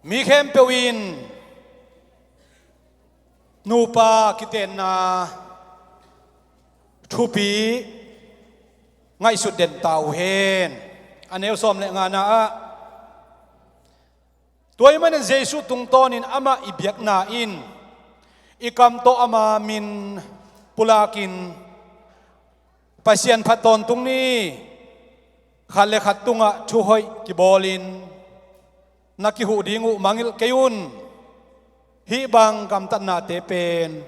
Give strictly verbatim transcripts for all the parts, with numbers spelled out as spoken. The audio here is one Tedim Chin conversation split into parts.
Mi khempeuh in nupa kitenna thupi ngaihsut den ta uh hen. A neu sawm le ngana ah, tua ahih manin Jesuh tungtawnin amah i biakna in i kam tawh ama min pulakin, Pasian phat tawntung ni, khat le khat tungah thuhoih kibawlin na kihuh ding uh mangngilh kei un. Hih bang gamtatnate pen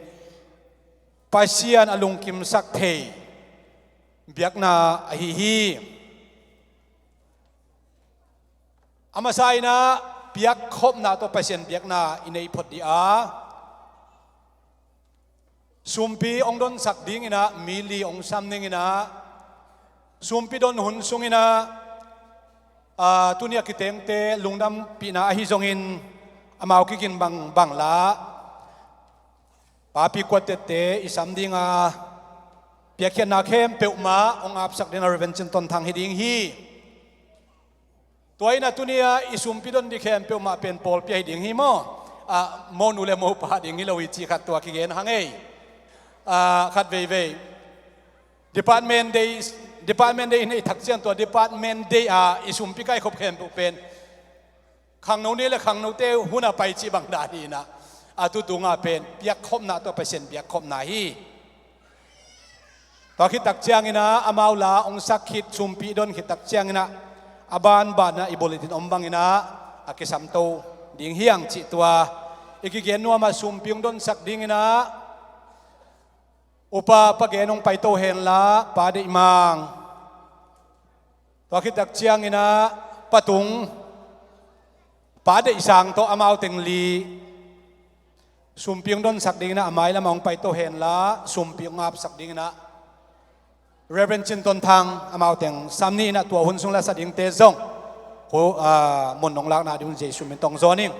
Pasian a lungkimsak thei biakna ahi hi. A masa in ah piakkhopna tawh Pasian biakna i nei phot dih a, sumpi hong donsak dingin ah mi li hong sam dingin ah, sumpi don hun sungin ah, aa, tuni a kitengte lungdampihna ahi zongin amau kigin bangbang la papi kuatette i sam ding a, piakkhiatna khempeuh mah hong apsak ding a Reverend Cin Ton Thang hi ding hi. Tua in ah tuni a i sumpi don ding khempeuh mah pen pawlpi ahi ding hi maw? Ah, monu le mopa ding hi lo hi cih khat tua kigen hang ei. Ah, khat veivei Department Day, Department Day in i thak ciang tua Department Day a i sumpi kaikhop khempeuh pen khangno ni le khangnote hun a pai cih bang dan hi in ah, a tutung a pen piakkhopna tawh Pasian biakkhopna hi. Tua khit tak ciangin ah amau la hong sak khit, sumpi don khit tak ciangin ah a banban ah i bulletin om bangin ah a kisamto ding hi hang cih tua i kigen nuam a, sumpi hong donsak dingin ah upa Pa Gen hong paito hen la, Pa Deih Mang. Tua khit tak ciangin ah Pa Tung, Pa Deih Sang tawh amau teng li, sumpi hong donsak dingin ah a mailam ah hong paito hen la, sumpi hong apsak dingin ah Reverend Cin Ton Thang amau teng sam ni in ah tua hun sung la sa dingte zong khu, ah, mun hong lakna ding un Jesuh min tawh hong zawn ing.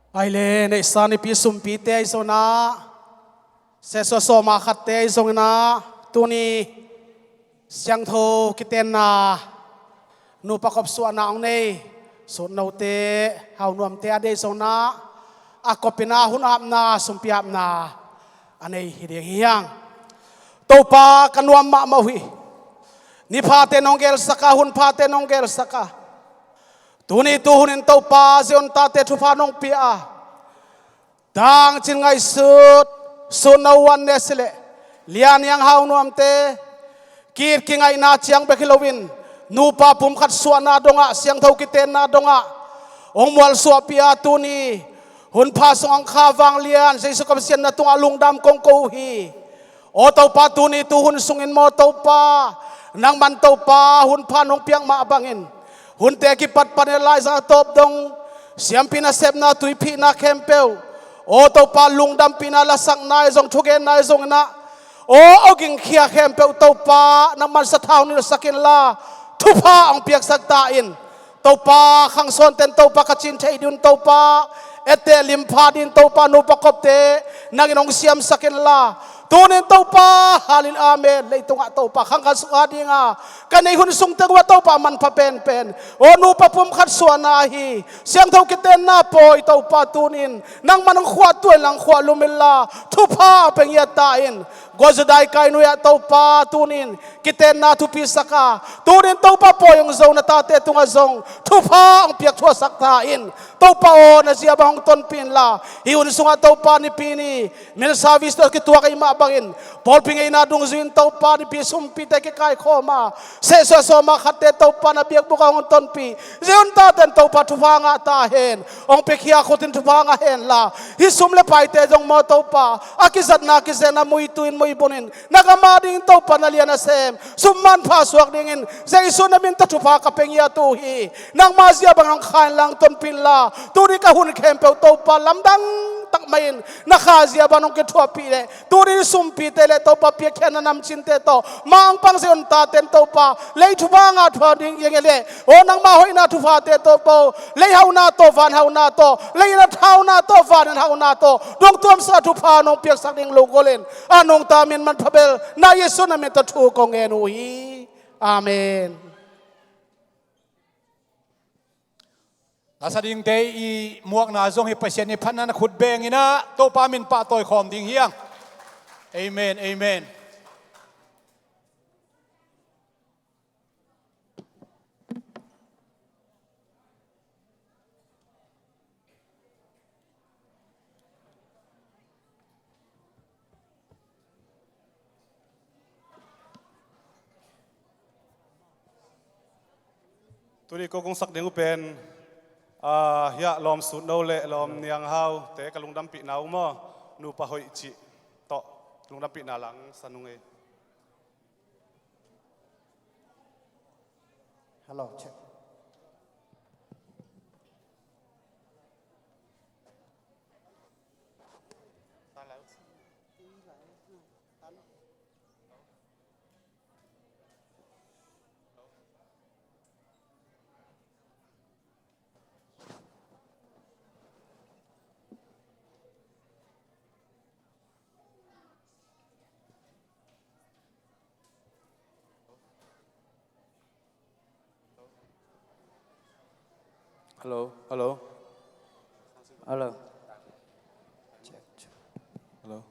Ai le, neihsa nipi sumpite ahi zongin ah, sehsuah sawma khatte ahi zongin ah, tuni siangtho kitenna nupa kop suahna hong nei sutnote, haunuamte a dei zongin ah, a kopin ah hun apna, sumpi apna a nei hi ding hi hang. Topa, ka nuam mahmah uh hi. Ni phate nong gelsak a, hun phate nong gelsak a, tuni tuhun in Topa, Zion tate thupha nong pia a, tangcin ngaihsut, sutno, uan ne sileh, lian hiang haunuamte, ki-it kingaihna ciang bek hi loin, nupa pumkhat suahna dongah, siangtho kitenna dongah hong mualsuahpih a, tuni hun pha sungah hong kha vanglian Jesuh ka Pasian, na tungah lungdam kong ko uh hi. Aw Topa, tuni tuhun sungin maw Topa, nangman Topa, hun pha nong piak mah bangin, hunte kipat panin laizang a tawp dong, siampi nasepna, tuiphihna khempeuh, aw Topa, lungdampihna, lasakna ahi zong, thugenna ahi zongin ah, aw, aw gingkhia khempeuh Topa, nangman sathau nilhsak inla, thupha hong piaksak ta in. Topa, khangsawnten Topa ka cin theih ding un Topa, etteh limpha ding Topa, nupa kopte nangin hong siamsak inla, tunin Topa, halil amen, leitungah Topa khangkhat suk a dinga ka neih hun sung teng uh ah Topa, manpha penpen, aw, nupa pumkhat suahna hi, siangtho kitenna pawi Topa, tunin nangman hong khuahtuah inla, hong khuahlum inla, thupha hong pia ngiat ta in. Gualzaw daikai nuai-ah Topa, tunin kitenna thupi sak a, tunin Topa, pawi hong zo na tate tungah zong thupha hong piak thuahsak ta in. Topa aw, na zia bang hong tonpih inla, hih hun sungah Topa, Nipi ni meal service tawh kituak ahih mah bangin pawlpi ngeina dungzui in Topa, Nipi sumpite kikaikhawm a, sehsuah sawm a khatte Topa na biakbuk ah hong tonpih Zion taten Topa thupha ngah ta hen. Hong piakhia khut in thupha ngah hen la, hih sum le paite zong maw Topa, a kizatna kizekna muitu in muibun in na gam a dingin Topa na lian a sem sum manpha suak dingin Jesu na min tawh thupha ka pia ngiat uh hi. Nangma zia bang hong kha inla hong tonpih inla, tuni ka hun khempeuh Topa lamdang tak mah in na kha zia bang hong kithuahpih leh, tuni sumpite le Topa piakkhiatna namcinte tawh mangpang Zion taten Topa lei thupha ngah thupha ding ing e leh, aw nangma hoihna thuphate Topa, lei hauna tawh, van hauna tawh, lei in a hauna tawh, van in a hauna tawh dong tuamsa thupha nong piaksak ding lo gol in a nungta min manpha bel na Jesu na min tawh thu kong ngen uh hi. Amen. Nasa dingte i muakna zong hi, Pasian i phatna na khut beng in ah Topa min pahtawi khawm ding hi hang. Amen, amen. Tuni ko kong sak ding uh pen, ah, hiah lawm Sutno le lawm Nianghau te ka lungdampihna uh maw, nupa hoih cih tawh lungdampihna lang san ung ei. Hello, check. Hello, hello. Hello. Check, check. Hello.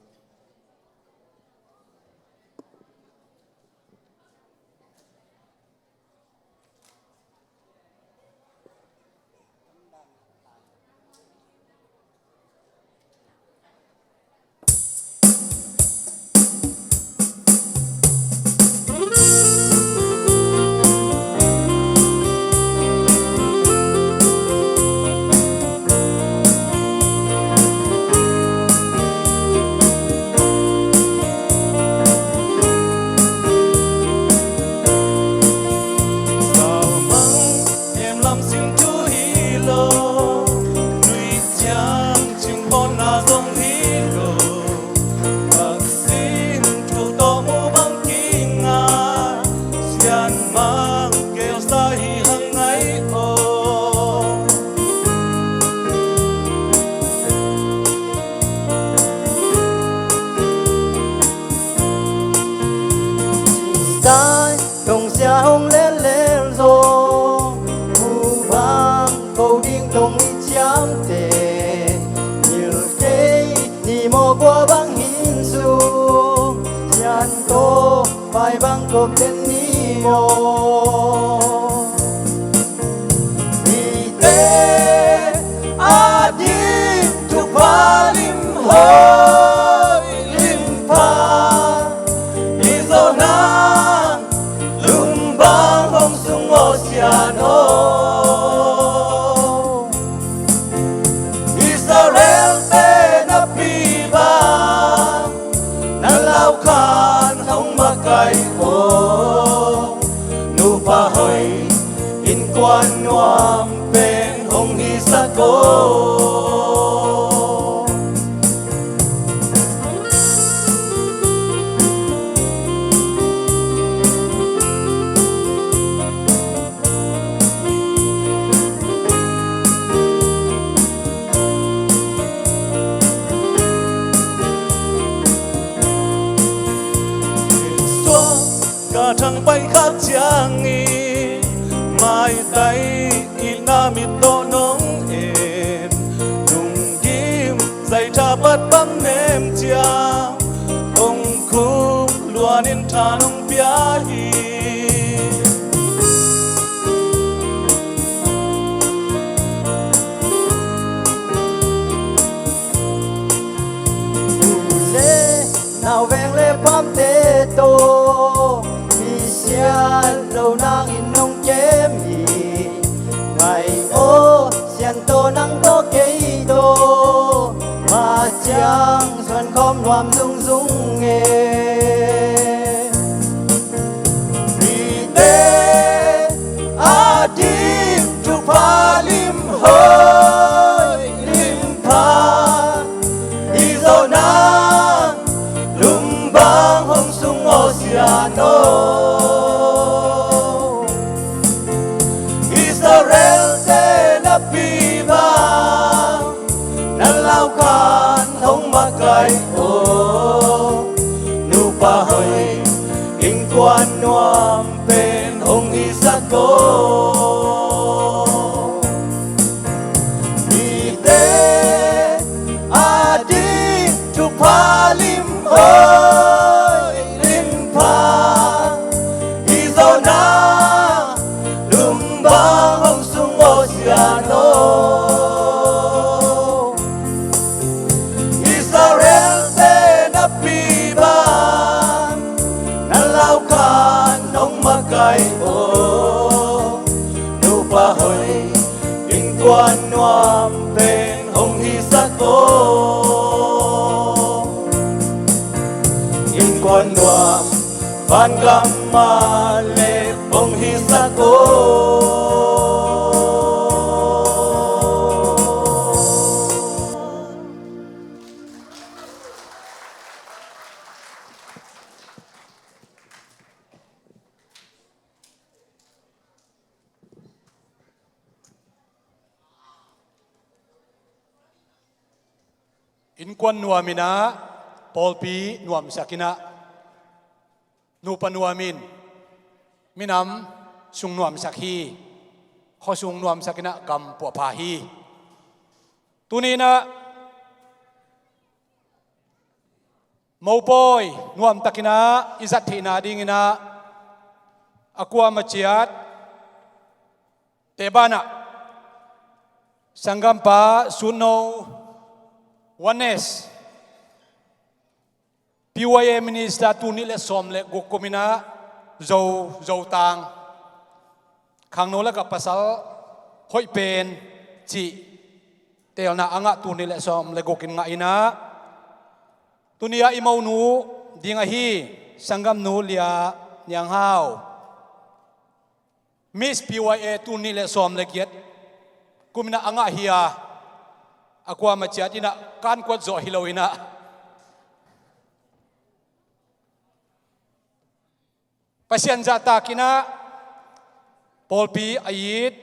Saumang hemlam sin thu hi lo, nui ciang cingpawtna zong hi lo, vaksin thu tawh mu bang kinga, sianmang keelsa hi hang ngai aw. Dai dong sia hong lel lel zong, mu bang ko ding dong i ciamte, ngil kei ni maw, kua bang hin sung, sian tawh pai bang kop den ni maw. Mite a ding thupha lim hoih lim pha, i zawhna lungbang hong sung aw sian aw. Israel te na pi bang, na lau khan hong makaih aw, nupa hoih innkuan nuam pen hong hisak aw. Suak ka thang pai khat ciangin, maitai itna mit tawh nong en, lunggim zaitha pat bang nem ciang, hong khuk luanin tha nong pia hi. U le nau ve tawh nang tawh kei tawh mah ciang zuan khawm nuam zungzung e. Mite ading thupha lim hoih lim pha hi zawhna lum bang hong sung aw Sian aw. Israel te na pi bang na lau khan hong makaih aw. Nupa hoih innkuan nuam pen hong hisak aw. Mite ading thupha lim hoih lim pha hi zawhna lum bang hong sung aw Sian aw. Israel te na pi bang na lau khan hong makaih aw. Nupa hoih innkuan nuam pen hong hisak aw. Innkuan nuam vangam mah le hong hisak aw. Innkuan nuam in ah, pawlpi nuamsak in ah, nupa nuam in minam sung nuamsak hi, khuasung nuamsak in ah gam puahpha hi. Tuni in ah mopawi nuamtak in ah i zat theihna ding in ah a kuama ciat te banah sanggampa Sutno Oneness P Y A Minister tul nih le sawm le guk kum in ah Zo, Zotang khangno lakah pasal hoih pen cih teelna a ngah tul nih le sawm le guk in ngah in ah, tuni ah i monu ding ahi sanggamnu Lia Niang Hau, Miss P Y A tul nih le sawm le giat kum in ah a ngah hi a, a kuama ciat in ah kan kuat zawh hi lo in ah Pasian zahtak in ah pawlpi a it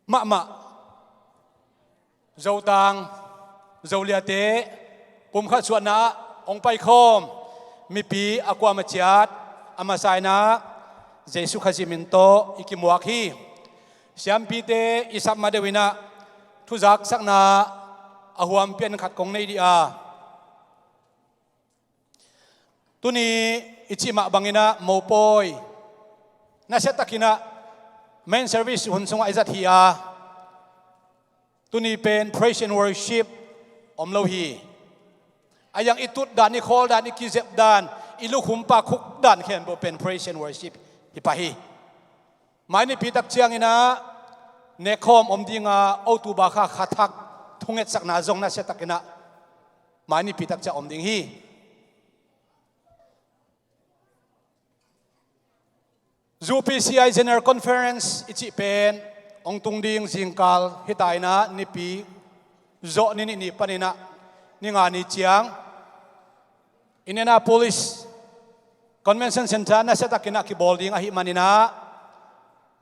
mahmah Zotang, Zoliate pumkhat suahna ah hong paikhawm mipi a kuama ciat a masa in ah Jesuh Khazih min tawh i kimuak hi. Siampite i sap ma deuh in ah thuzaksakna a huam pian khat kong nei dih a, tuni i cih mah bangin ah mopawi nasiatakin ah main service hun sungah i zat hi a, tuni pen praise and worship om lo hi. A yang i tut dan, i khawl dan, i kizep dan, i lukhum pakhuk dan khempeuh pen praise and worship hi pah hi. Mai nipi tak ciangin ah nekkhawm om ding a, October kha kha thak thungetsakna zong nasiatakin ah mai nipi tak ciang om ding hi. U P C I General Conference i cih pen hong tung ding zingkal hi ta in ah, nipi zawh ni nih ni panin ah ni nga ni ciang Indianapolis Convention Center nasiatakin ah kibawl ding ahih manin ah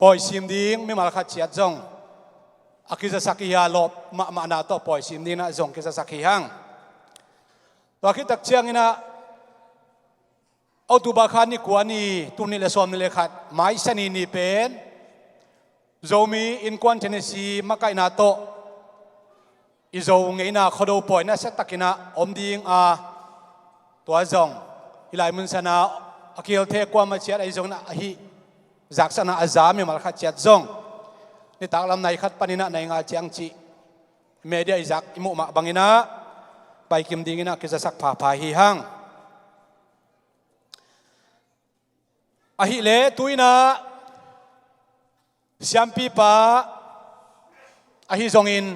pawisim ding mimal khat ciat zong a kizasak hi a, lawp mahmahna tawh pawisim ding in ah zong kizasak hi hang. Tua khit tak ciangin ah October kha ni kua ni, tul nih le sawm nih le khat, mai Sani ni pen Zomi Innkuan Tennessee makaihna tawh i Zo ngeina Khuado pawi nasiatakin ah om ding a, tua zong hih lai mun san ah a kihelte kuamah ciat ahi zongin ah, ahi zaksakna a za mimal khat ciat zong nitak lam nai khat panin ah nai nga ciang cih media i zak i muh mah bangin ah paikim dingin ah kizasak phapha hi hang. Ahih leh tu in ah siampipa Ahi zongin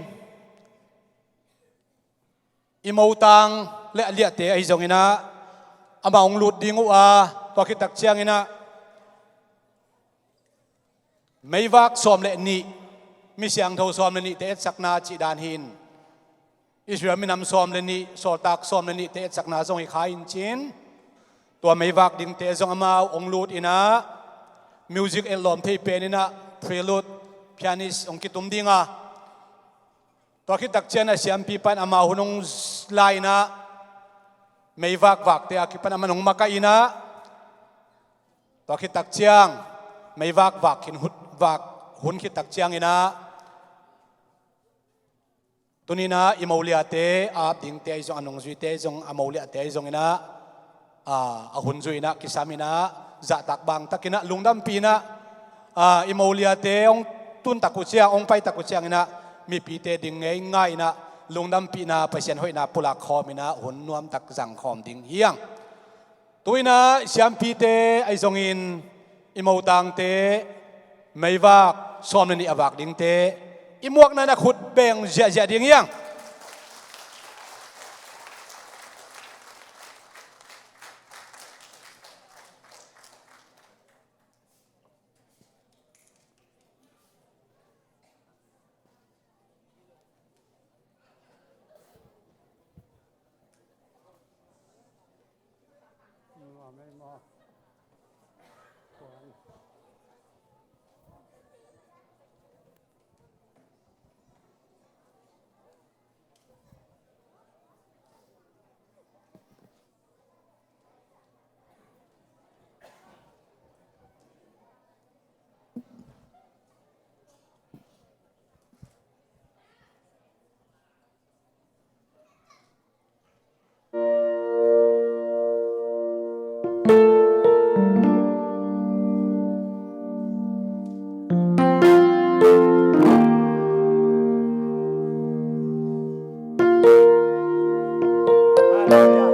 i motang le a liahte ahi zongin ah, amah hong lut ding uh a, tua khit tak ciangin ah meivak sawm le nih, mi siangtho sawm le nihte etsakna cih dan hi in, Israel minam sawm le nih, sawltak sawm le nihte etsakna zong hi kha in cin, tua meivak dingte zong amau hong lut in ah, music etlawm thei pen in ah prelude, pianist hong kitum ding a, tua khit tak ciang a siampi pan amau hun hong lai in ah, meivak vakte a kipan amah hong makaih in ah, tua khit tak ciang meivak vak khin hut vak hun khit tak ciangin ah, tuni in ah i moliate a ap dingte ahi zong, a nungzuite ahi zong, a moliate ahi zongin ah, a, a hun zui in ah kisam in ah, zahtak bangtakin ah, lungdampih in ah, a, i moliate hong tun tak uh ciang, hong pai tak uh ciangin ah, mipite ding ngeingai in ah, lungdampihna, Pasian hoihna pulak khawm in ah, hun nuamtak zang khawm ding hi hang. Tu in ah siampite ahi zongin i motangte meivak sawm le nih a vak dingte i muakna in a khut beng ziahziah ding hi hang. Halleluiah.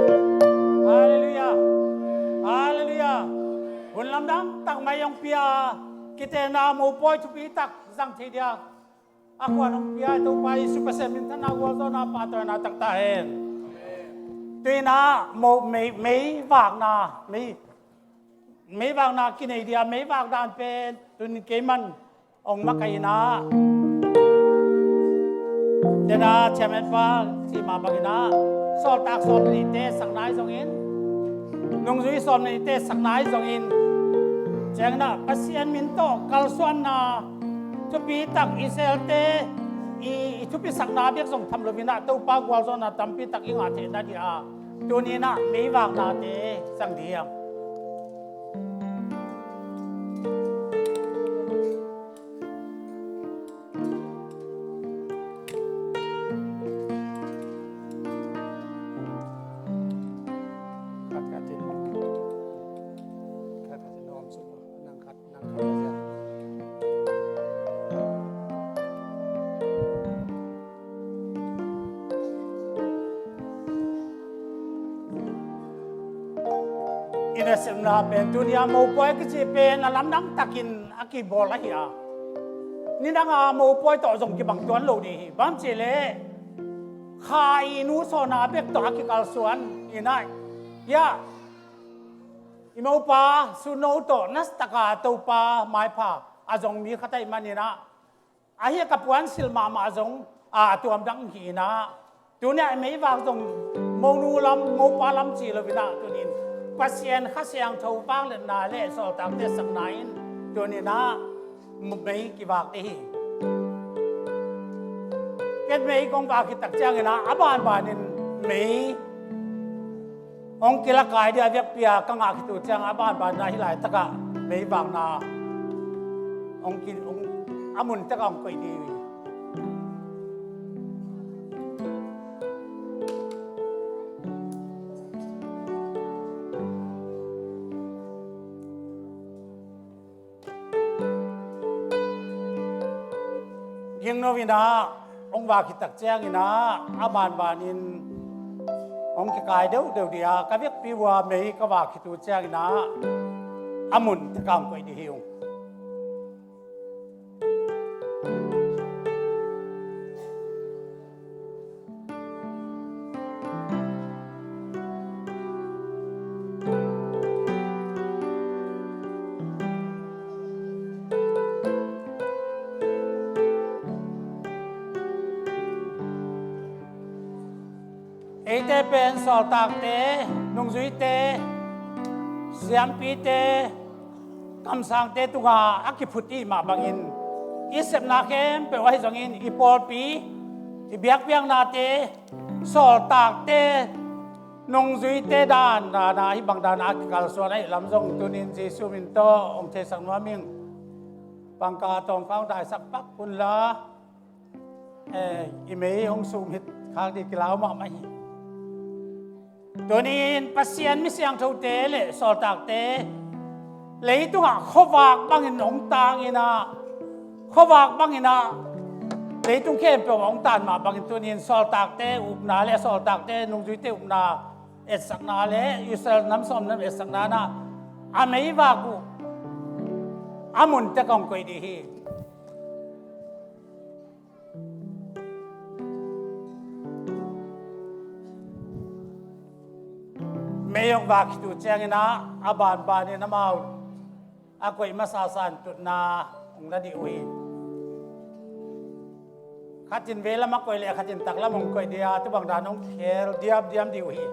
Halleluiah. Halleluiah. Hun lamdang tak mai hong pia, kitenna mopawi thupi tak zang thei dia a khuan hong pia Topa Jesu Pasian minthanna, gualzawhna, pahtawina tang ta hen. Tu in ah mo, mei, meivakna, mei, meivakna kinei dia, meivak dan pen tun keiman hong makaih in ah, den a chairman pa cih mah bangin ah, sawltak sawm le nihte sakna ahi zongin, nungzui sawm le nihte sakna ahi zongin, ciangin ah Pasian min tawh kalsuanna thupi tak Israelte i, i thupi sakna bek zong tham lo in ah, Topa gualzawhna tampi tak i ngah theihna dia tuni in ah meivaknate zang ding hi hang. I nasepna pen tuni a mopawi kici pen a lamdang takin a kibawl ahi a, nidang a mopawi tawh zong kibang tuan lo ding hi. Bang cih leh kha i nu sawna bek tawh a kikalsuan in ah, ya, i mopa Suno tawh nasataka Topa maipha a zong mi khat ahih manin ah, ahi a ka puansilh mahmah zong a tuamdang hi in ah, tuni a meivak zong monu lam, mopa lam ci lo in ah, tuni in Pasian Kha Siangtho vangliatna le sawltakte sakna in tuni in ah mei kivak ding hi. Ken mei kong vak khit tak ciangin ah, a banbanin mei hong kilakai dia vekpi a ka ngah khit uh ciang, a banbanin ah hih laitakah meivakna hong ki, hong, a mun takah hong koih ding hi. Gingno in ah hong vak khit tak ciangin ah, a banbanin hong kikai deuhdeuh dia, ka vekpi uh a mei ka vak khit uh ciangin ah, a mun takah hong koih ding hi ung. Eite pen sawltakte, nungzuite, siampite, kamsangte tungah a kiphut i hih mah bangin i sepna khempeuh ahi zongin i pawlpi, i biakpiaknate, sawltakte, nungzuite dan, dan a hih bang dan a kikalsuan ahih lam zong tuni-in Jesuh min tawh hong theisak nuam ing. Pangkal tawmkha hong daisak pak unla, eh, i mei hong sumit khak ding kilau mahmah hi. Tuni-in Pasian mi siangthote le sawltakte leitungah khuavak bangin hong tangin ah, khuavak bangin ah leitung khempeuh ah hong tan mah bangin tuni-in sawltakte upna le sawltakte nungzuite upna etsakna le Israel nam sawm nam etsakna in ah a meivak uh a mun tek hong koih ding hi. Mei hong vak khit uh ciangin ah a banbanin amau a koih masa san tutna hong la ding uh hi. Khat in veilam a koih le khat in taklam hong koih ding a, tu bang dan hong khel diamdiam ding uh hi.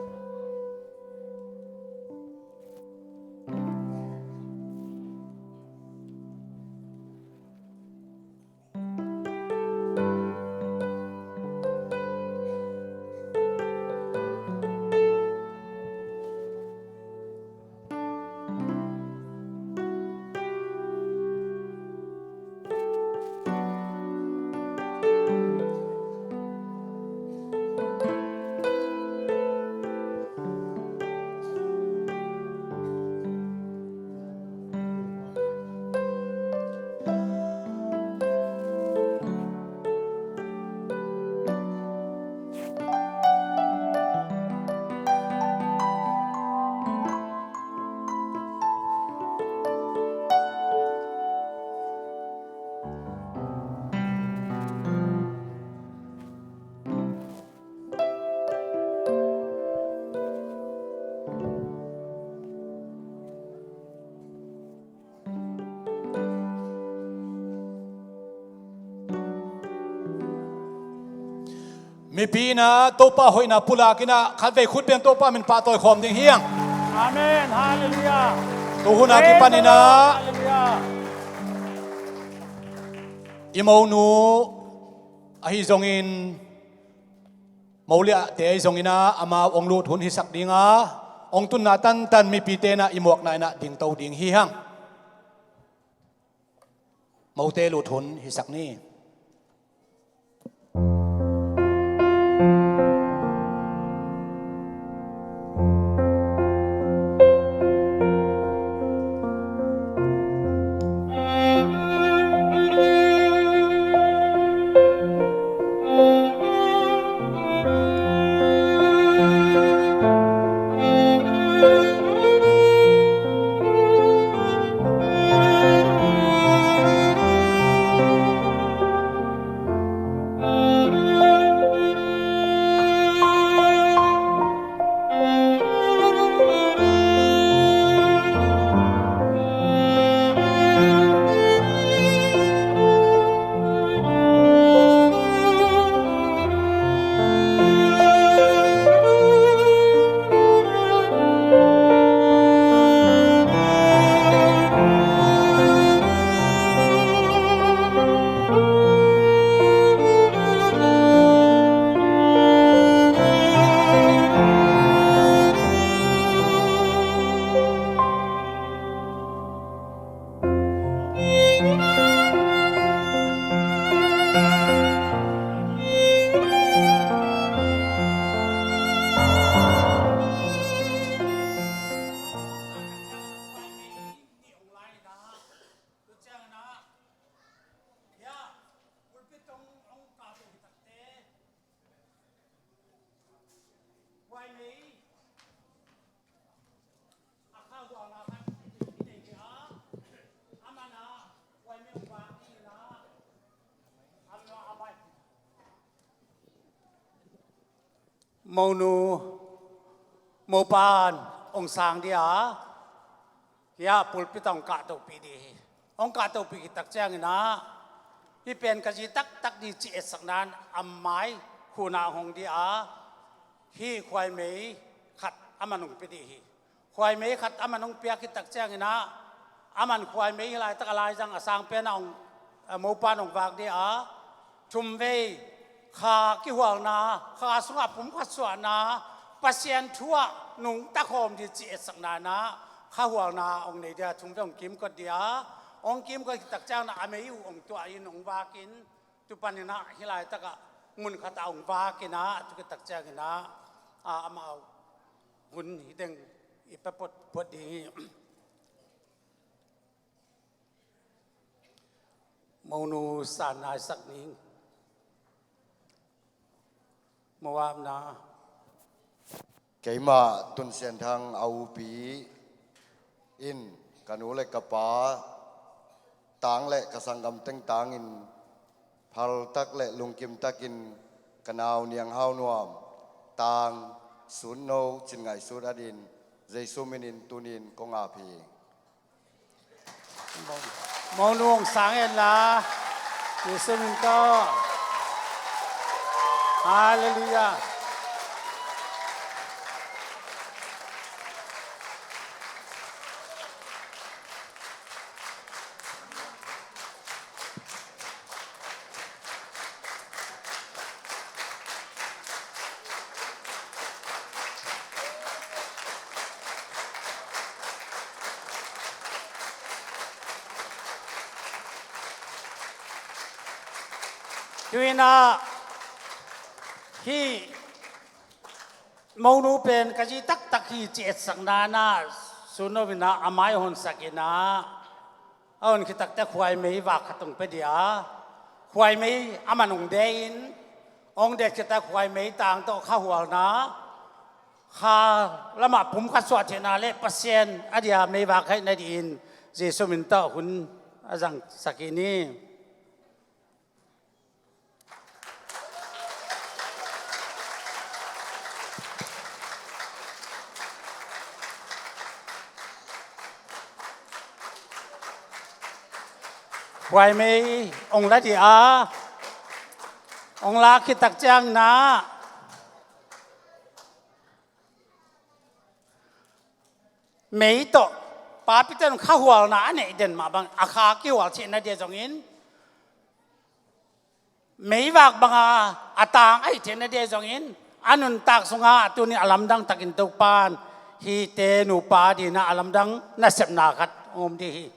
Mipi in ah Topa hoihna pulak in ah khatvei khut beng Topa min pahtawi khawm ding hi hang. Amen. Halleluiah. Tu hun a kipan in ah, Halleluiah, i monu ahi zongin, moliahte ahi zongin ah amau hong lut hun hisak ding a, hong tunna tantan mipite in ah i muakna in ah dingto ding hi hang. Mote lut hun hisak ni. Monu, mopa'n hong sang dia, hia pulpit ah hong kahtohpih dih hi. Hong kahtohpih khit tak ciangin ah, hih pen ka zi taktak dih ci etsakna in a mai khun ah hong dih a, Hih khuaimei khat aman hong pia dih hi. Khuaimei khat aman hong piak khit tak ciangin ah, aman khuaimei hih laitak a laizang a sang pen a hong, a mopa in hong vak dih a, thumvei kha kihualna, kha sungah pumkhat suahna, Pasian thu ah nungta khawm dih cih etsakna in ah, kha hualna hong nei dih a, thumvei hong kimkot dih a, hong kimkot khit tak ciangin ah a mei uh hong tuah in hong vak in, tu panin ah hih laitak ah mun khat ah hong vak in ah, tu khit tak ciangin ah, a, amau hun hi teng i pia phot phot ding hi. Monu San Isaac ning. Moabna. Keimah Tun Sian Thang a upi in ka nu le ka pa tang le ka sanggam teng tangin phaltak le lungkim takin ka nau Niang Hau Nuam tang Sut No Cin Ngaih Sut At in Jesu minin tunin kong ap hi. Monu hong sang hen la, Jesu min tawh. Halleluiah. Tu-in ah hih Monu pen ka zi taktak hi ci etsakna in ah, Sut No in ah a mai honsak in ah, a hon khit tak teh khuaimei vak khat hong pia dih a, khuaimei aman hong de in, hong de khit tak khuaimei tang tawh kha hualna, kha lamah pumkhat suah theihna le Pasian a dia mei vak theihna dih in Jesu min tawh hun a zangsak hi ni. Khuaimei hong la dih a, hong la khit tak ciangin ah mei tawh papi ten kha hualna a neih den mah bang a kha kihual theihna dih zongin, meivak banga a tang ahih theihna dih zongin, a nuntak sungah tuni a lamdang takin Topan hihte nupa dingin ah a lamdang nasepna khat hong om dih hi.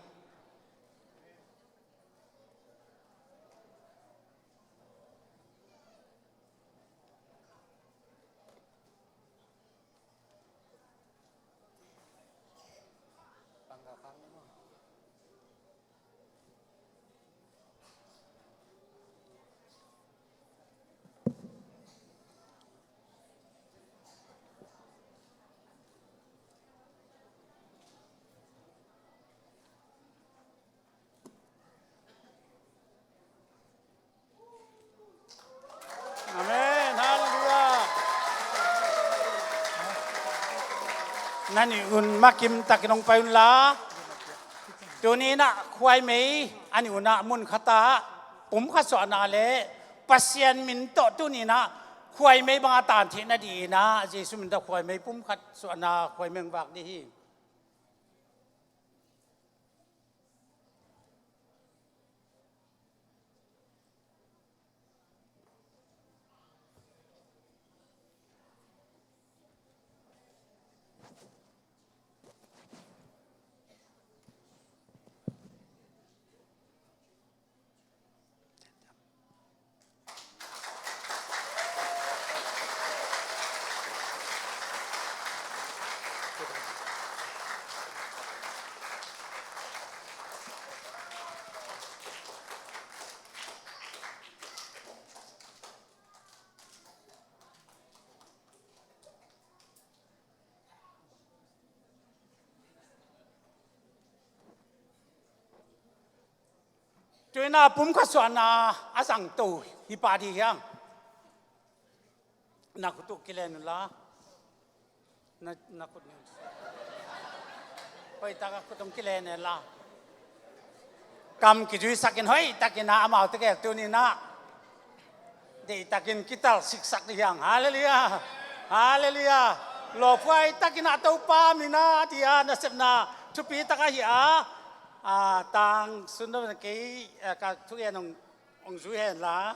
Amen. Halleluiah. Na nih un makim takin hong pai un la. Tuni in ah khuaimei a nih un ah mun khat ah pumkhat suahna le Pasian min tawh tuni in ah khuaimei banga tan theihna dih in ah Jesu min tawh khuaimei pumkhat suahna khuaimei hong vak dih hi. Tu-in ah pumkhat suahna a zangto hi pah dih hiam? Na khut uh kilen un la. Na, na khut ni. Hoihtak a khut hong kilen un la. Kam kizuisak in hoihtakin ah amaute gel tuni in ah deihtakin kital siksak dih hiam? Halleluiah. Halleluiah. Lawphuai takin ah Topa min a ti a nasepna thupi tak ahi a, a, tang sun lo na kei, a, ka thugen hong, hong zui hen la.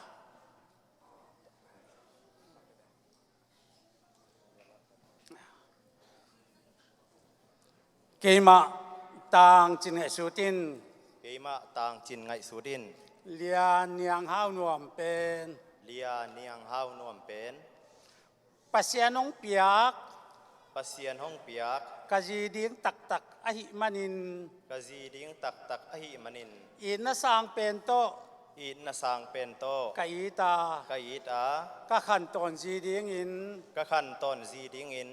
Keimah tangcin ngaihsut in. Keimah tangcin ngaihsut in. Lia Niang Hau Nuam pen. Lia Niang Hau Nuam pen. Pasian hong piak. Pasian hong piak. Ka zi ding taktak ahih manin. Ka zi ding taktak ahih manin. Itna sang pen tawh. Itna sang pen tawh. Ka it a. Ka it a. Ka khantawn zi dingin. Ka khantawn zi dingin.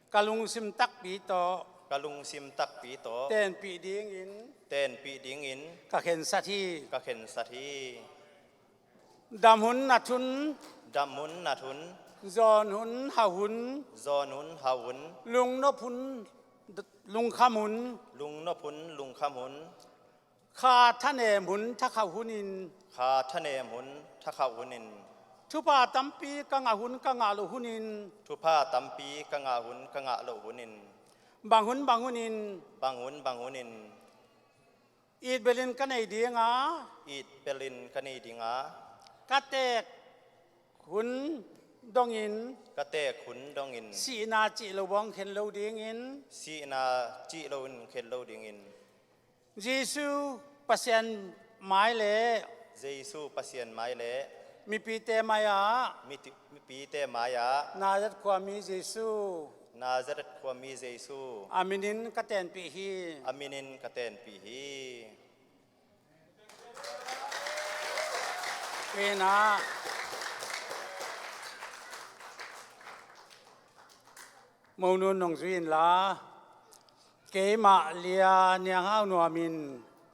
Ka lungsim takpi tawh. Ka lungsim takpi tawh. Tenpih dingin. Tenpih dingin. Ka khensat hi. Ka khensat hi. Dam hun nat hun. Dam hun nat hun. Zawn hun hau hun. Zawn hun hau hun. Lungnop hun, lungkham hun. Lungnop hun, lungkham hun. Kha thanem hun thakhauh hunin. Kha thanem hun thakhauh hunin. Thupha tampi ka ngah hun ka ngah loh hunin. Thupha tampi ka ngah hun ka ngah loh hunin. Bang hun bang hunin. Bang hun bang hunin. It belin ka nei dinga. It belin ka nei dinga. Ka teek hun dongin. Ka teek hun dongin. Sihna cih lo buang khen lo dingin. Sihna cih lo in khen lo dingin. Jesu Pasian mai le. Jesu Pasian mai le. Mipite mai-ah. Miti-, mipite mai-ah. Nazareth khuami Jesu. Nazareth khuami Jesu. A minin ka tenpih hi. A minin ka tenpih hi. Pina. Monun nong zui inla. Keimah Lia Niang Hau Nuam in.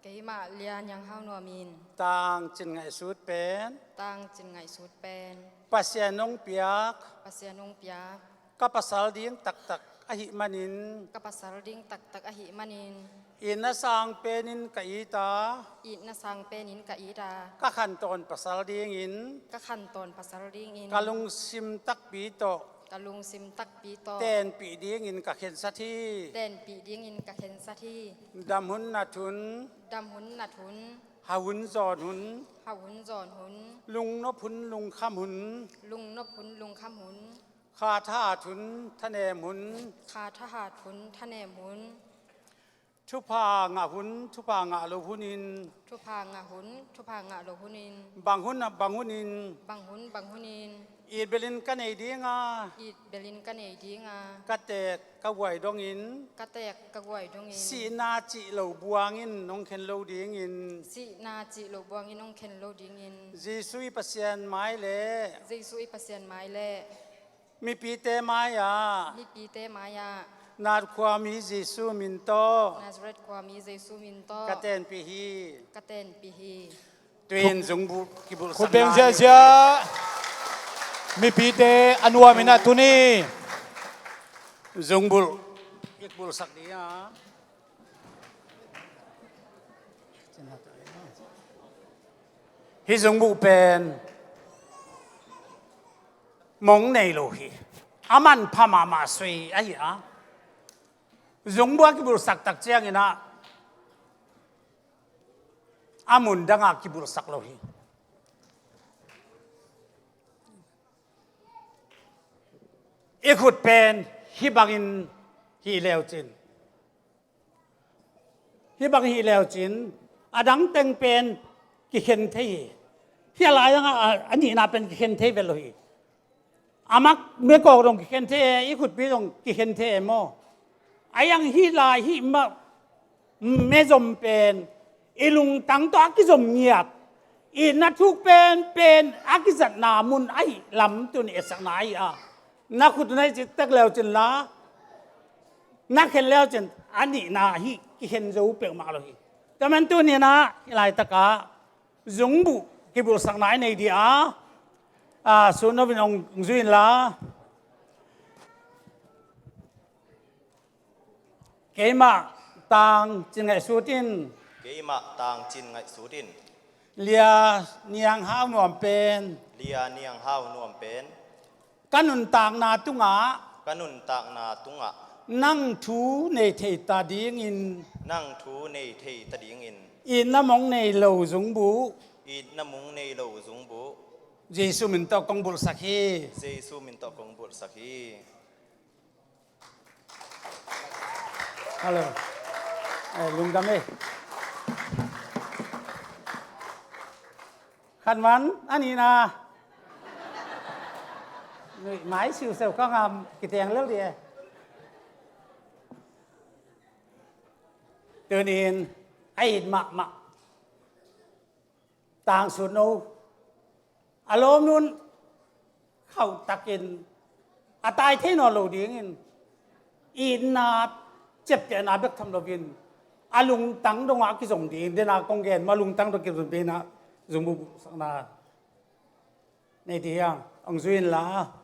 Keimah Lia Niang Hau Nuam in. Tangcin ngaihsut pen. Tangcin ngaihsut pen. Pasian hong piak. Pasian hong piak. Ka pasal ding taktak ahih manin. Ka pasal ding taktak ahih manin. Itna sang penin ka it a. Itna sang penin ka it a. Ka khantawn pasal dingin. Ka khantawn pasal dingin. Ka lungsim takpi tawh. Ka lungsim takpi tawh. Tenpih dingin ka khensat hi. Tenpih dingin ka khensat hi. Dam hun nat hun. Dam hun nat hun. Hau hun zawn hun. Hau hun zawn hun. Lungnop hun lungkham hun. Lungnop hun lungkham hun. Kha thahat hun thanem hun. Kha thahat hun thanem hun. Thupha ngah hun thupha ngah lo hunin. Thupha ngah hun thupha ngah lo hunin. Bang hun bang hunin. Bang hun bang hunin. It belin ka nei dinga. It belin ka nei dinga. Ka teek ka guai dongin. Ka teek ka guai dongin. Sihna cih lo buangin hong khen lo dingin. Sihna cih lo buangin hong khen lo dingin. Jesu i Pasian mai le. Jesu i Pasian mai le. Mipite mai-ah. Mipite mai-ah. Nazareth khuami Jesu min tawh. Nazareth khuami Jesu min tawh. Ka tenpih hi. Ka tenpih hi. Tuin zungbulh kibulhsak. Khut beng ziahziah. Mipite a nuam in ah tuni. Zungbulh kibulhsak ding a. Hih zungbulh pen mong nei lo hi. A manpha mahmah sui ahi a. Zungbulh a kibulhsak tak ciangin ah a mun dangah kibulhsak lo hi. I khut pen hih bangin hih leucin. Hih bang hih leucin a dang teng pen kikhen thei hi. Hih a lai dang a, a nihna pen kikhen thei vet lo hi. A mak mekawk dong kikhen thei e, i khutpi dong kikhen thei e maw? A yang hih lai hih mah mezom pen i lungtang tawh a kizom ngiat, i na thuk pen pen a kizatna mun ahi lam tun i etsakna ahi a. Na khut na i cit tek leucin la na khen leucin a nihna hih kikhen zo peuhmah lo hi. Tua man tuni-in ah hih laitakah zungbuh kibulhsakna i nei dih a, a, sun no vin ong zui inla. Keimah tang cin ngaihsut in. Keimah tang cin ngaihsut in. Lia niang hau nuam pen. Lia niang hau nuam pen. Ka nuntakna tungah. Ka nuntakna tungah. Nang thu nei thei ta dingin. Nang thu nei thei ta dingin. Itna mong nei lo zungbuh. Itna mong nei lo zungbuh. Jesu min tawh kong bulhsak hi. Jesu min tawh kong bulhsak hi. Hello. Eh, lungdam ei. Khat man, a nihna. Mai siuseu ka ngam kiteng lel di e. Tunin, a it mahmah. Tang sut no. A lawmnu in khauhtakin a tai thei nawn lo dingin itna ciaptehna bek tham loin a lungtang dongah a kizom ding, dena kong gen mah lungtang dong kizom dingin a zungbuh bulhsakna nei ding hong zui inla.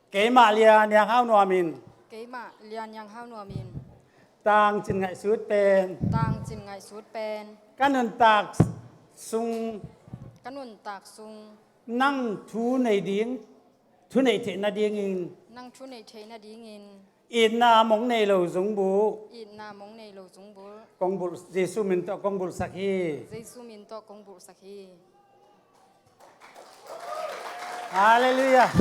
Keimah Lian Niang Hau Nuam in. Keimah Lian Niang Hau Nuam in. Tangcin ngaihsut pen. Tangcin ngaihsut pen. Ka nuntak sung. Ka nuntak sung. Nang thu nei ding, thu nei theih nadingin. Nang thu nei theih nadingin. Itna mong nei lo zungbuh. Itna mong nei lo zungbuh. Kong bulh, Jesu min tawh kong bulhsak hi. Jesu min tawh kong bulhsak hi. Halleluiah.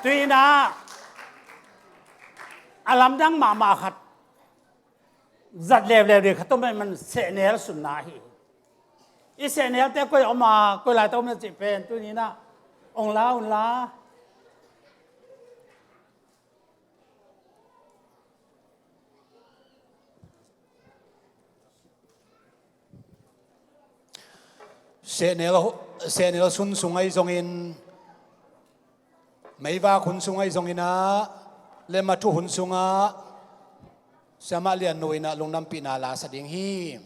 Tuinah a lamdang mahmah khat zat leuleu ding khat om, man sehnel sunna hi. I sehnelte koi a om a, koi lai tawh om na cih pen tuninah ong la un la. Sehnel, sehnel sun sung ahi zongin, meivak hun sung ahi zonginah, le mathu hun sungah, Siamah Lian Nu inah lungdampihna la sa ding hi.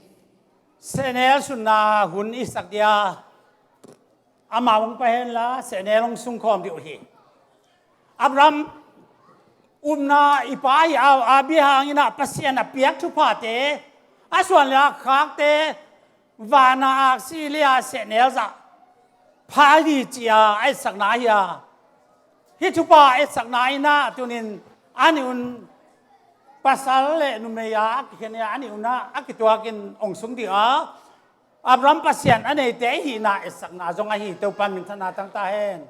Sehnel sunna hun i sak dia. Amah hong pai henla, sehnel hong sungkhawm dih uh hi. Abraham upna i pa hi a, a bia hanginah Pasian a piak thuphate, a suan le a khakte, vana aksi le a sehnel zah pha hi ci-a a etsakna hi a. Hih thupha a etsakna inah tunin a nih un pasal le numei a a kikhen a, a nih unah a kituakin hong sung dih a. Abraham Pasian a neite i hihna etsakna zong ahi. Topa minthanna tang ta hen.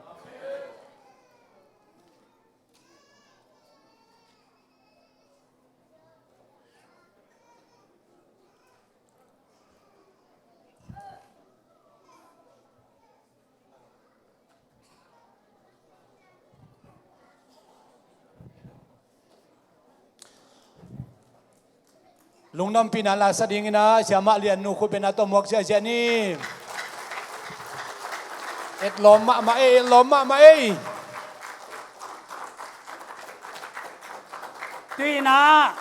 Lungdampihna la sa dinginah Siamah Lian Nu khutbetna tawh muak ziahziah ni. Etlawm mahmah ei, etlawm mahmah ei. Tuinah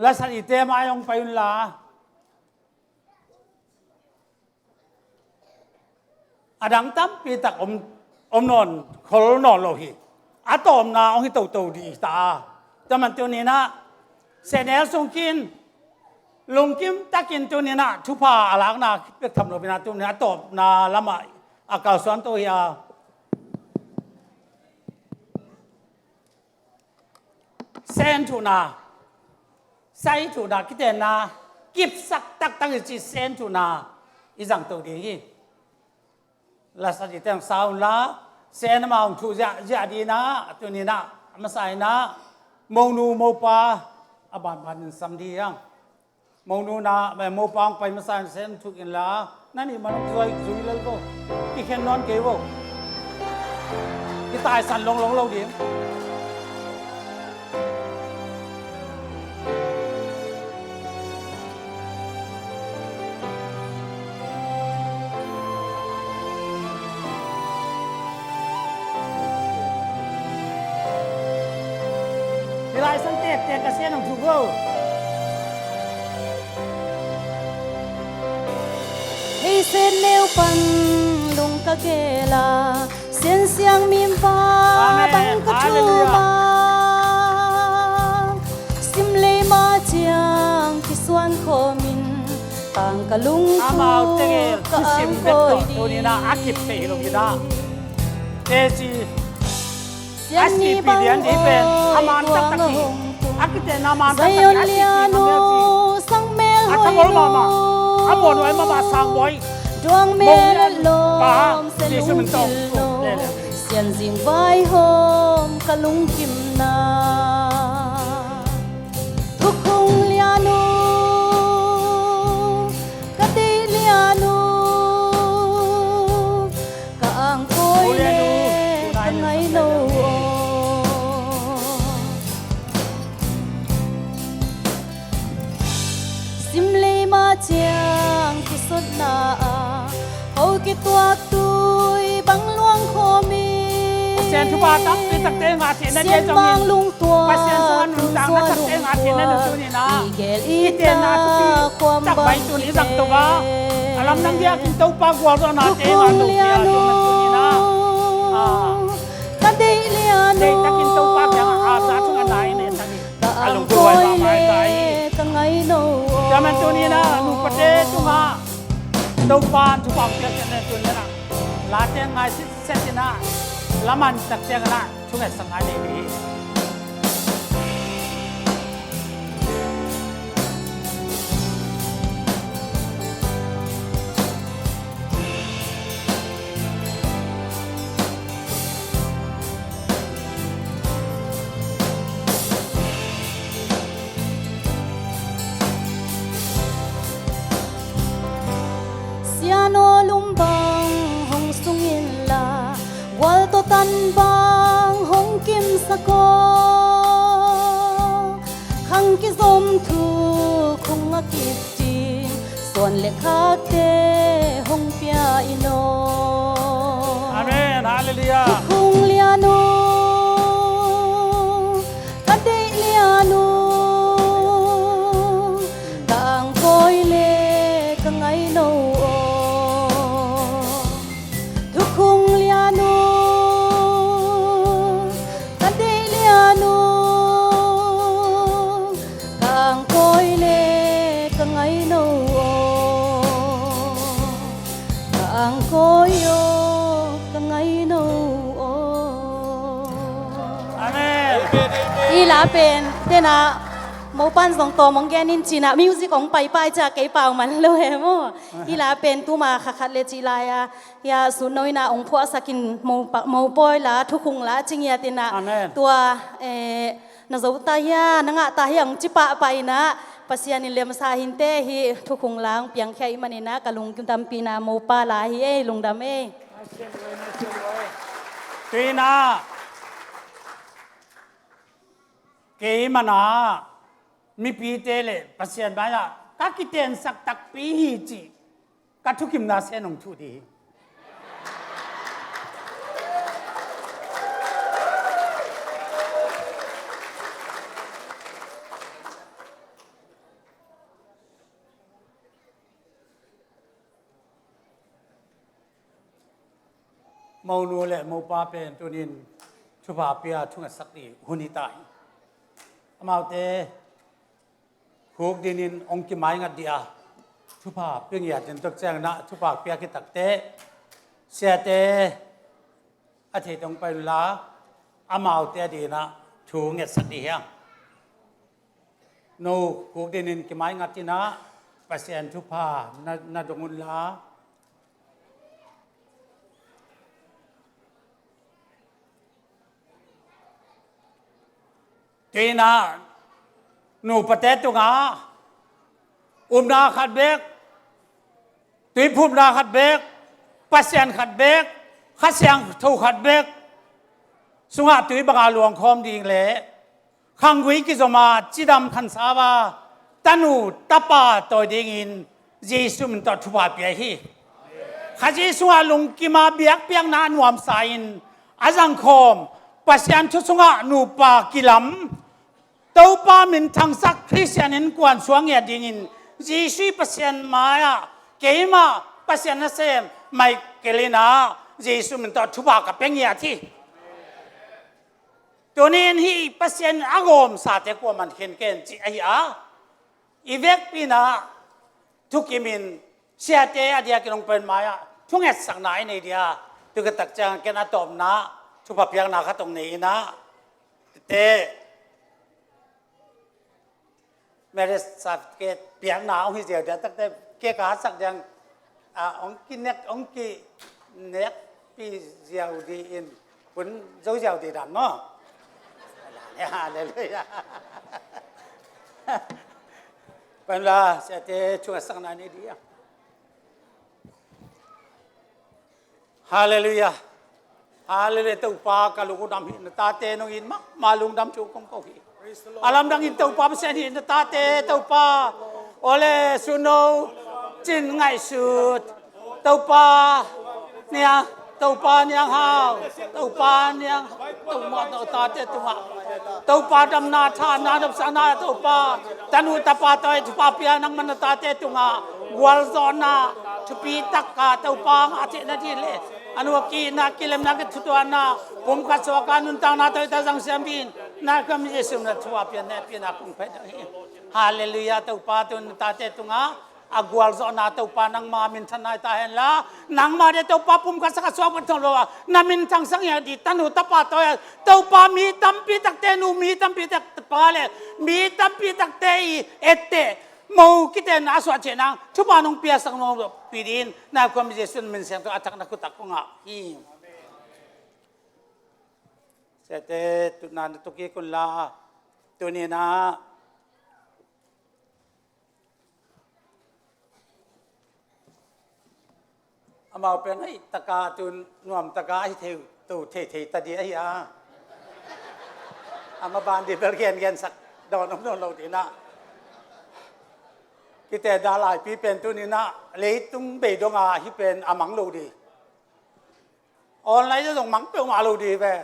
lasatite mai hong pai unla. A dang tampi tak om, om nawn, khol nawn lo hi. A tawpna hong hi toto dih ta a. Tua man tuninah sehnel sungkin lungkim takin tuninah thupha a lakna bek tham loinah tuninah a tawpna lamah a kalsuan to hi a. Sen thuhna, sai thuhna, kitenna kipsak taktak i cih sen thuhna i zangto ding hi. Lasatite hong sa unla, sen amah hong thuh ziahziah dinah, tuninah a masa inah monu mopa a banbanin sam dih hiang. Monu na, mopa hong pai masa in sen thuh inla, na nih man hong zuai zui lel vo. Kikhen nawn kei vo. Kitaisan longlong lo ding. Hih lai sang tektek ka sen hong thuh vo. Hei sen neu pan lung ka gel a, sen siang mim va bang ka thum a, sim lei ma ciang suan khawmin tang ka lungtu. Amau tegel ka thusim ang bek koi tawh di. Tuni-in ah a kip thei hi lo hi-in ah, teci a sipi lian di pen a man taktak hi. A kitenna man taktak hi. A sipi lian uh sang mel a thamol mahmah, a muanhuai mahmah Sangbawi. Duang mel lawm se lungkil lo. Sianzing vaihawm ka lungkimna. Thukhung lian uh, ka deih lian uh, ka angkawi le ka ngaino aw. Simlei ma ciang kisotna ah ho kituak tui bang luang khawm hi. Pasian thupha takpi takte ngah theihna ding zongin, Pasian sungah nuntakna takte ngah theihna ding tuni-in ah i gel i tenna thupi tak bai tun i zang tuk a, a lamdang diakin Topa gualzawhnate ngah to thei a, tuni-in ah ka deih lian uh, deih takin Topa kiangah a za thungetna i neihsak hi. Ka angkawi le ka ngaino aw. Tua man tuni-in ah nupate tungah Topa in thupha hong piak ciangin tuni-in ah late ngai sitset in ah, laman tak ciangin ah thungetsak ngai ding hi. Sianawlum bang hong sung inla, gualtawtan bang hong kimsak aw. Khang kizom thukhung a kip ding suan le khakte hong pia in aw. Amen. Halleluiah. Thukhung lian uh, ka deih lian uh, ka angkawi le ka ngaino aw. Thukhung lian uh, ka deih lian uh, ka angkawi le ka ngaino aw. Ka angkawi aw, ka ngaino aw. Amen. Hih la pen, tena, mopa'n zong tawm hong gen in ci-in ah, music hong paipai ciang kei pau man lo hi maw. Hih la pen tuma kha khat le cih lai-a, hia sutno in ah hong phuahsak in, mopa-, mopawi la, thukhung la, ci ngiat in ah. Amen. Tua, eh, na zo ta hia, na ngah ta hia, hong ci pahpah in ah, Pasian in lemsa hi inteh, hih thukhung la hong piangkhia ahih manin ah, ka lungdampihna mopa la hi ei, lungdam ei. Tui in ah, kei man ah, mipite le Pasian mai-ah ka kitensak takpi hi cih ka thukimna sen hong thuh ding hi. Monu le mopa pen tuni-in thupha pia thungetsak ding hun hi ta hi. Amaute khukdin in hong kimaingat dih a, thupha pia ngiat in tuk ciangin ah thupha pia khit takteh siate a theih tawh hong pai unla, amaute adingin ah thu ngetsak dih hi hang. No khukdin in kimaingat in ah Pasian thupha na, na dong unla. Tui in ah nupate tungah upna khat bek, tuiphumna khat bek, Pasian khat bek, Kha Siangtho khat bek sungah tui banga luangkhawm ding le khanggui kizom a cidam khansau a tanu tapa tawi dingin Jesuh min tawh thupha pia hi. Khazih sungah lungkim a biakpiakna a nuamsa in a zangkhawm, Pasian thu sungah nupa kilam, Topa minthangsak Khristian innkuan suak ngiat dingin Jesuh Pasian mai-ah keimah Pasian nasem Michael in ah Jesuh min tawh thupha ka pia ngiat hi. Tuni-in hih Pasian a gawmsate kuaman khenken cih ahi a, I vekpi-in ah thukimin siate a diakin hong pen mai-ah thungetsakna i nei dih a, tu ka tak ciang ken a tawpna thupha piakna khat hong nei in ah, tete marriage certificate piakna hong hi ziau dih a, takte kek a sak dih a, hong kinek, hong kinekpi ziau dih in, hun zo ziau dih dan maw? Halleluia. Pen la siate thungatsakna nei dih a. Halleluia. Halleluia. Topa, ka lung uh dam hi, na tate nong it mahmah lungdam thu kong ko hi. A lamdangin Topa Pasian hi, na tate Topa. Ole suno cin ngaihsut. Topa niang, Topa niang hau. Topa niang, Topa, na tate tungah Topa damna, thana, damsakna, Topa tanu tapa tawh i thupha pia, nangmah na tate tungah gualzawhna thupi taka Topa ngah theihna dih le a nu a ki-itna, kilemna, kithutuahna, pumkhat suaka nuntakna tawh i ta zang siam dih in, na khuami Jesu na thupha pia, na pina kong phet hi. Halleluia. Topa, tun na tate tungah a gualzawhna Topa nangma minthanna hi ta henla, nangma dih Topa pumkhat sak a suak phat thong lo a na minthang sang hi a dih tanu tapa tawh a Topa mi tampi takte nu, mi tampi takte pa le mi tampi takte i etteh mo kitenna a suah ciah nang thupha nong piaksak nong pi dih in, na khuami Jesu min siang tawh a thak na khutak kong ngah hi. Siate tutna na tuk kik un la, tuni-in ah amau pen ahi taka tun nuam taka ahi thei, to thei thei ta dih ahi a. Ama ban dih bel gen gen sak dawn om nawn lo dih in ah. Kitenna laipi pen tuni-in ah leitung bei dong a hih pen a mang lo dih. Online zong mang peuhmah lo dih ve.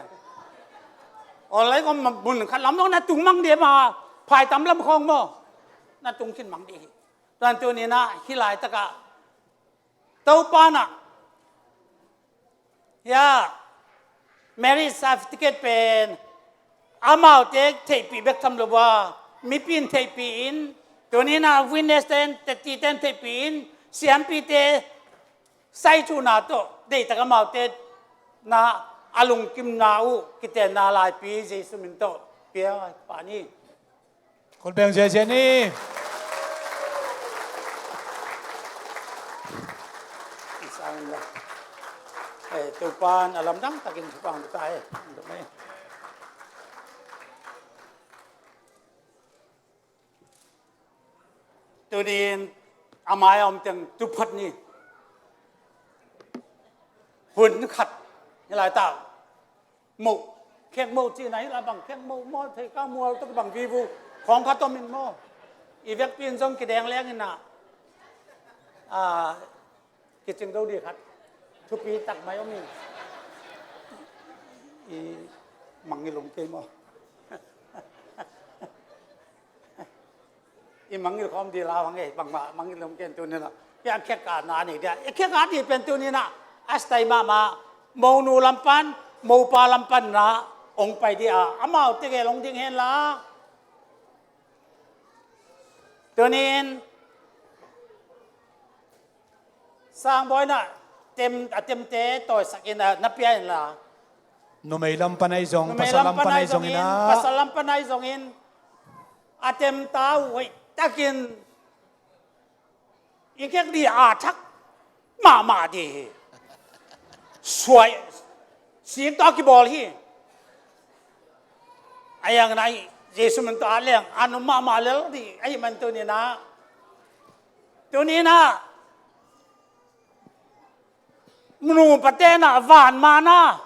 Online kong mun khat lam zong na tung mang dih ma, phaitam lam khawng maw, na tung khin mang dih hi. Tuan tuni-in ah hih laitakah Topa in ah, hia, marriage certificate pen amaute theihpih bek tham lo a, mipi in theihpih in, tuni-in ah witness ten, teti ten theihpih in, siampite saithuna tawh deihtak amaute na a lungkimna uh kitenna laipi Jesu min tawh pia pah ni. Khut beng ziazia ni. Eh, Topa in a lamdang takin thupha hong pia ta e. Tuni-in a mai-ah om teng tu phot ni. Hun khat hih laitak moh, khek moh cihna hih lai bang, khek moh maw, theika mual tawh kibang vivu khawng khat om in maw. I vekpi in zong kideng leng in ah, ah, kicing do dih khat thupi tak mai om in. I mangngilh om kei maw? I mangngilh khawm dih lau hang e, bangmah mangngilh om kei tuni-in ah. Piang khek a na nei dih a, i khek a dih pen tuni-in ah a style mahmah, monu lam pan, mopa lam pan na hong pai dih a, amaute gel hong ding hen la. Tuni-in Sangbawi in ah tem, a temte tawisak in ah na pia in la. Numei lam pan ahi zong, numei pasal lam pan ahi zongin ah, pasal lam pan ahi zongin a temta uh hoih takin i khek dih a thak mahmah dih hi. Suai sik tawh a kibawl hi. A yang na i Jesu min tawh a leng a nuam mahmah lel dih ahih man tuni-in ah, tuni-in ah nupate na van mana,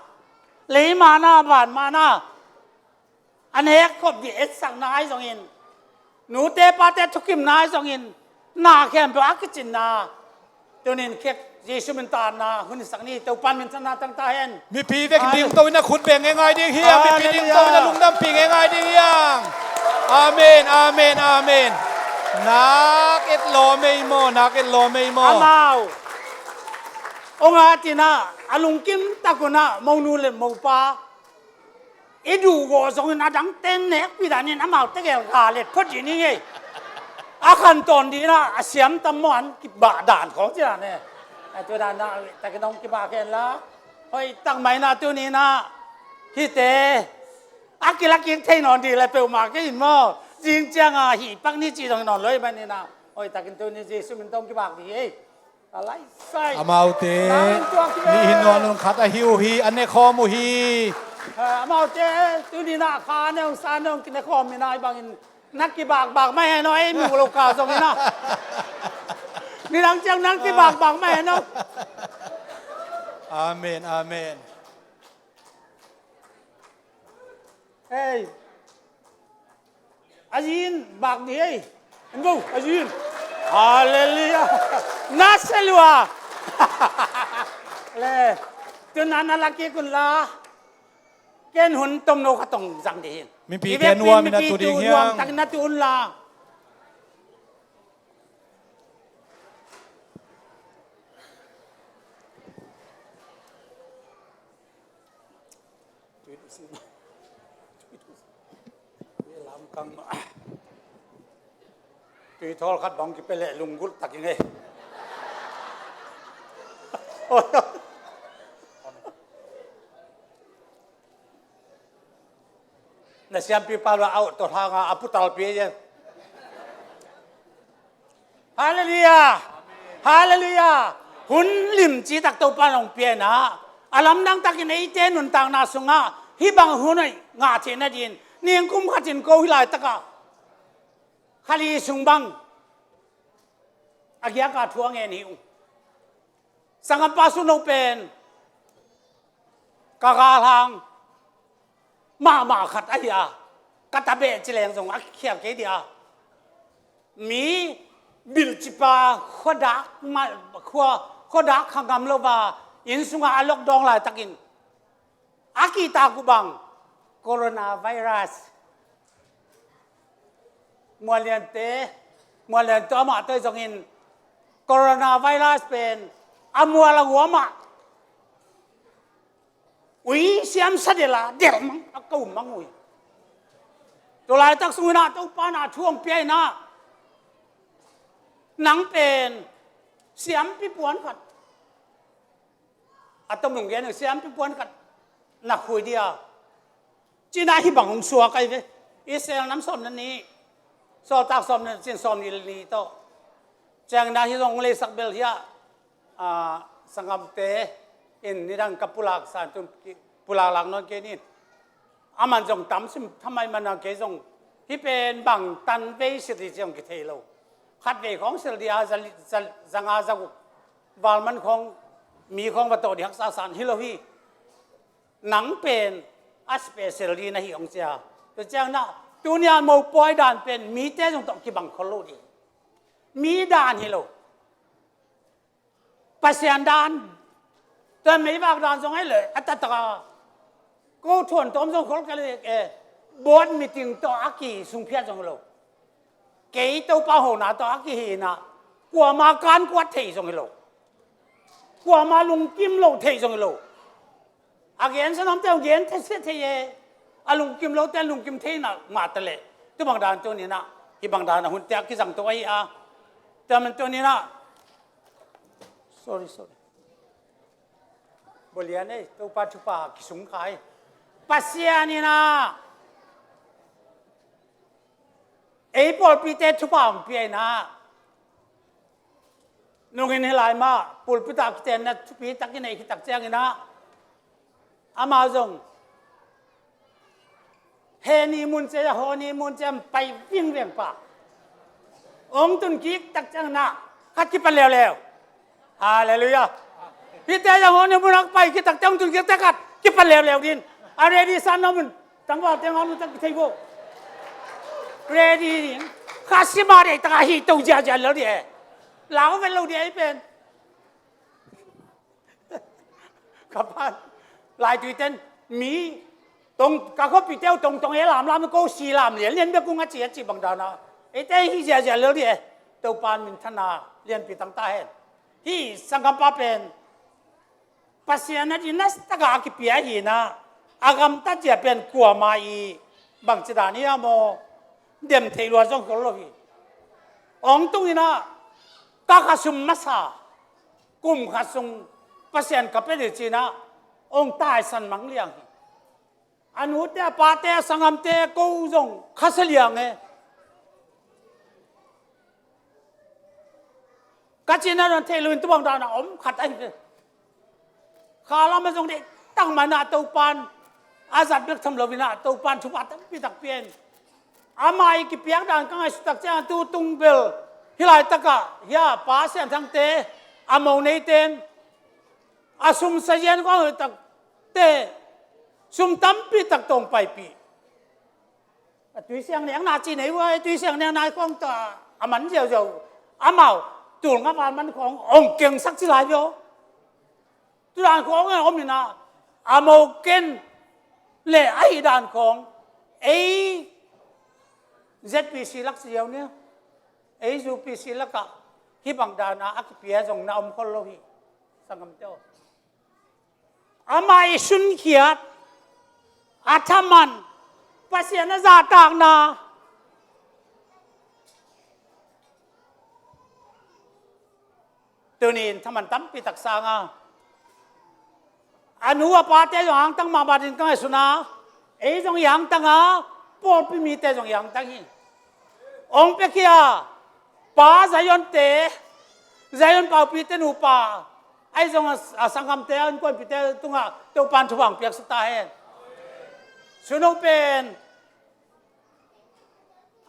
lei mana, van mana a nek khop dih etsakna ahi zongin, nute pate thukimna ahi zongin, na khempeuh a kicinna tuni-in khek Jesu min tawh na hun i sak ni. Topa in minthanna tang ta hen. Mipi vek dingto in a khut beng e ngai ding hiam? Mipi dingto in a lungdampi e ngai ding hiam? Amen, amen, amen. Nak et lawm ei maw, nak et lawm ei maw? Amau hong at in ah, a lungkim tak un ah monu le mopa i duh gawh zongin a dangte nekpih danin amaute gel ga let phot dih ni ngei. a khan tawn dih inah a siam tam maw an kibah dan khawng ci dan e. A tu dan inah takin hong kibah khen la. Hoih tak mah inah tuni inah hihte a kilak kik thei nawn dih le peuhmah kei in maw. Zing cianga hih pak ni cih zong hi nawn lo ahih manin ah hoih takin tuni Jesuh min tawh hong kibak dih ei. Amaute nih hi nawn un khat ahi uh hi, a nekhawm uh hi. Amaute tuni inah kha a ne hong sa ne hong kinekhawm inah hih bangin na kibakbak mah hen aw, ei muh lo ka zong inah. Nidang ciang nang kibakbak mah hen aw. Amen, amen. Ei. A zin bak dih ei. En bo, a zin. Halleluiah. Na se lua. Le. Tun na na la kik un la. Ken hun tomno khat tong zang dih hi. Mipi ken nuam in a tu ding hiang. Takin na tu un la. Tui thawl khat bang kipia leh lunggulh tak ing ei. Na siampipa lua a ot tawh hanga a putalpi ei. Halleluiah. Halleluiah. Hun limci tak Topa in hong pia inah a lamdang takin eite nuntakna sungah hih bang hun hoih ngah theih nadin ningkum khatin ko hih laitakah kha li sung bang a giaka thu a ngen hi ung. Sanggampa Suno pen ka galhang mahmah khat ahi a, ka tabeh ci leng zong a khial kei dih a. Mi bilcipa khuadak ma-, khua, khuadak kha ngam lo va inn sungah a lockdown laitakin a kihtak uh bang coronavirus. Mualiante, mualiante amah toi zongin coronavirus pen a mual a guam ah ui siam sa del a del mang a ko mang ui. Tua laitak sungin ah Topa in ah thu hong pia in ah nang pen siampi puan khat a tom hong gen siampi puan khat na khui dia. Cina hi bang hong suak ai ve. Israel nam sawm na ni, sawltak sawm na cin sawm ni le ni tawh. Ciang na hi zong hong leisak bel hi a, a, sanggamte in nidang ka pulak san tun ki, pulak lak nawn kei nin. Aman zong tam sim thamai mana kei zong hi pen bang tan vei sit hi ciang kithei lo. Khat vei khawng sil dia za, za, zanga zaguk valman khawng mi khawng va tawh di haksa san hi lo hi. Nang pen a special di na hi hong cia. Tua ciang na tunia mopawi dan pen mite zong tawh kibang khol lo di. Mi dan hi lo. Pasian dan, tua meivak dan zong ai le a tataka ko thuan tawm zong khol ka le e, board meeting tawh a ki sungphiat zong lo. Kei Topa hona tawh a kihina kuama kan kuat thei zong hi lo. Kuama lungkim lo thei zong hi lo. A gen sanawmte hong gen thei sia thei e. A lungkim lote a lungkim theina mahta le. Tu bang dan tuninah hi bang dan a hunte a kizang to ahi a. Tua man tuninah sorry, sorry. Bolian ei, Topa thupha kisung khai. Pasian inah ei pawlpite thupha hong pia inah nungin hi lai mah pulpit ah kitenna thupi takin ei khitak cianginah amau zong he ni mun cia haw ni mun cia pai vingveng pa hong tun kik tak cianginah khat kipan leuleu. Halleluiah. Hihte zang haw ni mun hak pai kik tak ciang hong tun kik tak khat kipan leuleu din. A ready san na mun tangval teng hong tak kithei bo. Ready din. Kha sima dei taka hi to ziazia lo di e. Lau vet lo di e pen. Ka pan laitui ten mi tong ka khuapi teu tongtong e lamlam ko si lam lianlian bek kung a ci a ci bang dana eite hi ziazia lel di e. Topan minthana lianpi tangta hen. Hi sanggampa pen Pasian a dinas taka a kipia hina a gamtat zia pen kuama i bangci dan hi a maw? Dem theih lua zong kol lo hi. Hong tung in ah, ka khasum masa kum khat sung Pasian ka pia ding ci-in ah hong taisan mangliang hi. A nute a pate a sanggamte ko zong khasia liang e. Ka cihna zong thei lo in, tua bang dan a om khat ahi ve. Kha lam ah zong deih tak mah in ah Topa'n a zat bek tham lo in ah Topa'n thupha tampi tak pia in, amah i kipiak dan ka ngaihsut tak ciang tu tung bel hih laitak ah hia Pa Sian Thangte, a mo neite in a sum sazian khawng hih tak teh sum tampi tak tawh hong paipih. A tui siang nekna ci nei uh a, tui siang nekna khawng tawh a man ziauziau. Amau tul nga val man khawng hong kengsak ci lai ve aw. Tu dan khawng e om in ah, a mo ken le ahi dan khawng ei Z P C lak ci ziau nia. Ei U P C lak ah hih bang dan a a kipia zong na om khol lo hi. Sanggamte aw, amah i sunkhiat, a thaman, Pasian a zahtakna, tuni in thaman tampi tak sang a, a nu a pate zong hangtang mahmah ding ka ngaihsun a, ei zong i hangtang a, pawlpi mite zong i hangtang hi. Hong piakhia Pa Zion-te, Zion paupite nupa, ahi zong a, a sanggamte, a innkuanpihte tungah Topa'n thupha hong piaksak ta hen. Suno pen,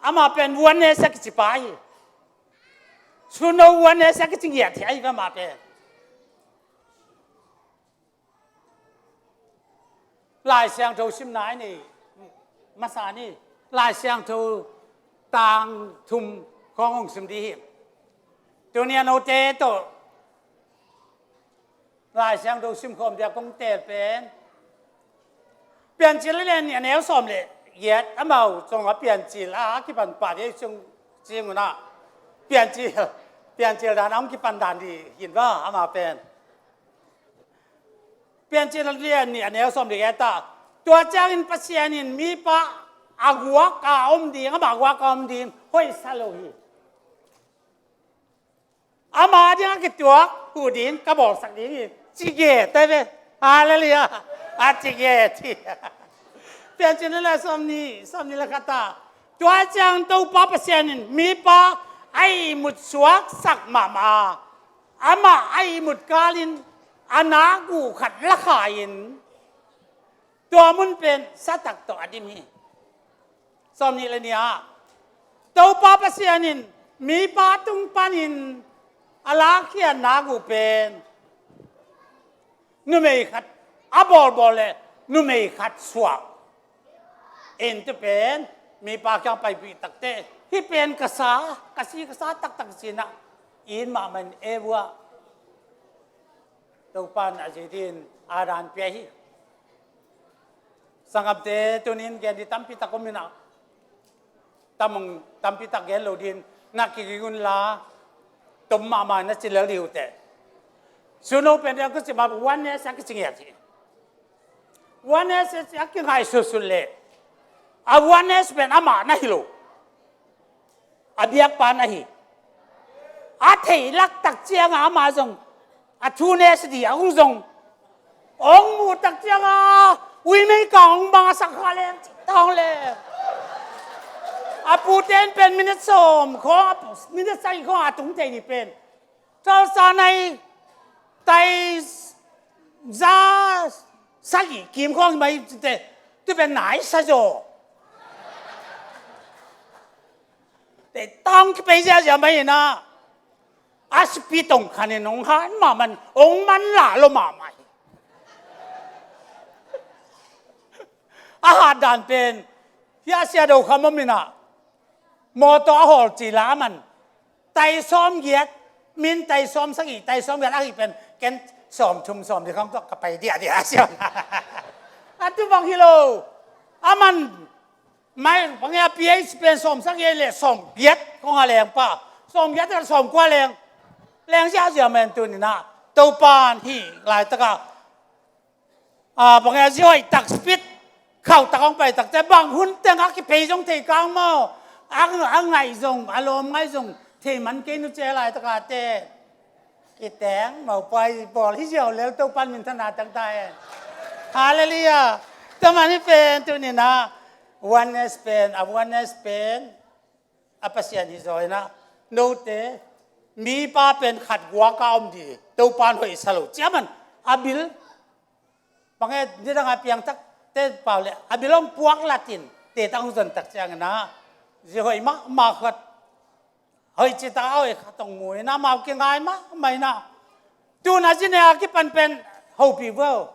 amah pen Vuan Ne Sia kici pa hi. Suno Vuan Ne Sia kici ngiat hi ahi ve amah pen. Lai Siangtho simna i nei masa ni. Lai Siangtho tang thum khawng hong sim ding hi. Tuni a note tawh Lai Siangtho simkhawm dia kong teel pen Piancil a lian nih a neu sawm le giat, amau zong a Piancil a kipan pah ding hi cing, cing un ah, Piancil, Piancil dan a hong kipan dan ding hi in va, amau pen Piancil a lian nih a neu sawm le giat ah, tua ciangin Pasian in mipa a guak a om ding, amah guak a om ding hoihsa lo hi. Ama ding a kituak huh ding ka bawlsak ding hi, ci ngiat ve. Halleluiah. A ci ngiat hi. Piancil a lian sawm nih, sawm nih le khat ah, tua ciang Topa Pasian in mipa a ihmut suaksak mahmah a, amah a ihmut kalin a nakguh khat lakhia-in tua mun pen satak tawh a dim hi. Sawm nih le nih ah, Topa Pasian in mipa tung panin a lakkhiat nakguh pen numei khat a bawlbawl le numei khat suak. Inn tu pen mipa kiang paipih takteh, hih pen ka sa, ka si ka sa taktak ci-in ah it mahmah in e vua. Topa'n a zi din a dan pia hi. Sanggamte, tuni in gen ding tampi tak om in ah, tamung tampi tak gen lo ding, na kiging un la, tom mahmah na ci lel ding uh teh. Suno pen ding a kici mah, Vuan Ne Sia kici ngiat hi. Vuan Ne Sia a kingaihsutsut leh, a Vuan Ne Sia pen amah na hi lo. A biakpa na hi. A theih lak tak ciangah amah zong a thu ne sia ding a, hong zong, hong muh tak ciangah ui mei kang hong bang a sak kha leng, ci ta hong leng. A pute in pen minute sawm khawng, minute sagih khawng a tung thei ni pen, thal sa nai tai za sagih kim khawng hi mai cite, tu pen nai sa zaw. Te tang kipei ziazia mai in ah, a sipi tong khan in hong han mahmah in, hong man lah lo mahmah hi. A hat dan pen, hia Sia Do Kham om in ah, mawtaw a hawl ci la a man, tai sawm giat, min tai sawm sagih, tai sawm giat a hi pen, ken sawm thum sawm li khawng tawh ka pai diahdiah a sia. A tu bang hi lo. A man mai bang e, a P H pen sawm sagih le sawm giat khawng a leng pa. Sawm giat le sawm kua leng. Leng ziahziah men tuni in ah, Topa'n hih laitak ah, a, bang e, a zi hoih tak, speed khauh tak hong pai takteh, bang hun teng a kipei zong thei kang maw. A, a ngaih zong, a lawm ngaih zong thei man kei nu cia laitakah te. Kiteng maupai bawl hi ziau lel Topan minthanna tangta hen. Halleluiah. Tua man hi pen tuninah oneness pen, a oneness pen a Pasian hi zaw inah note mipa pen khat guaka om di Topan hoih sa lo ciaman a bil. Bang e nidang a piangthak te pau le a bil hong puak latin te tang hong zon tak cianginah zi hoih mahmah khat hoih cita a hoih khat hong mu inah mau kingai mahmah inah tuna zi ne a kipan pen hopi vo.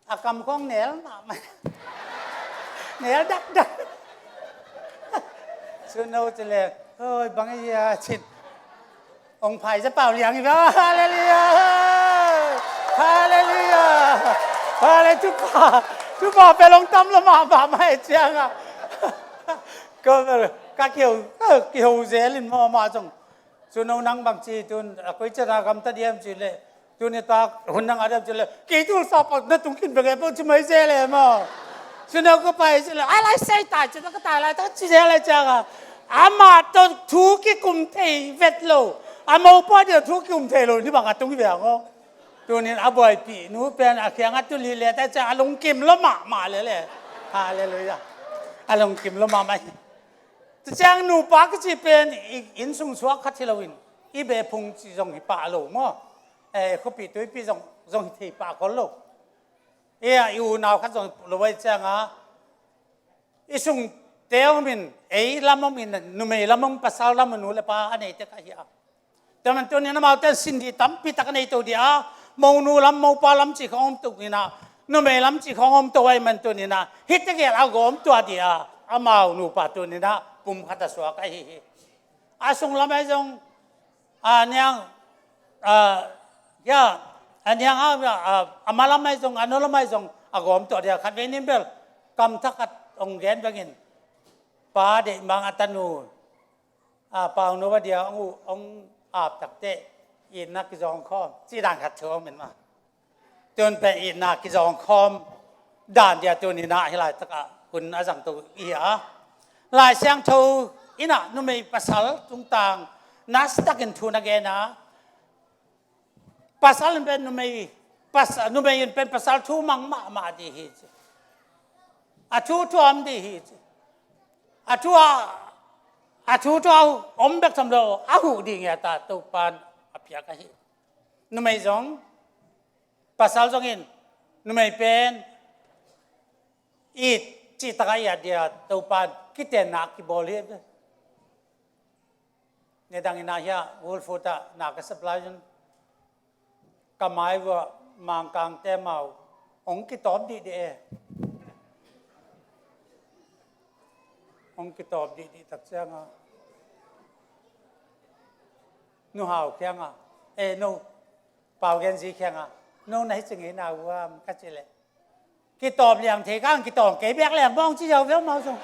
A kam khong nel mahmah. Nel dakdak. Suno cile hoi bang ia cin. Ong phai za pau liang i ba. Halleluiah. Halleluiah. Halle tupa. Tupa pe long tam lo mahmah mai cianga. Ko ka kihou kihou zelin mahmah zong. Suno nang bang ci tun a koi cana gamta diam ci le. Tuni tak hun nang a diam ci le kei tul sa pak na tung khin bek e pau ci mai se le maw. Suno ko pai ci le a lai sai ta ci na ka tai lai ta ci se le cianga. Ama to thu kikum thei vet lo. A mopa dia thu kikum thei lo ni bang a tung hi ve ang o. Tunin a buaipih nu pen a khiang a tuli le ta cia a lungkim lo mahmah le le. Halleluiah. A lungkim lo mahmah hi. Tua ciang nupa kici pen i innsung suak khat hi loin i bephung ci zong hi pah lo maw? Eh, khuapi tuipi zong zong hi thei pah khol lo. Eh, i unau khat zong hi lo ai cianga i sungte om in ei lam om in numei lam om pasal lam nu le pa a neite ka hi a. Tua man tunin amaute sin dih tampi tak a nei to dih a, monu lam mopa lam cih khong om to inah numei lam cih khong om to ai man tuninah hih tegel a gawm tua dih a, amau nupa tuninah pum khat a suak ahi hi. A sung lam ai zong a niang a ya a niang a a ma lam ai zong a no lam ai zong a gawm tua dih a khat vei nin bel kam thak khat ong gen bangin pa deih mang a tanu a pau no va dia ong ong ap takte itna kizawng khawm ci dan khat thu om in ma. Tun pen itna kizawng khawm dan dia tuninah hi laitakah hun a zang to i hi a. Lai Siangtho inah numei pasal tungtang nasitakin thu na gen a. Pasal in pen numei pasal numei in pen pasal thu mang mahmah dih hi ci. A thu thuam dih hi ci. A thu a a thu thu a om bek tham lo a huh dih ngia ta Topan a piak ahi. Numei zong pasal zongin numei pen it cih takah i at dia Topan kitenna kibawl hi. Nidang inah hiah Whole Food ah na ka supply zun ka mai vua Mangkangte mau hong kitawp dihdih e. Hong kitawp dihdih tak cianga Nu Hau kianga e no Pau Gen Zi kianga no na hi ci ngei na uam ka ci leh Kitawp liang thei kang kitawng kei bek leng bawng ci ziau viau mau zong.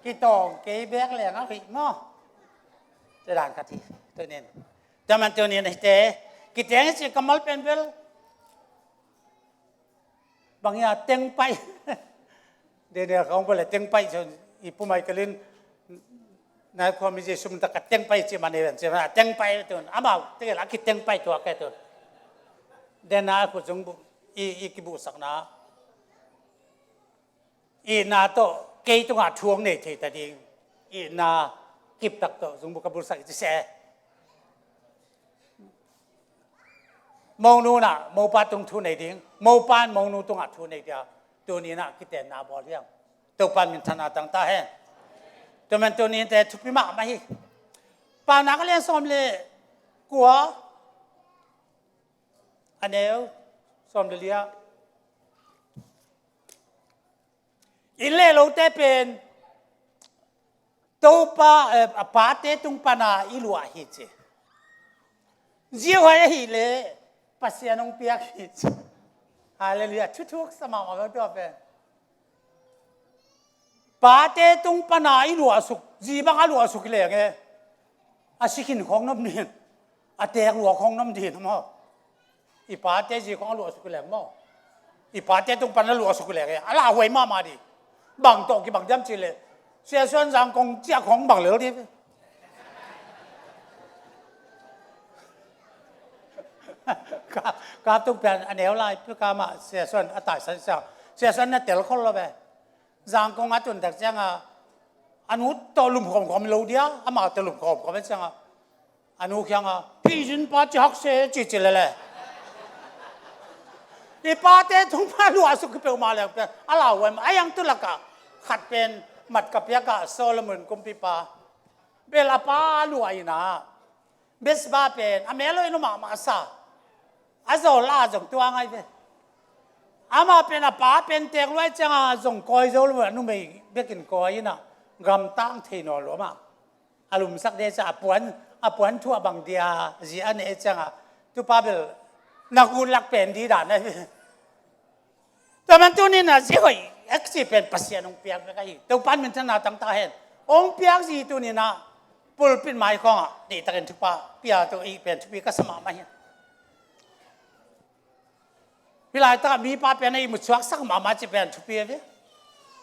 Kitawng kei bek leng a hih maw? Tua dan khat hi tunin. Tua man tunin hite kiteng hi ci ka mal pen bel. Bang ia tengpai. Daniel ka ong pale tengpai so i pumai kalin. Nai khua mi Jesu min taka tengpai ci man even ci man tengpai tun amau tengel aki tengpai tua ke tun. Dena khu zung bu i i kibu sakna. I na to kei tunga thuang nei thei ta ding. I na kip tak to zung bu kabul sak ci se. Monu na mopa tung thu nei ding mopa monu tunga thu nei dia. Tuni na kiten na bawl hiam? Topan min thana tang ta hen. Tumen tuni te thupi mah mah hi. Pau na ka lian sawm le kua a neu sawm le lia. Inn le lote pen Topa eh, a pate tung pana i luah hi ci. Ziau hai ahi le Pasian hong piak hi ci. Halleluiah. Thuthuk sama ma tua pen. Pate tung pana i luah suk zi bang a luah suk leng e. A sikin khong nom din. A tek luah khong nom din maw? I pate zi khong a luah suk leng maw? I pate tung pan a luah suk leng e a lauhuai mahmah di. Bang tawh kibang diam cih leh, Sia Suan Zangkong ciah khong bang lel dih ve. Ka, ka tung pian a neu lai pi ka mah Sia Suan a taisan sia, Sia Suan na tel khol lo ve. Zangkong a tun tak cianga a nu tawh lum khawmkhawm lo dia, amah tawh lum khawmkhawm cianga a nu kianga, "Phizin pa ci hak se," ci ci lele. I pate thong pa luah suk peuhmah leng pian a lau em, a yang tu lakah khat pen mat ka piakah Solomon kumpipa bel a pa luah inah, Bathsheba pen a mel lo in mahmah sa, a zawl a zong tua ngai ve. Amah pen a pa pen teek luai cianga zong kawi zo lo, a numei bekin kawi inah gamtang thei nawn lo amah. A lumsak dei ciah a puan, a puan thuah bang dia zi a neh cianga tupa bel na gutlak pen di dan ahi. Tua man tuninah zi hoih a kici pen Pasian hong piak bek ahi. Topan minthanna tangta hen. Hong piak zi tuninah pulpit mai khawngah deihtakin thupha pia tu i pen thupi ka sa mahmah hi. Hih laitakah mipa pen a ihmut suaksak mahmah ci pen thupi a ve.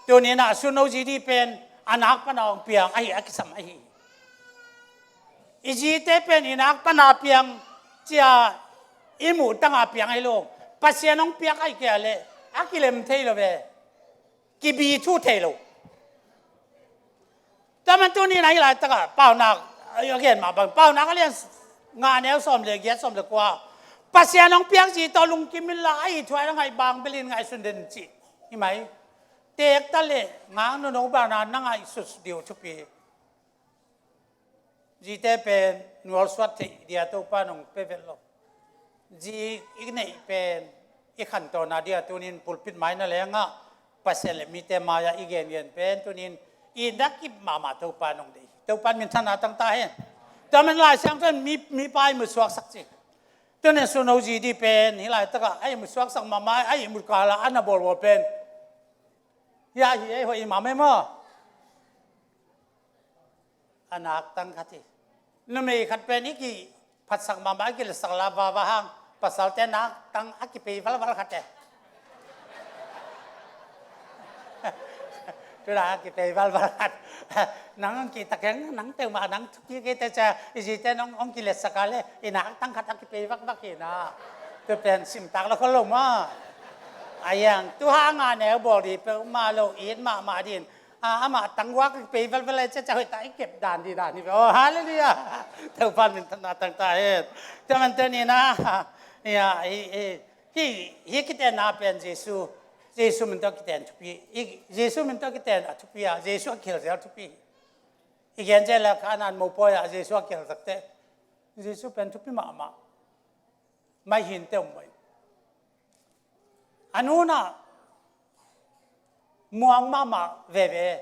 Tuninah Suno G D pen a nak pana hong piang ahi a kisam ahi. I zite pen i nak pana piang cia i muh tangah piang ahi lo. Pasian hong piak ahi kei a leh a kilem thei lo ve. Kibi thu thei lo. Tua man tuninah hih laitakah Paunak a gen mah bang, Paunak a lian nga neu sawm le giat, sawm le kua, Pasian hong piak zi tawh lungkim inla, a ithuai na ngaih bang belin ngaihsun den cih hi mai. Teekta le ngak nono bana na ngaihsut dih uh thupi. Zite pen nualsuat theih dia Topa nong pe vet lo. Zi i neih pen i khantawn a dia tunin pulpit mai na lengah Pasian le mite mai-ah i gengen pen tunin i na kip mahmah Topa nong deih. Topa minthanna tangta hen. Tua man Lai Siangtho in mi, mipa ihmut suaksak ci. Tunin Suno G D pen hih laitakah a ihmut suaksak mahmah, a ihmut kala a na bawlbawl pen hia hi ei hoih i mahmah maw? A naktang khat hi. Numei khat pen i kiphatsak mahmah, i kiletsak la vava hang, pasalte naktang a kipei valval khat e. Tula a kipei valval khat. Nang hong kihtak heng, nang peuhmah nang thupi kei te cia, i zite nong hong kiletsak a le i naktang khat a kipei vakvak hi na. Tu pen simtak lo khol lo maw? A yang tu hanga neu bawl dih peuhmah lo, it mahmah din. A, amah tangguak pei velvel a, ciacia hoih ta i kep dan di dan hi ve. Oh, halleluiah. Topa minthanna tangta hen. Tua man tuni na, ia, hi, hi, hi, hi kitenna pen Jesu, Jesu min tawh kiten thupi. I, Jesu min tawh kiten a thupi a, Jesu a kihel zel thupi. I gen zel a Kanaan mopawi a Jesu a kihel takte, Jesu pen thupi mahmah. Mai hin te om mai. A nunah muang mahmah veve.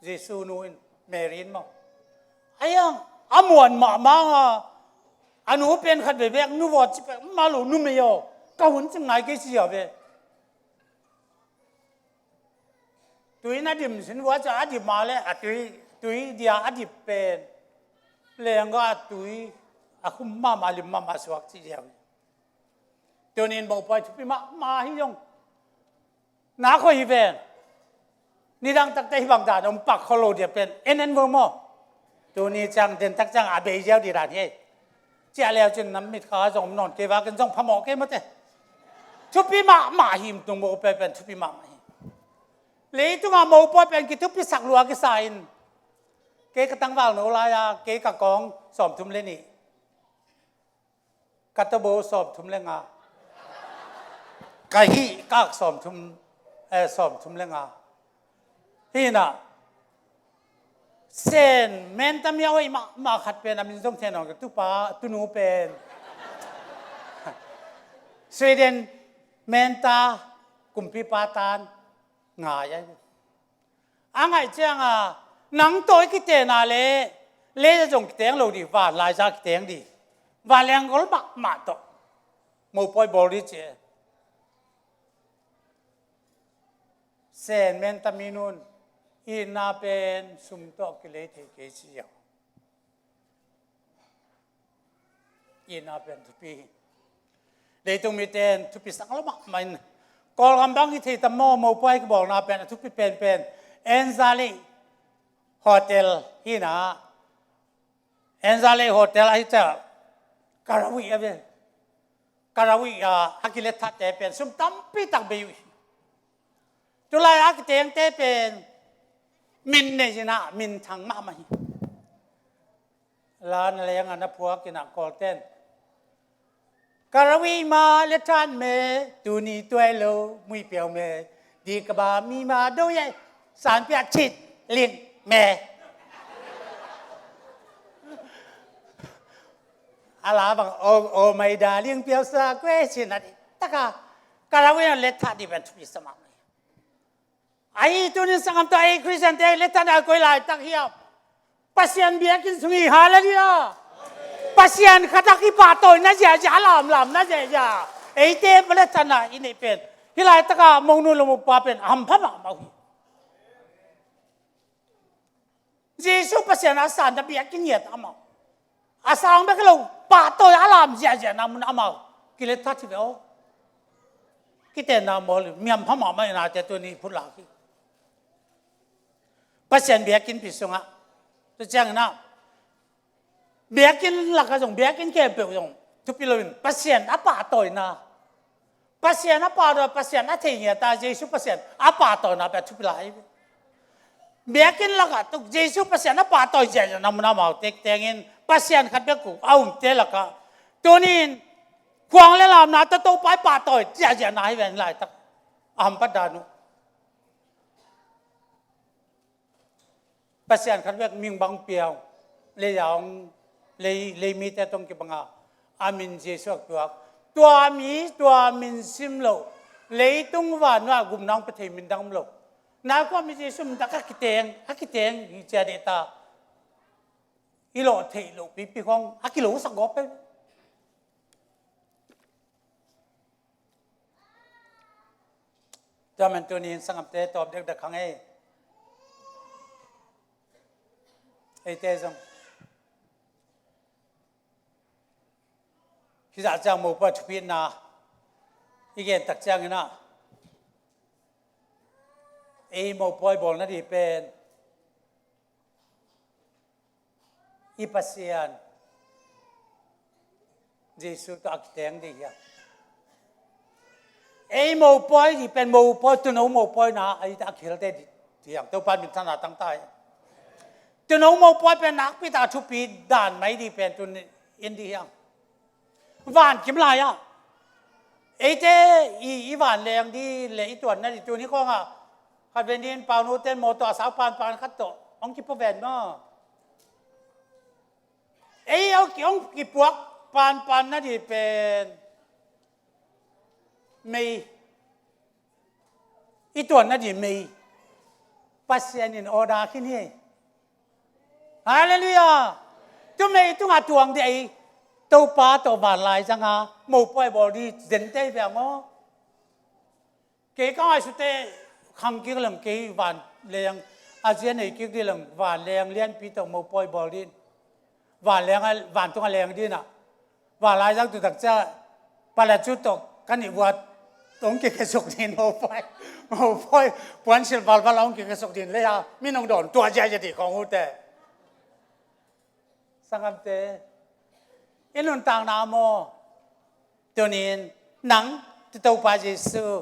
Jesu nu in, Mary in maw? A yang a muan mahmah a, a nu pen khat veve, nu vawt ci pek mah lo, numei aw, ka hun cing ngai kei ci a ve. Tui na dim sin vua cia a dim a le a tui, tui dia a dim pen lengga a tui a khum mahmah, lim mahmah suak ci ziau. Tunin mopawi thupi mahmah hi zong na khoi hi ven. Nidang takte hi bang dan om pak khol lo dia pen en en vo maw? Tuni ciang den tak ciang a bei ziau di dan hi. Ciah leu cin nam mit kha zong om nawn kei vakin zong phamawh kei mawte. Thupi mahmah hi, tung mopawi pen thupi mahmah hi. Leitungah mopawi pen kithupisak lua kisa in. Kei ka tangval no lai-a kei ka kawng sawmthum le nih. Ka tawbo sawmthum le nga. Ka hih kak sawmthum, eh, sawmthum le nga. Hinah Sen Menta mi a hoih mahmah khat pen a min zong thei nawn ka, tupa, tunu pen Sweden Menta kumpipa tan ngai a. A ngaih cianga nang tawh i kitena le, leia zong kiteng lo dih, vanlaiza kiteng dih. Vanleng gol mahmah tawh mopawi bawl dih ci e. Sen Menta minun itna pen sum tawh kilei thei kei ci ziau. Itna pen thupi hi. Leitung mite in thupi sang lo mahmah in Kawlgam bang i thei tam maw, mopawi kibawlna pen a thupi penpen Anzac Lake Hotel hi na. Anzac Lake Hotel ahi ciang Karawi a ve. Karawi a, a kilethate pen sum tampi tak bei uh hi. Tulai a kitengte pen min nei hi na, minthang mahmah hi. La na leng a na phuak hi na Kawlten. Karawi ma le than me, tuni tuai lo, mui piau me, di kaba mi ma do ye, san pia chit, ling me. A la bang, o, o mai da ling piau sa kue sin a di. Taka, Karawi a le tha di ben thupi sa ma mai. Ahi tunin sanggam tawh ei Khristiante le than a koi laitak hiam? Pasian biakinn sung hi, halleluiah. Pasian khat a kipahtawina ziahziah, a lamlamna ziahziah eite le than a i neih pen hih laitaka monu le mopa pen a hampha mahmah uh hi. Jesu Pasian a sanna biakinn ngiat amau. A sang bek lo, pahtawi a lam ziahziahna mun amau kilet khat hi ve aw. Kitenna mawl, miam pha mahmah inate tuni phut lak hi. Pasian biakinnpi sungah, tu ciangin ah biakinn lakah zong, biakinn khempeuh zong thupi loin Pasian a pahtawina, Pasian a pahtawi, Pasian a thei ngiat a, Jesu Pasian a pahtawina pia thupi lai. Biakinn lakah tuk Jesu Pasian a pahtawi ziahziahna mun amau tektengin Pasian khat bek uh a umte lakah tunin khuang le lamna tawh Topa i pahtawi ziahziahna hi ven laitak a hampat dan uh. Pasian khat vek ming bang piang, lei a hong, lei, lei mite tong kibanga a min Jesu a tuak. Tua mi, tua min sim lo, leitung vanua gupna hong pia thei min dang om lo. Nai kua mi Jesu min tak a kiteng, a kiteng hi cia deh ta. I lawh theih loh pipi khong a kilosak gawp pe. Tua man tunin sanggamte tawm dekdek kha ngei. Eite zong hizah ciang mopawi thupitna i gen tak ciangin ah ei mopawi bawl nadih pen i Pasian Jesu tawh a kiteng dih hiam? Ei mopawi dih pen mopawi, tuuno mopawina a i a khilte dih hiam? Topa min thana tangta hi. Tuuno mopawi pen nakpi tak a thupi dan mai dih pen tun in dih hiam? Van kim lai ah eite i, i van leng dih le i tuan nadih tuni khawngah khat ven din paunu ten mawtaw a sau panpan khat tawh hong kipuak ven maw? Ei hong ki, hong kipuak panpan nadih pen mei, i tuan nadih mei Pasian in order khin hi. Halleluiah. Tu mei tungah tuang dih ei Topa tawh vanlai zanga mopawi bawl dih zente hi ve maw? Kei ka ngaihsute khang kik leng kei van leng a zia nei kik dih leng van leng lianpi tawh mopawi bawl din. Van leng a, vantung a leng dinah vanlai zang tu tak cia palat cu tawh ka nih vuat hong kikhesuk din mopawi, mopawi puansil valval hong kikhesuk din lei a min hong dawn tua ziahziah dih khong hute. Sanggamte, i nuntakna maw? Tunin nang Topa Jesu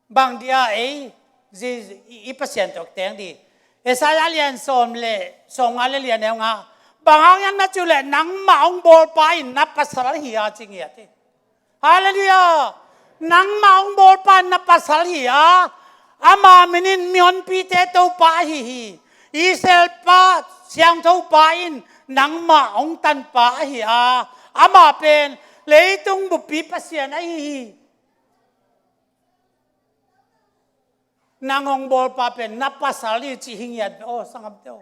bang dia ei i, i Pasian tawh teng dih? Isaiah lian sawm le sawm nga le lian eunga bang hang hiam na cih leh nangmah hong bawlpa in na pasal hi a ci ngiat hi. Halleluiah. Nangmah hong bawlpa in na pasal hi a, ama minin mihonpite Topa ahi hi. Israel pa siangthopa in nangmah hong tanpa ahi a, ama pen leitung buppi Pasian ahi hi. Nang hong bawlpa pen na pasal hi cih hi ngiat ve aw sanggamte aw.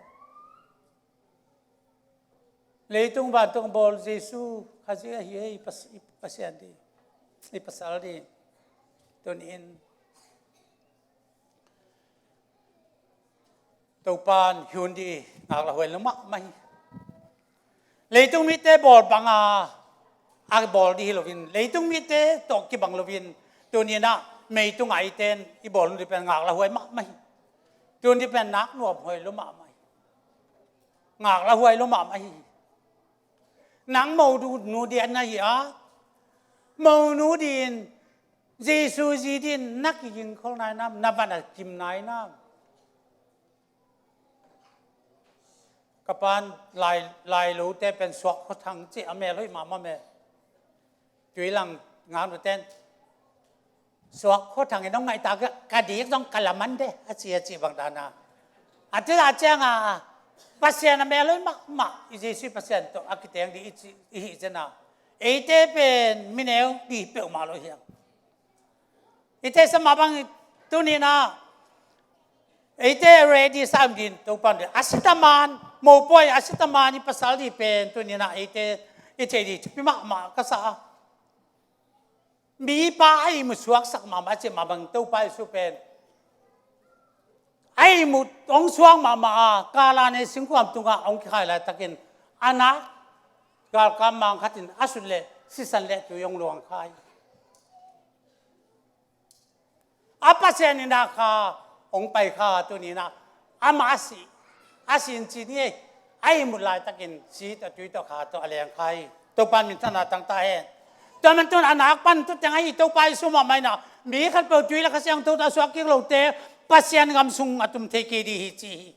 Leitung vantung bawl Jesu Khazih ahi ei, i Pasian dih, i pasal dih. Tunin Topan hi un dih ngak la huai lo mahmah hi. Leitung mite bawl banga a bawl dih hi loin, leitung mite tawh kibang loin, tuni-in ah meitung ah eite in i bawl dih pen ngaklah huai mahmah hi. Tuni pen nak nuam huai lo mahmah hi. Ngaklah huai lo mahmah hi. Nang mo nu ding na hi a, mo nu ding, Jesu zi ding na kigingkhol nai nam, na van a kim nai nam. Ka pan lai, lai lote pen Suak Khua Thang ci a, mel hoih mahmah me. Tuilang ngak nu ten Suak Khua Thang in hong ngaih ta ka, ka dik zong ka laman de a ci a ci bang dan a. A tu a ciang a, Pasian a mel hoih mahmah, i Jesu Pasian tawh a kiteng ding i ci, i hi ciang a. Eite pen mineu ding peuhmah lo hi hang. I theihsa mah bang tuni-in ah eite ready sa ding, Topa'n ding a si taman, mopawi a si taman i pasal ding pen tuni-in ah eite i theih ding thupi mahmah ka sa a. Mipa a ihmut suaksak mahmah a cih mah bang Topa Jesu pen a ihmut hong suak mahmah a, Kalan ei singkhuam tungah hong kikhai laitakin a nak galkap mang khat in a sut leh sisan leh tui hong luang kha hi. A Pasian in a kha hong pai kha, tuni-in ah amah a si, a si in ci ni ei, a ihmut laitakin si tawh tui tawh kha tawh a leng kha hi. Topa'n minthanna tang ta hen. Tua man tun a nak pan tu teng ahi Topa Jesu mahmah in ah mi khatpeuh tui le Kha Siangtho tawh a suak kik lote Pasian gam sung a tum thei kei ding hi ci hi.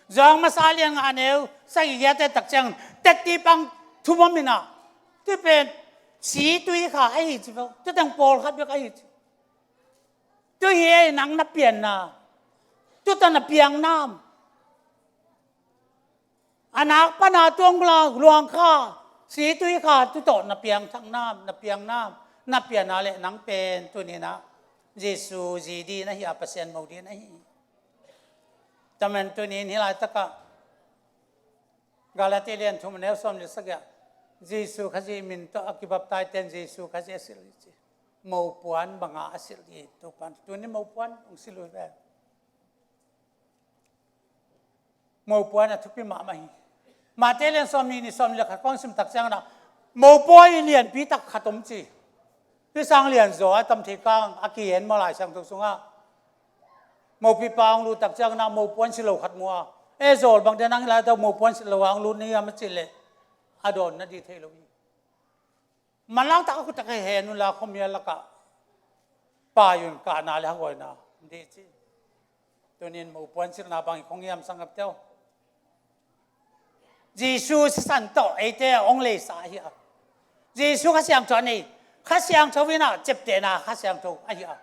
Zawng masa lian nga neu sagih giat te tak ciang tetti pang thum om in ah, tu pen si tui kha ahi ci vo, tu teng pawlkhat bek ahi ci. Tu hi ei nang na pianna, tu tawh na piang nam. A nak pan a tuang luang kha, si tui kha, tu tawh na piang thak nam, na piang nam, na pianna leh nang pen tuni-in ah Jesu zi ding na hi a, Pasian mo ding na hi. Tua man tuni-in hih laitakah Galati lian thum neu sawm le sagih ah Jesu Khazih min tawh a kibaptaizte in Jesu Khazih a silh hi ci. Mopuan banga a silh hi. Topa'n tuni mopuan hong silh uh hi ve. Mopuan a thupi mahmah hi. Mate lian sawmnih ni sawmnih le khat kong sim tak ciangin ah mopawi lianpi tak khat om ci. Hih sang lianzaw a tam thei kang a kihen maw Lai Siangtho sungah. Mopipa hong lut tak ciangin ah mopuan si lo khat mu a. E zawl bang te nang hih laitak mopuan si lo a hong lut na hiam a cih leh a dawn na ding thei lo hi. Manlang tak a khut tak a hen unla khuamial lakah pai un, kahna le hagawina ding ci. Tuni-in mopuan silhna bang hi kong hiam sanggam teu. Jesu sisan tawh eite hong leisa ahi a. Jesu Kha Siangtho a nei. Kha Siangtho in ah ciaptehna Kha Siangtho ahi a.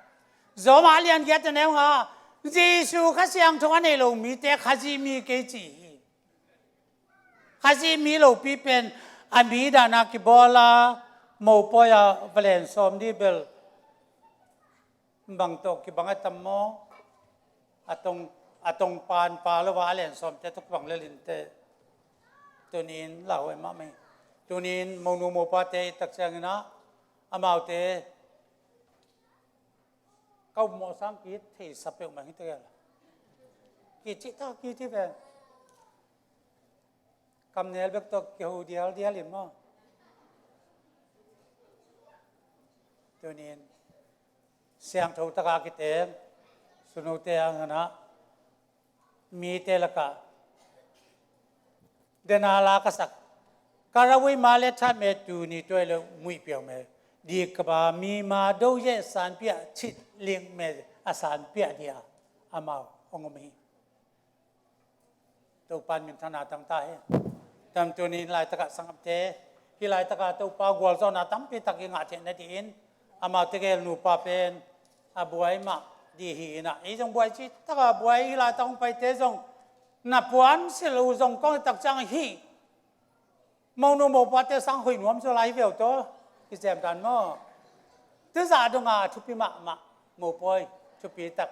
Rom a lian giat a neu nga, Jesu Kha Siangtho a nei lo mite Khazih mi kei ci hi. Khazih mi lopi pen a mi dan a kibawl a, mopawi a va len sawm ding bel bang tawh kibang a tam maw? A tong, a tong pan pa lo a a len sawmte tawh kibang lel inteh. Tuni-in lauhuai mahmah hi. Tuni-in monu mopate i tak ciangin ah amaute ka upmawh sang kithei sa peuhmah hi tegel. Kicih ta kithei ve. Kamnel bek tawh kiho dialdial in maw? Tuni-in siangtho taka a kiteng sunute a nganah mite lakah dena la ka sak, ka rawi ma le tha me tuni tuai le muih piau me, di ka ba mi ma do ye sanpiah chit ling me a sanpiah dia amau hong om hi. Topa'n minthanna tang ta hen. Tam tuni-in laitakah sanggamte, hih laitakah Topa gualzawhna tampi tak i ngah theih nadingin amau tegel nupa pen a buai mah ding hi inah, ei zong buai ci takah buai, hih laitak hong paite zong na puan silh uh zong kong i tak ciang hih monu mopate sang hoih nuam zaw lai hi ve uh tawh i cem dan maw? Tuzah donga a thupi mahmah mopawi thupi tak.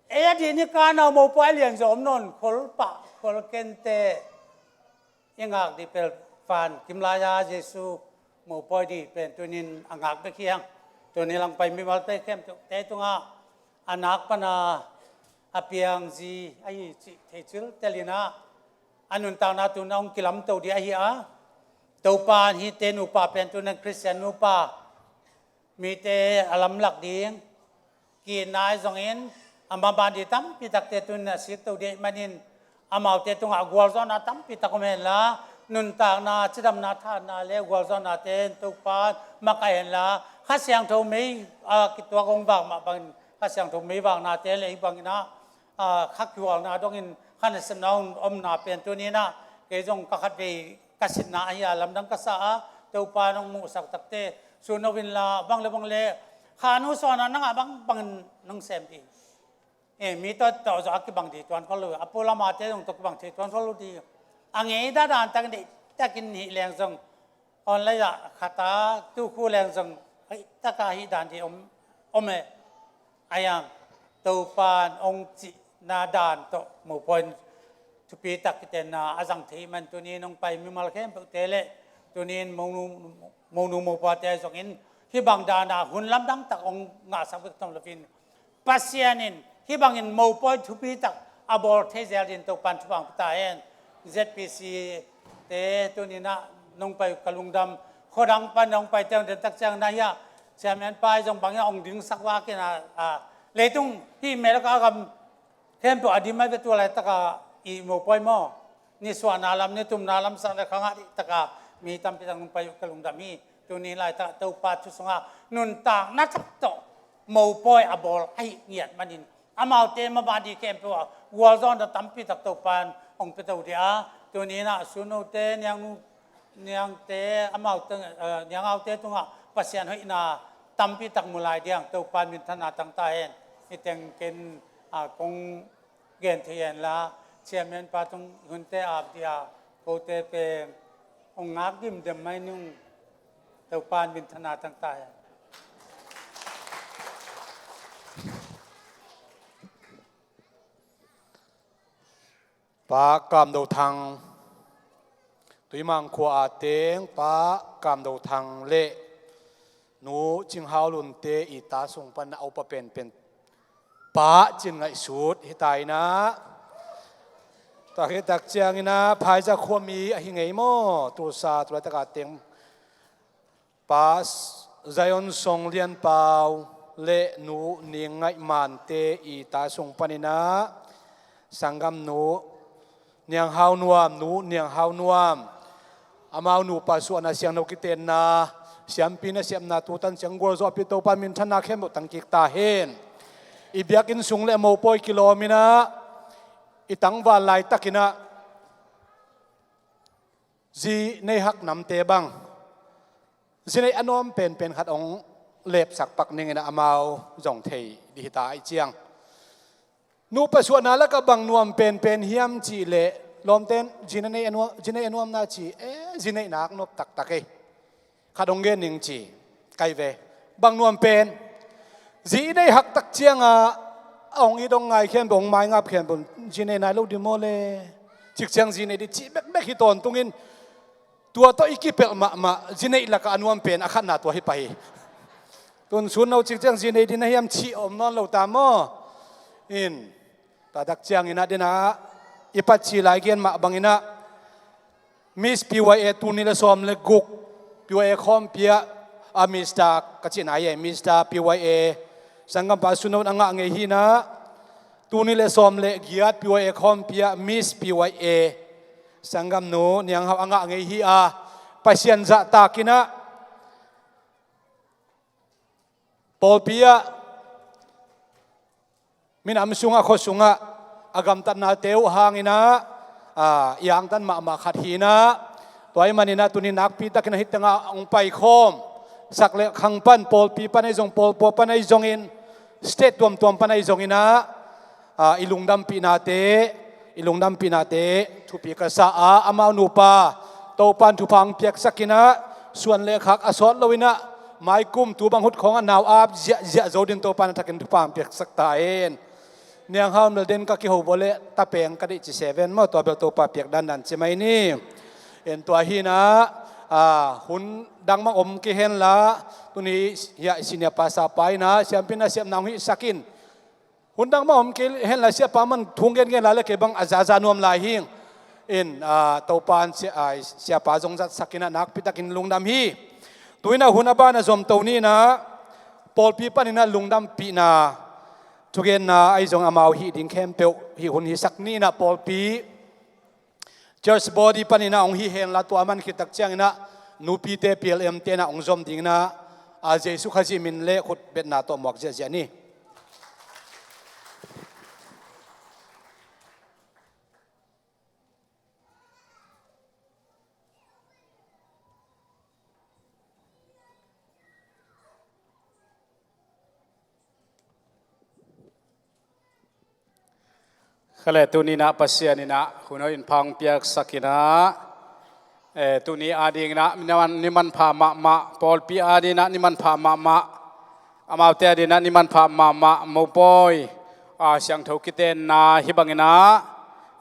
Ei a dih ni kana mopawi a lianzaw om nawn khol pah khol kente i ngak dih pel van kim lai-a Jesu mopawi dih pen tunin a ngak bek hi hang. Tuni langpai mimalte khempeuhte tungah a nak pana a piangzi ahi cih thei cil telinah a nuntakna tuna hong kilamto dih ahi a, Topa in hihte nupa pen tu-in Khristian nupa mite a lamlak ding, ki-itna ahi zongin a mama ding tampi takte tu-in a sikto ding ahih manin amaute tungah gualzawhna tampi tak om henla, nuntakna, cidamna, thahatna le gualzawhnate in Topa in makaih henla, Kha Siangtho mei, a, kituak hong vak mah bangin Kha Siangtho mei vaknate le hih bangin ah, a, kha kigualna dongin kha nasepna om, omna pen tuni-in ah kei zong ka khatvei ka sitna ahi a, lamdang ka sa a, Topa in hong muhsak takte sun lo inla, bang le bang le, kha nu suahna nangah bang bangin nong sem ding. E, mi tawh tawh zawh a kibang ding tuan khol lo, a pu lamate zong tawh kibang thei tuan khol lo ding. A ngei dah dan takin deih takin hih leng zong, online ah khat a tu khu leng zong, hoih taka hih dan ding om, om e. Ahi hang Topa in hong cihna dan tawh mopawi in thupi tak kitenna a zang thei man tuni-in hong pai mimal khempeuhte le tuni-in monu, monu mopate zongin hih bang dana hun lamdang tak hong ngahsak bek tom loin, Pasian in hih bangin mopawi thupi tak a bawl thei zel dingin Topa in thupha hong pia ta hen. Z P C te tuni-in ah nong pai uh ka lungdam, khuadang pan nong paite hong den tak ciangin ah hiah Chairman pa ahi zong bangin ah hong dingsak vak in ah, a, leitung hih America gam khempeuh a dim ahi ve, tua laitaka i mopawi maw, nisuahna lam, nitumna lam, sak le kha ngah dih taka mi tampi tak nong pai uh ka lungdam hi. Tuni laitaka Topa thu sungah nuntakna thak tawh mopawi a bawl ahih ngiat manin amaute mama ding khempeuh ah gualzawhna tampi tak Topa in hong pia to ding a, tuni-in ah sunote, niangnu, niangte, amaute, eh, niangaute tungah Pasian hoihna tampi tak mu lai ding Topa in minthanna tang ta hen. Hih teng ken, ah, kong gen thei hen la, Chairman pa tung hunte ap ding a, kote pen hong ngak gim dem mai nung, Topa in minthanna tang ta hen. Pa Kam Do Thang, Tuimang khua a teng Pa Kam Do Thang le Nu Cing Hau Lunte i ta sung pan a upa penpen Pa Cin Ngaihsut hi ta in ah, tak hi tak ciangin ah Phaizak khuami ahi ngei maw, Tulsa, tu laitaka teng Pa Zion Song Lian Pau le Nu Ning Ngaih Mante i ta sung panin ah sanggamnu Niang Hau Nuam, Nu Niang Hau Nuam, amau nupa suahna, siangtho kitenna, siampi nasepna tu tan ciang gualzawhpih Topa in minthanna khempeuh tang kik ta hen. I biakinn sung le mopawi kilawm in ah i tangval laitakin ah zi nei hak namte bang, zi nei a nuam penpen khat hong lepsak pak ning in ah amau zong thei dih hi ta ahih ciang, nupa suahna lakah bang nuam penpen hiam cih leh, lawmten zi nei a nuam, zi nei a nuamna ci, e, zi nei nak nop taktak ei. Khat hong gen ning ci, kai ve. Bang nuam pen, zi i nei hak tak ciangah a hong it hong ngai khempeuh, hong maingap khempeuh, zi nei nai lo ding maw le, cik ciang zi nei ding ci bekbek hi tawntungin, tua tawh i kipelh mahmah, zi neih lakah a nuam pen a khatna tua hi pah hi. Tun sun no cik ciang zi nei ding na hiam cih om nawn lo ta maw? In, tua tak ciangin ah den ah i patci lai gen mah bangin ah Miss P Y A tul nih le sawm le guk, P Y A khawmpi ah, a, Mister ka cihna hi e, Mister P Y A, sanggampa Sunon a ngah ngei hi in ah, tul nih le sawm le giat P Y A khawmpi ah Miss P Y A, sanggamnu Niang Hau a ngah ngei hi a, Pasian zahtak in ah pawlpi ah, minam sungah, khua sungah a gamtatnate uh hangin ah, a, i angtan mahmah khat hi in ah, tua ahih manin ah tuni nakpi takin ah hih tengah hong paikhawm, sak le khang pan, pawlpi pan ahi zong, pawlpua pan ahi zongin, state tuamtuam pan ahi zongin ah, a, i lungdampihnate, i lungdampihnate thupi ka sa a, amau nupa Topa in thupha hong piaksak in ah, suan le khak a sawt lo in ah, maikum tu bang hut khawng ah nau ap ziahziah zo ding Topa in a thakin thupha hong piaksak ta hen. Niang Hau Melden ka kiho bawleh tapeng ka deih ci seven maw, tua bel Topa piak dandan ci mai ni. En, tua hi in ah, a, hun dang mang om kei henla, tuni hiah senior pastor pa in ah siampi nasepna hong hihsak in, hun dang mang om kei henla, siapa man thu hong gengen lai le kei bang a zaza nuam lai hing. in, ah, Topa in sia, ah, siapa zong zatsak in ah nakpi takin lungdam hi. Tu in ah hun a ban ah zomto ni in ah pawlpi panin ah lungdampihna thugenna ahi zong amau hih ding khempeuh hih hun hisak ni in ah pawlpi church body panin ah hong hih hen la, tua man khit tak ciangin ah nupite P L M te in ah hong zom ding in ah, ah, Jesu Khazih min le khutbetna tawh muak ziahziah ni. Kha le, tuni in ah Pasian in ah hun hoih in pha hong piaksak in ah, eh, tuni a ding in ah ni man, ni manpha mahmah, pawlpi a ding in ah ni manpha mahmah, amaute a ding in ah ni manpha mahmah, mopawi, ah, siangtho kitenna hih bang in ah,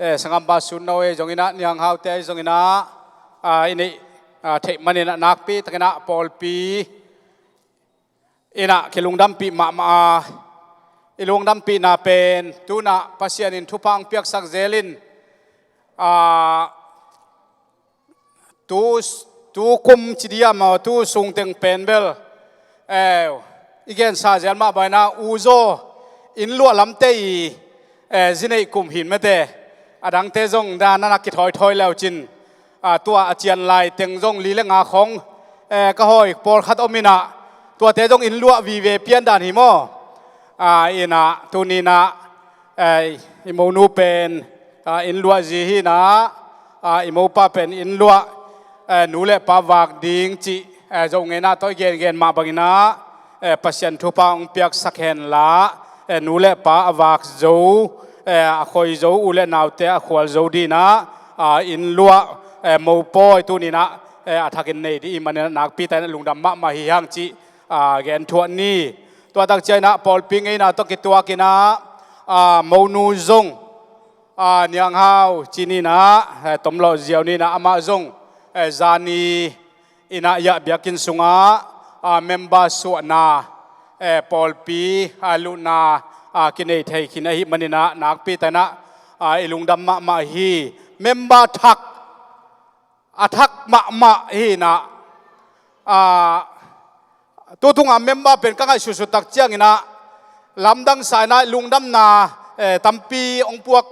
eh, sanggampa Sun No ahi zong in ah, Niang Hau te ahi zong in ah, ah, i neih, ah, theih man in ah nakpi takin ah pawlpi in ah kilungdampih mahmah a, i lungdampihna pen tu in ah Pasian in thupha hong piaksak zel in, ah, tu, tu kum ci diam aw, tu sung teng pen bel, eh, i gensa zel mah bang in ah uzaw inn luah lamte i, eh, zi neih kum hi in mate, a dangte zong dan a na kithawi thawi le uh cin, ah, tua a cian lai teng zong li le nga khong, eh, ka hawi pawlkhat om in ah, tuate zong inn luah vive pian dan hi maw? Ah, in ah tuni in ah, eh, i monu pen, ah, inn luah zi hi in ah, ah, i mopa pen inn luah, eh, nu le pa vak ding cih, eh, Zo ngeina tawh i gengen mah bang in ah, eh, Pasian thupha hong piaksak hen la, eh, nu le pa a vak zo, eh, a khoi zo, u le naute a khual zo ding in ah, ah, inn luah, eh, mopawi tuni in ah, eh, a thakin nei ding i hih man in ah nakpi takin ah lungdam mahmah hi hang cih, ah, gen thuah ni. Tua tak ciangin ah pawlpi ngeina tawh kituak in ah, ah, monu zong, ah, Niang Hau ci ni in ah, eh, tomlawh ziau ni in ah amah zong, eh, zani in ah, ah, biakinn sungah, ah, member suahna, eh, pawlpi, ah, luhna, ah, kinei thei khin ahih man in ah nakpi takin ah, ah, i lungdam mahmah hi. Member thak, a thak mahmah hi in ah, ah, tu tung a member pen ka ngaihsutsut tak ciangin ah lamdang sa in ah lungdamna, eh, tampi hong puak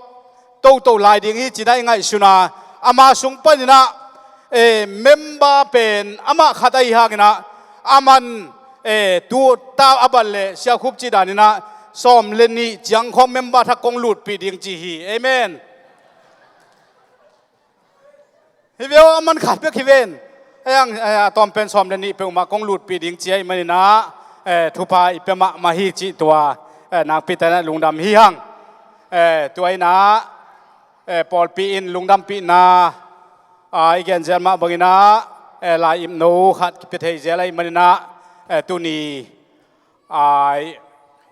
toto lai ding hi ci in ah i ngaihsun a, ama sung panin ah, eh, member pen amah khat ahi hangin ah, aman, eh, tu ta a ban le siakhup cih dan in ah sawm le nih ciang khawng member thak kong lutpih ding ci hi. Amen. Hi ve aw, a man khat bek hi ven. Hei ang, eh, a tawm pen sawm le nih peuhmah kong lutpih ding ci ahih manin ah, eh, thupha i pia mahmah hi cih tua, eh, nakpi takin ah lungdam hi hang. Eh, tua in ah, eh, pawlpi in lungdampihna, ah, i gen zel mah bangin ah, eh, lai-ip no khat kipia thei zel ahih manin ah, eh, tuni, ah,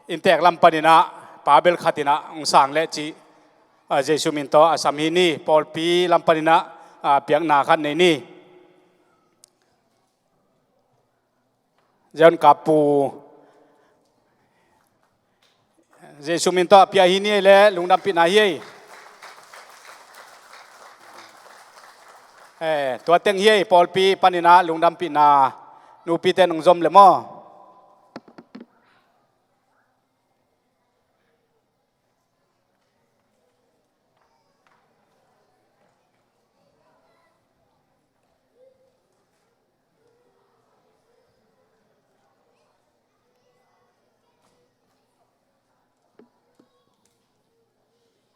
inntek lam panin ah pa bel khat in ah hong sang leh cih, ah, Jesu min tawh a sam hi ni. Pawlpi lam panin ah, ah, piakna khat nei ni. Zion Kapu, Jesu min tawh a pia hi ni ei leh lungdampihna hi ei. Eh, tua teng hi ei, pawlpi panin ah lungdampihna nupite nong zom leh maw.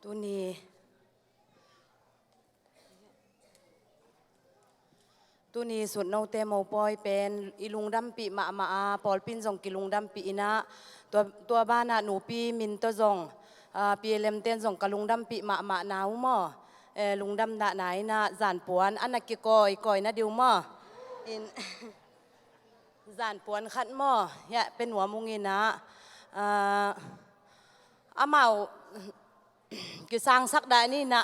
Tuni, tuni sutnote mopawi pen i lungdampih mahmah a, pawlpi in zong kilungdampih in ah, tua, tua banah nupi min tawh zong, ah, P L M ten zong ka lungdampih mahmah na uh maw. Eh, lungdamna na in ah zanpuan a na kikawikawi na ding uh maw. In, zanpuan khat maw, hiah pia nuam ung in ah, ah, amau kisangsak dah ni in ah.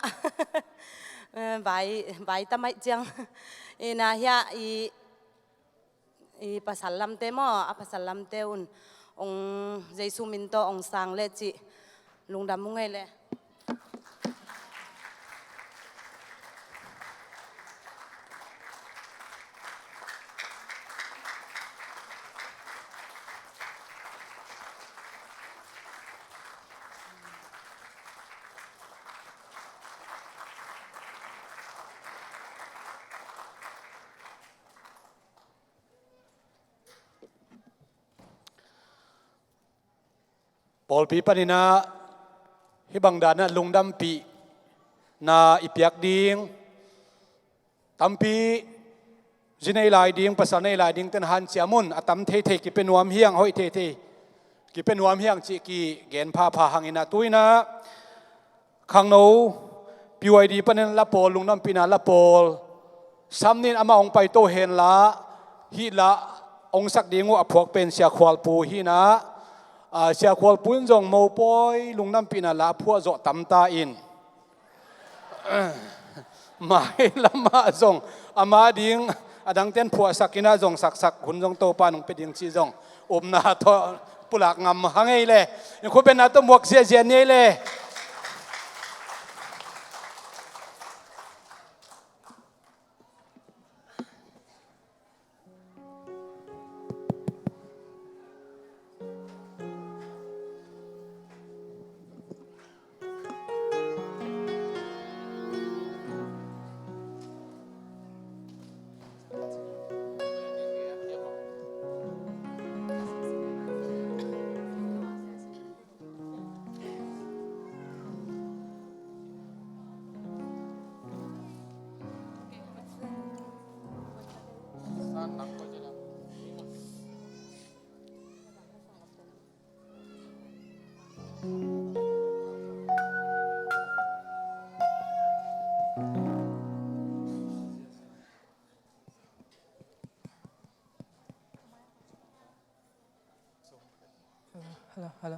Eh, vai, vai ta maih ciang. In ah hiah i, i pasal lamte maw, a pasal lamte un hong Jesu min tawh hong sang leh cih lungdam ung ei leh. Pawlpi paninah hih bang danah lungdampihna i piak ding tampi, zi nei lai ding, pasal nei lai ding ten hanciam un. A tam theithei kipia nuam hiang, hoih theithei kipia nuam hiang cih kigen phapha hanginah tuinah khangno P Y D panin la pawl, lungdampihna la pawl, samnin amah hong paito henla, hih la hong sak ding uh a phuak pen Sia Khualpu hinah, a, Sia Khualpu in zong mopawi lungdampihna la phuah zawh tamta in, mai lamah zong ama ding a dangten phuahsak inah zong saksak hun zong Topa nong pia ding cih zong upna tawh pulak ngam hang ei le. In khutbenna tawh muak ziahziah ni ei le. Hello, hello.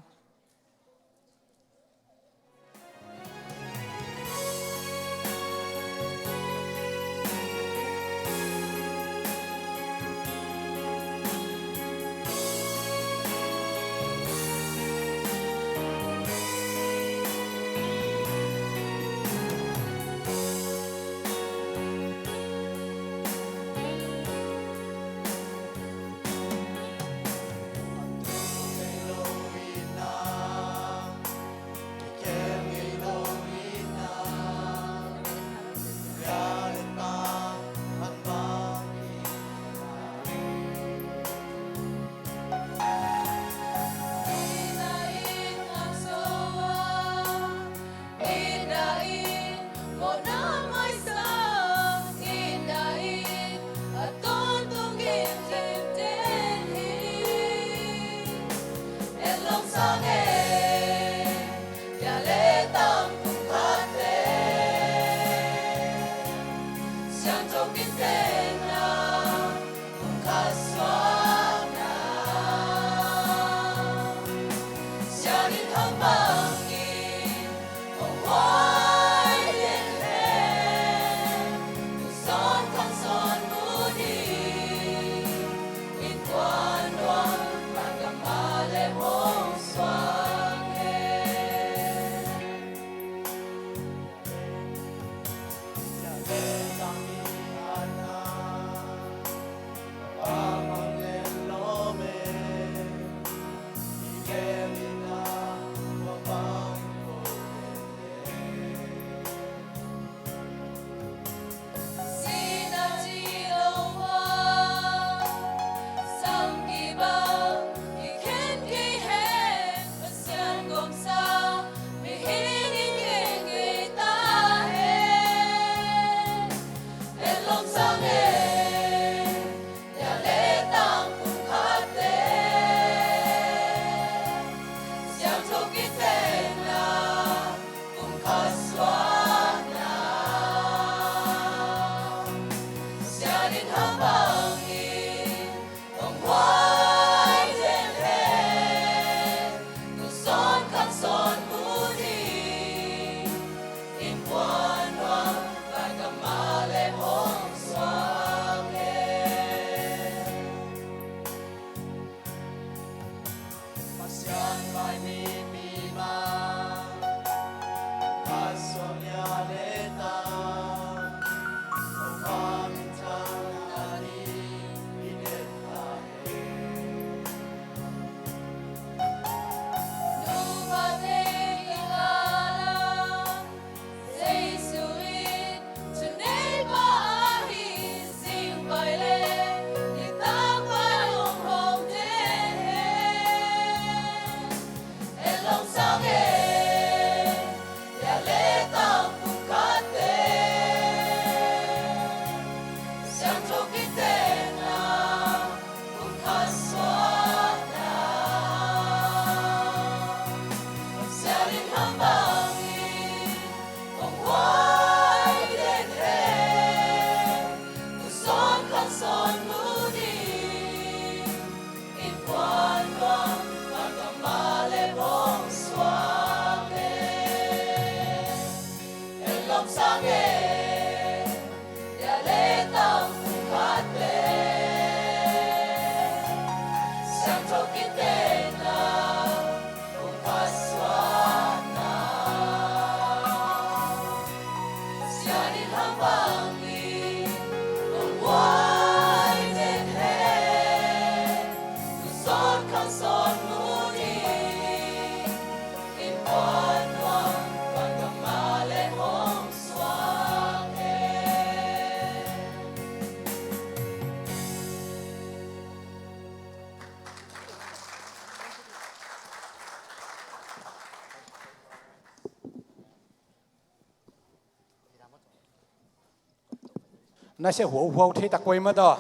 Nasia huauhuau thei tak kuai mah tawh.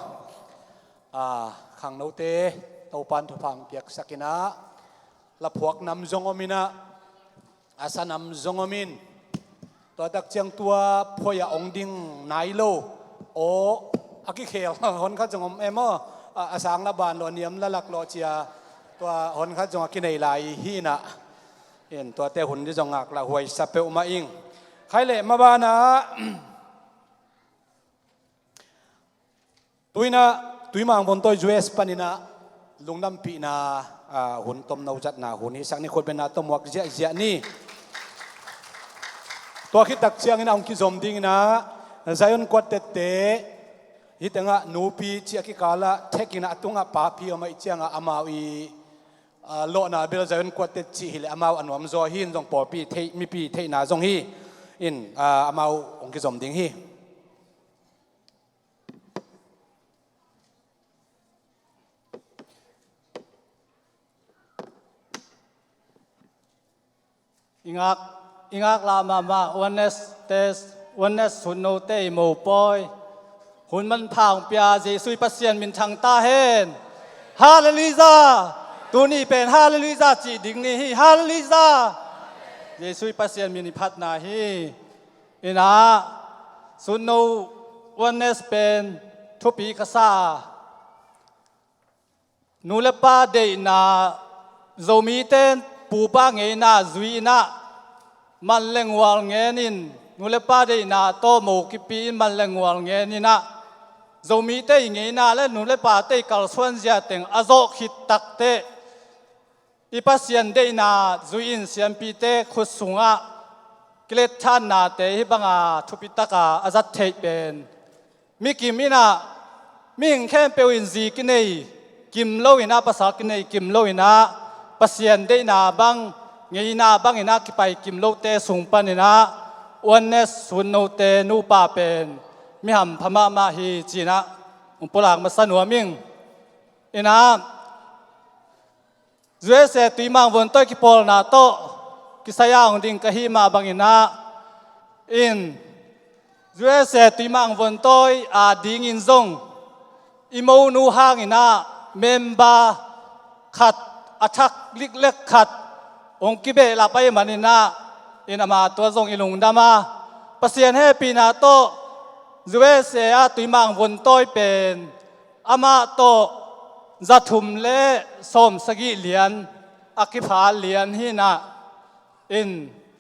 A, khangnote Topan thupha hong piaksak in ah, laphuak nam zong om in ah, a sa nam zong om in, tua tak ciang tua phoih ah hong ding nai lo, aw, a kikhel hon khat zong om em aw, a, a sang la ban lo, a niam la lak lo cia, tua hon khat zong a kinei lai hi in ah. In tuate hun ding zong ngaklah huai sa peuhmah ing. Khai leh maban ah, tu in ah Tuimang Vontawi U S panin ah lungdampihna, ah, hun tomno zatna hun hisak ni, khutbetna tawh muak ziahziah ni. Tua khit tak ciangin a hong kizom ding in ah Zion Quartet-te, hih tengah nupi cih a kikal ah thek in ah a tungah papi om ahih ciangah amau i, ah, lawhna bel Zion Quartet cih hi leh amau a nuam zaw hi in, zong pawlpi theih, mipi theihna zong hi in, ah, amau hong kizom ding hi. I ngak, i ngaklah mahmah, Oneness-te, Oneness Sutnote i mopawi, hun manpha hong pia Jesuh i Pasian min thang ta hen. Halleluijah. Tuni pen Halleluijah cih ding ni hi. Halleluijah. Jesuh i Pasian min i phatna hi. In ah, Sutno Oneness pen thupi ka sa a, nu le pa deihna, Zomite in pupa ngeina zui in ah, man le ngual ngen in, nu le pa deihna tawh mo kipia in man le ngual ngen in ah, Zomite i ngeina le nu le pate i kalsuanzia teng a zawh khit takteh, i Pasian deihna zui in siampite khut sungah kiletthatnate hih banga thupi taka a zat theih pen, mi kim in ah, mihing khempeuh in zi kinei, kim lo in ah, pasal kinei kim lo in ah, Pasian deihna bang, ngeina bang in ah kipai kim lote sung panin ah, Oneness Sutnote nupa pen mi hampha mahmah hi ci in ah hong pulak masa nuam ing. In ah, U S A Tuimang Vontawi kipawlna tawh kisai-a hong ding ka hih mah bangin ah, in, U S A Tuimang Vontawi a dingin zong i monu hangin ah member khat, a thak liklek khat hong kibehlap ahih manin ah, in, ama tua zong i lungdam a, Pasian hehpihna tawh U S A ah Tuimang Vontawi pen amah tawh za thum le sawm sagih lian a kipha lian hi in ah, in,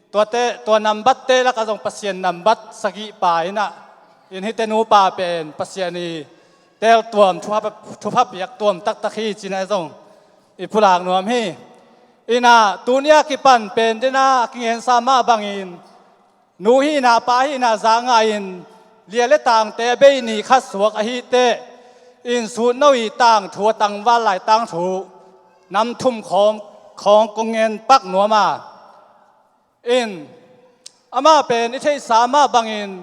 tuate, tua nambatte lakah zong Pasian nambat sagih pa in ah, in, hihte nupa pen Pasian i teeltuam, thupha, thupha piak tuam taktak hi ci in ah zong i pulak nuam hi. In ah, tuni a kipan pen den a a kingensa mah bangin, nu hihna, pa hihna za ngah in, lia le tangte a bei ni khat suak ahih teh, in, Sutno i tangthu, a tangval lai tangthu nam thum khawng, khawng kong ngen pak nuam a, in, amah pen i theihsa mah bangin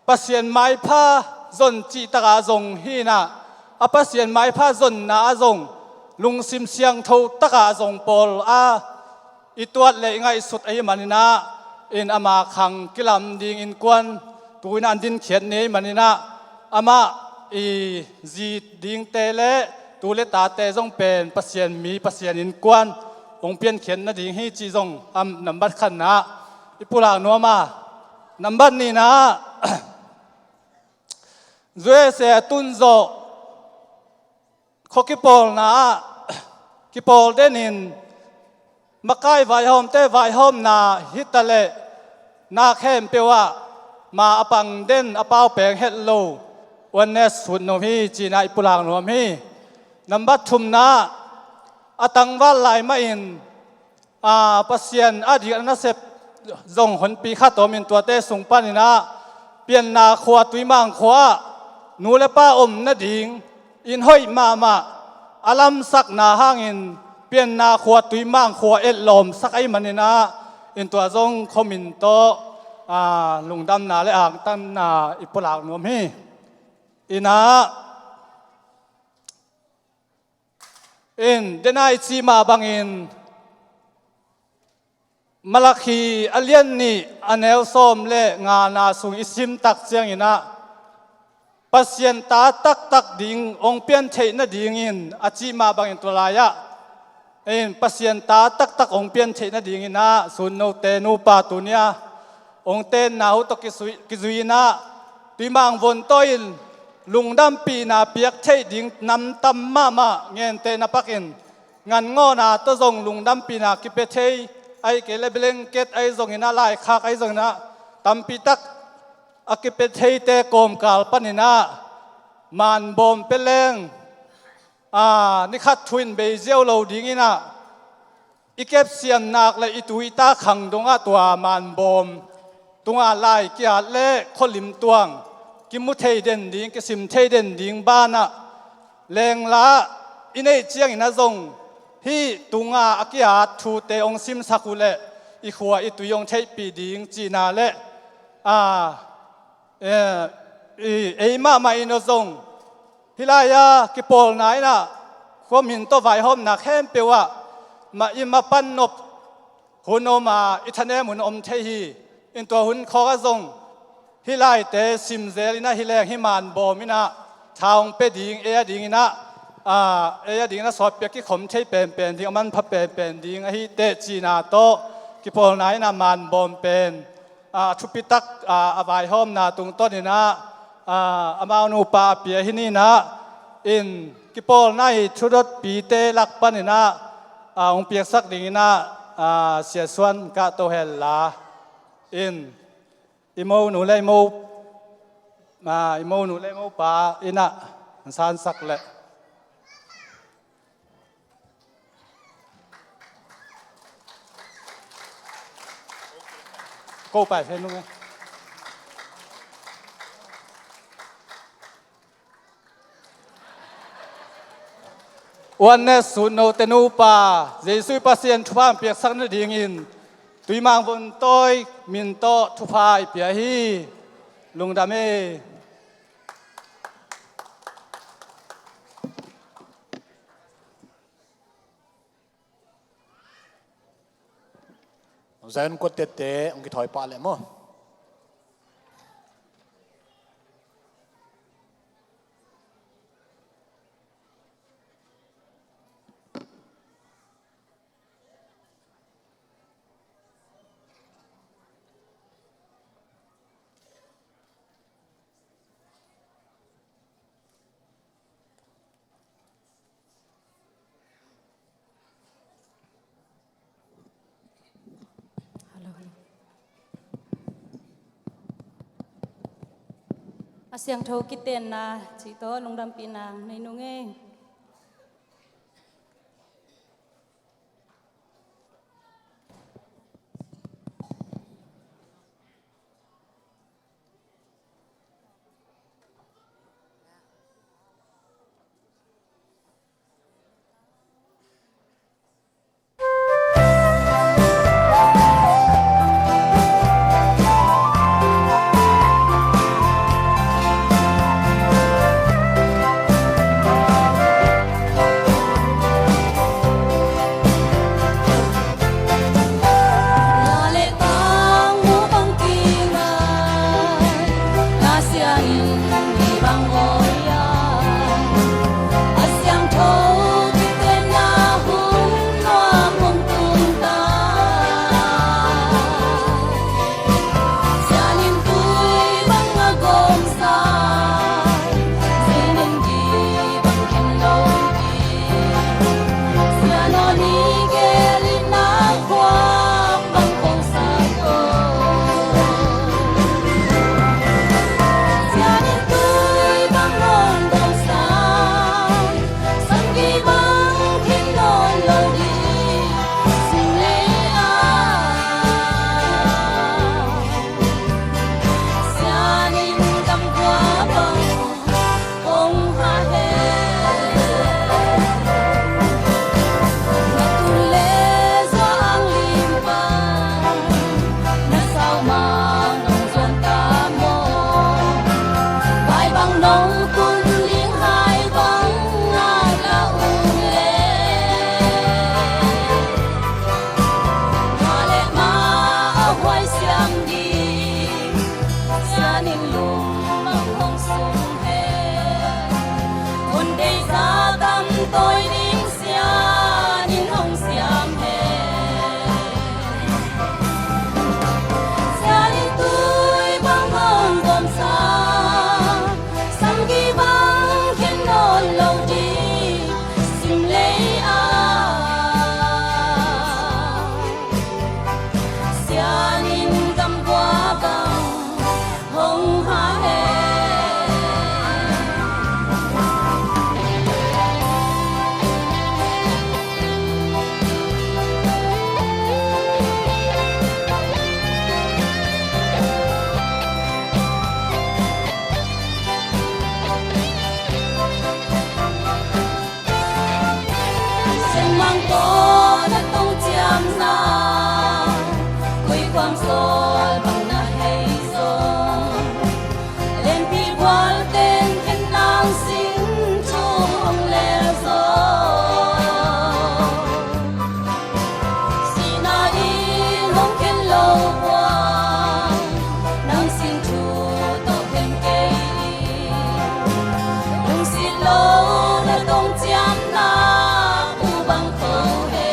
Pasian maipha zon cih takah zong hi in ah, a Pasian maipha zonna ah zong lungsim siangtho takah zong pawl a i tuat le i ngaihsut ahih manin ah, in, ama khang kilam ding innkuan tu in ah an dinkhiat ni ahih manin ah, amah i zi dingte le tu le tate zong pen Pasian mi, Pasian innkuan hong piankhiat nading hi cih zong a nambat khatna i pulak nuam a, nambat nihna ah, U S A a tun zawh khua kipawlna ah kipawl denin makai vaihawmte vaihawmna hi taleh na khempeuh ah ma a pang den a pau peng het lo oneness sut nuam hi cihna i pulak nuam hi. Nambat thumna ah, a tangval lai mahin a, Pasian a dik a nasep zong honpi khat om in tuate sung panin ah Pianna khua Tuimang khua ah nu le pa om nading inn hoih mahmah a lamsakna hangin Pianna khua Tuimang khua etlawmsak ahih manin ah in tua zong khuamin tawh a, lungdamna le angtanna i pulak nuam hi. Inah in denai cih mah bangin Malakhi a lian nih a neu sawm le ngana sung i sim tak ciangin ah Pasian ta taktak ding hong pian theih nadingin a cih mah bangin tua lai-ah in Pasian ta taktak hong pian theih nadingin ah sun note nupa tuni-a hong tenna uh tawh kizui, kizui in ah Tuimang vun tawh in lungdampihna piak theih ding nam tam mahmah ngente na pakin nganngaihna tawh zong lungdampihna kipia thei, ahih kei leh blanket ahi zongin ah, laikhak ahi zongin ah, tampi tak a kipia theite kawmkal panin ah manbawm pia leng, a, ni khat thu in bei ziau lo dingin ah i kepsiam nak le i tu i ta khang dongah tua manbawm tungah lai ki-at le khualim tuang kimu thei den ding, kisim thei den ding banah lengla i neih ciangin ah zong hih tungah a ki-at thute hong simsak uh leh i khua i tui hong theihpih ding cihna le, a, eh, i, ei mahmah in aw zong hih lai-a kipawlna in ah khuamin tawh vaihawmna khempeuh ah mah i mapan nop hun om a, i thanem hun om thei hi. In tua hun khawngah zong hih laite simzel in ah hi leng hih manbawm in ah tha hong pia ding, ei a dingin ah, a, ei a dingin ah sawtpiak kikhom thei penpen ding, a manpha penpen ding ahi teh cihna tawh kipawlna in ah manbawm pen, a, thupitak, a, a vaihawmna tungtawnin ah, a, amau nupa a pia hi ni in ah in kipawlna i thudotpite lak panin ah, a, hong piaksak dingin ah, a, Sia Suan Kah To Hel la in i monu le i mo, a, i monu le i mopa in ah hong sansak leh. Ko pai fe nung e. Oneness sut note nupa, Jesuh Pasian thupha hong piaksak nadingin Tuimang vun tawi min tawh thupha i pia hi. Lungdam e. Zion kuat tette hong kithawi pah leh maw. A siangtho kitenna cih tawh lungdampihna nei nung e. Nang sin thu tawh khen kei, lungsit lo na tong ciamna mu bang kho he.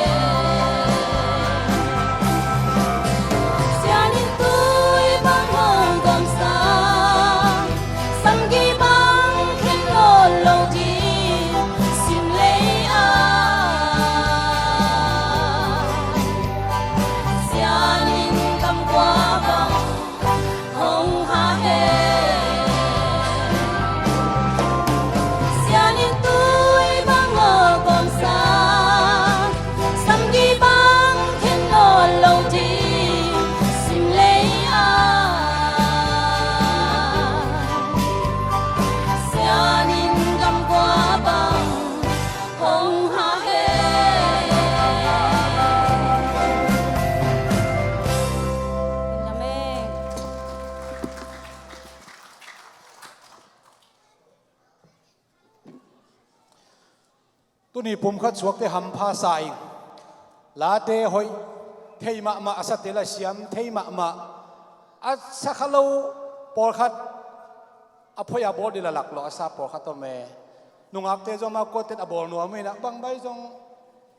Sian in tui bang hong gawmsa, samgi bang khen nawn lo ding sim lei a. Sian in kam kua bang hong ha he. Sian in tui bang hong gawmsa, samgi bang khen nawn lo ding sim lei a. Sian in kam kua bang hong ha he. Amen. Tuni pumkhat suakte hampha sa ing. Late hoih thei mahmah, a sate la siam thei mahmah. A sa kha lo pawlkhat a phoih a bawl ding la laklawh a sa pawlkhat om e. Nungakte zong amau quartet a bawl nuam inah bang bai zong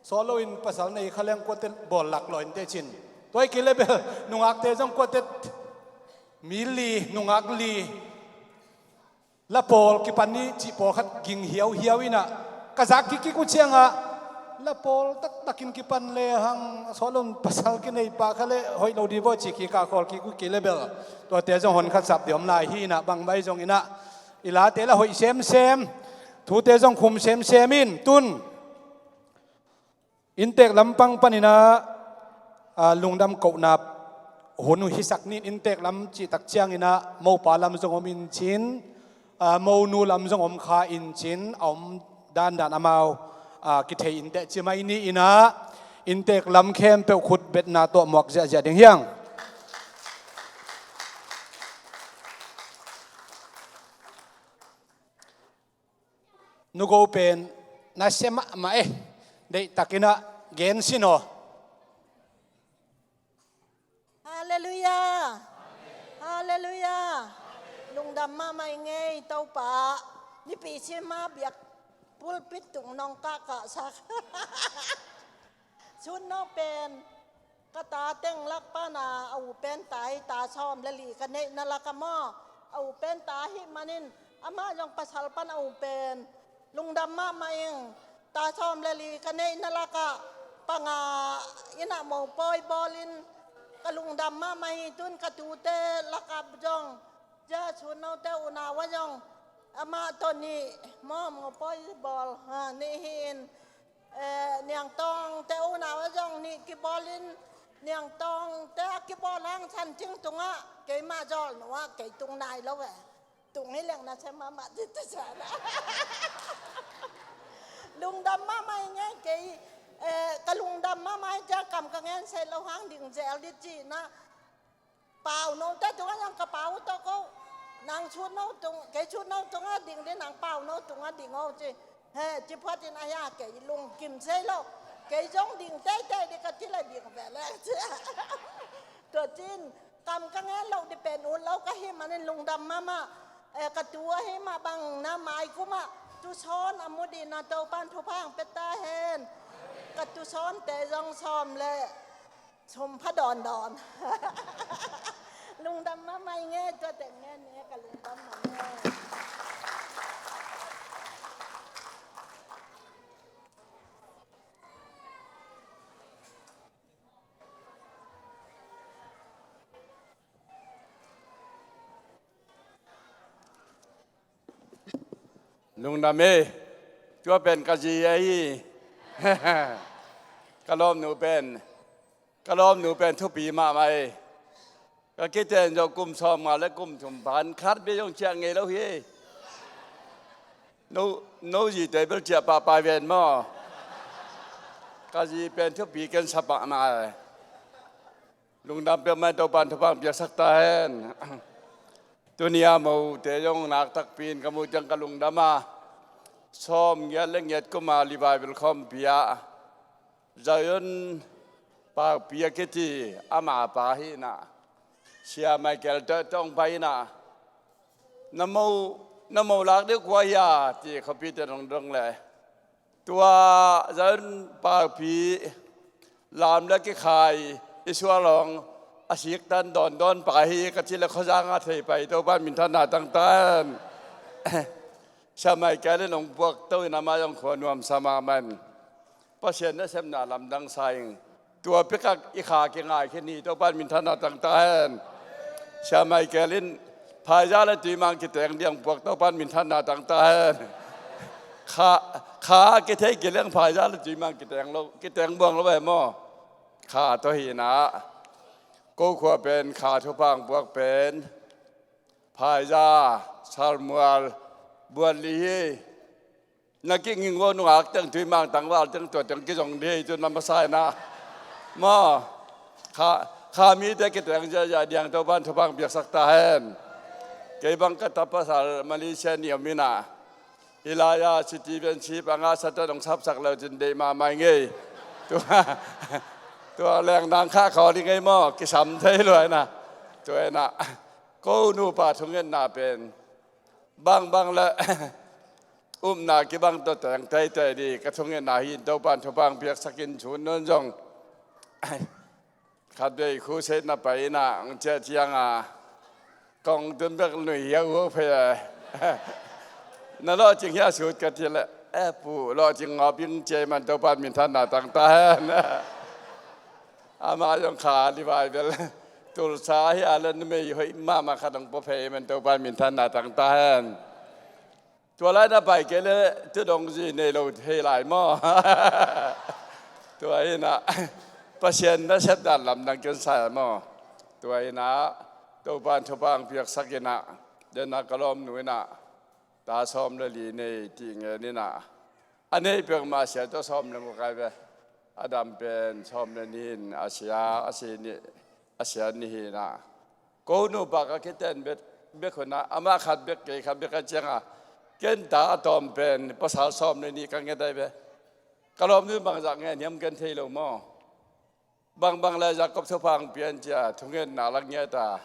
sawt loin pasal nei kha leng quartet bawl laklawh in teh cin. Tua hi kei le bel nungakte zong quartet mi li, nungak li, la pawl kipan ni cih pawlkhat ging hiauhiau inah ka zak kikik uh ciangah la pawl taktakin kipan le hang sawt loin pasal kinei pah kha le hoih lo ding vaw cih kikah khawl kik uh kei le bel. Tuate zong hon khat sap dih om lai hi inah bang bai zong inah i late la hoih semsem, thute zong khum semsem in tun inntek lampang paninah, a, lungdam kohna hun uh hisak nin inntek lam cihtak cianginah mopa lam zong om in cin, a, monu lam zong om kha in cin, a om dandan amau, a, kithei inteh ci mai ni inah inntek lam khempeuh khut betna tawh muak ziahziah ding hiang. Nugo pen nasia mahmah e, deihtakinah gen sin aw. Halleluiah. Halleluiah. Lungdam mahmah i ngei Topa. Nipi sima biak pulpit tung nong kahkahsak. Sun no pen ka ta teng lak pana a u pen ta hi, ta sawm le li ka neihna laka maw, a u pen ta hi manin amah zong pasal pan a u pen lungdam mahmah ing. Ta sawm le li ka neihna laka panga inah mopawi bawlin ka lungdam mahmah hi. Tun ka tute laka zong, Jesu note unau a zong amah tawh nih maw mopawi bawl, ha, nih hi in. Eh, Niangtawngte unau a zong nih kibawlin, Niangtawngte a kibawl hang Sancing tungah keimah zawlnu ah kei tung nai lo e. Tung hi leng nasia mahmah dih tusa na. Lungdam mahmah i ngei kei, eh, ka lungdam mahmah hi cia kam ka ngen sei lo hang ding zel dih cihna. Pau no te tungah zong ka pau tawh ko. Nang sut no tung, kei sut no tungah ding dih, nang pau no tungah ding o ci. He, ci phuatin a hia kei lungkim sei lo. Kei zong ding teitei dih ka ci le ding ve leng ci. Tua cin kam ka ngen loh dih pen ut lo ka hi manin lungdam mahmah. Eh, ka tu ahi mah bang na mai kumah tusawn a mu dihna Topan thupha hong pia ta hen. Ka tusawnte zong sawm le sum pha dawndawn. Lungdam mahmah i ngei, tuate ngen i ngei, ka lungdam mahmah. Lungdam e, tua pen ka zi ahi. Ka lawmnu pen, ka lawmnu pen thupi mahmah e. Ka kiten zong kum sawmnga le kum thum pan khat bia zong ciah ngei lo hi. No, no zite bel ciah pahpai ven maw. Ka zi pen thupi ken sa pah na e. Lungdam peuhmah in Topan thupha piaksak ta hen. Tuni a mote zong nak takpi in ka muh ciang ka lungdam a. Sawm ngiat le ngiat kuma revival khawmpi ah Zion Pakpi a kici ama pa hi inah, Sia Michael tawh tawh hong pai inah, na mo, na mo lak deuh kua hi a, ci khuapite dong dong leh, tua Zion Pakpi lam le kikhai i sual hong a siktan dawndawn pa hi ka ci leh khuazang a thei pai, Topan minthanna tangtan. Sia Michael in hong puakto in amah zong khua nuamsa mahmah in, Pasian nasepna lamdang sa ing. Tua pekah i kha kingai khin hi, Topan minthanna tangta hen. Sia Michael in phaiza le tuimang kiteng ding hong puak, Topan minthanna tangta hen. Kha, kha kithei kileng phaiza le tuimang kiteng lo, kiteng buang lo ve maw? Kha tawh hi inah, ko khua pen kha thupha hong puak pen phaiza, salmual, buan li hi. Na kinging vo, nungak teng, tuimang tangval teng, tua teng kizong ding hi, tu na masa inah maw? Kha, kha mite kiteng ziahziah ding, Topan thupha hong piaksak ta hen. Kei bang ka tapa pasal Malaysia nih om inah, hih lai-ah citizenship a ngahsa tawh dong sapsak lo cin deih mahmah ing ei. Tua, tua leng nang khah khawh ding ei maw, kisam thei lua inah. Tua inah ko nupa thungetna pen bangbang le upna kibang tawh teng teitei ding ka thungetna hi in, Topan thupha hong piaksak in, thu nung zong khatvei khuset na pai inah hong ciah ciangah kong tun bek nui hiauhuau phei e. Na lawhcing hiah sut ka ci leh, e pu, lawhcing ngawp ing, ci ei man, Topan minthanna tangta hen. Amah zong kha livai bel Tulsa hi a le numei hoih mahmah khat hong pua phei ei man, Topan minthanna tangta hen. Tua lai na pai kei le tu dong zi nei lo thei lai maw? Tua inah Pasian nasepna lamdang ken sa maw? Tua inah Topan thupha hong piaksak inah, den a ka lawmnu inah ta sawm le li nei ti ngen inah, a neih peuhmah sia tawh sawm le nguk ai ve. A dam pen sawm le nih in a sia, a si nih, a sia nih hi inah, ko nupa ka kiten bek, bek hun ah amah khat bek, kei khat bek a ciangah, ken ta a tawm pen pasal sawm le nih ka nget ai ve. Ka lawmnu in bangzah ngen hiam ken thei lo maw? Bangbang le Jacob thupha hong pia in ci a thungetna la ngiat a,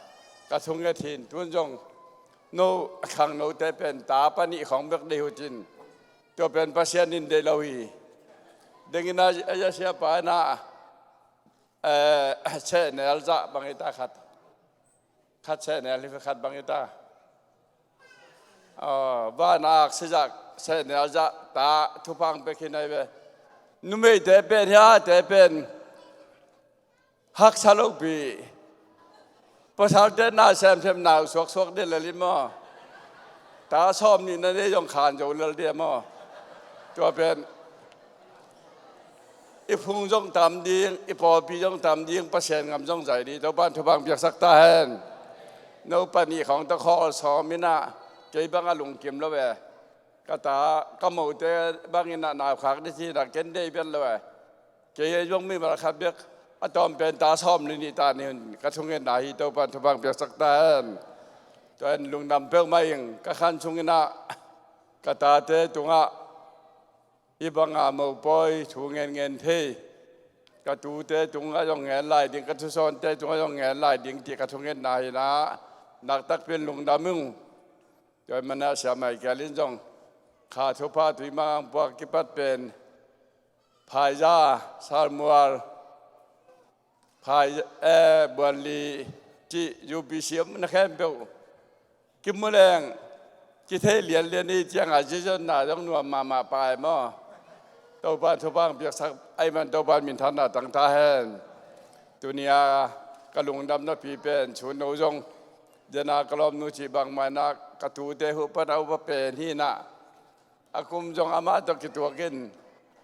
ka thunget hi in, tun zong no khangnote pen ta panih khawng bek deih uh cin, tua pen Pasian in deih lo hi. Dengin a, a, a siapa inah, eh, sehnel zah bang hi ta khat. Khat sehnel hi, khat bang hi ta. Aw, van a aksi zah, sehnel zah ta thupha hong pia khin ai ve. Numeite pen, hiate pen haksa lopi. Pasalte na semsem, nau suaksuak ding lel hi maw? Ta sawm nih na nei zong khan zo lel ding maw? Tua pen i phung zong tam ding, i pawlpi zong tam ding, Pasian ngam zong zai ding, Topan thupha hong piaksak ta hen. No panih khawng tawh khawl sawm inah, kei bang a lungkim lo ve. Ka ta, ka mote bang inah nau khak ding ci inah ken deih bel lo ve. Kei ei zong mimal khat bek a tawm pen ta sawm le nih ta ni hun ka thungetna hi, Topan thupha hong piaksak ta hen. Tua in lungdam peuhmah ing. Ka khan sung inah ka tate tungah hih banga mopawi thu ngen ngen thei, ka tute tungah zong ngen lai ding, ka thusawnte tungah zong ngen lai ding, ti ka thungetna hi inah, naktakpi in lungdam ung. Tua ahih manin Sia Michael in zong kha thupha tuimang hong puak kipat pen phaiza, salmual, phai, eh, buan li, cih U P C om na khempeuh kimu leng kithei lianlian i ciangah zizonna zong nuam mahmah pai maw? Topan thupha hong piaksak ahih man Topan minthanna tangta hen. Tuni-a ka lungdam napi pen Sun No zong, dena ka lawmnu cih bangmah inah ka tute huh pan a upa pen hi inah, a kum zong amah tawh kituak in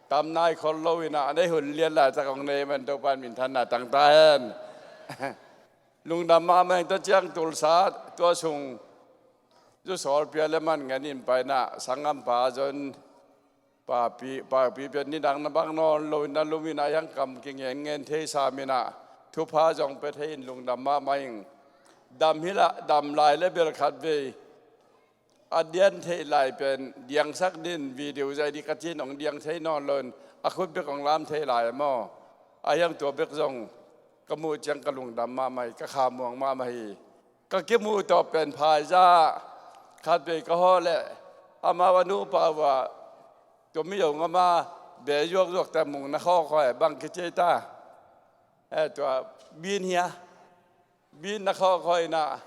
tam nai khol lo inah, a nei hun lian laitak hong nei man Topan minthanna tangta hen. Lungdam mahmah ing. Tua ciang Tulsa, tua sung zu sawl pia le man ngen in pai inah, sanggampa John Pakpi, Pakpi pen nidang na bang nawn lo in na lum inah, hiang kam kingen ngen thei sam inah, thupha zong pia thei in lungdam mahmah ing. Dam hi lah, dam lai le bel khatvei a diang theih lai pen diangsak ding, video zai ding ka ci in hong diang thei nawn lo in, a khut bek hong lam thei lai maw? A hiang tua bek zong ka muh ciang ka lungdam mahmah hi, ka khamuang mahmah hi. Ka kimuh tawh pen Phaizah khatvei ka hawh leh amau a nupa uh ah tua mi zong ama be zuakzuak ta mung na khawkhawi bang kici ta. Eh, tua bin hia. Bin na khawkhawi na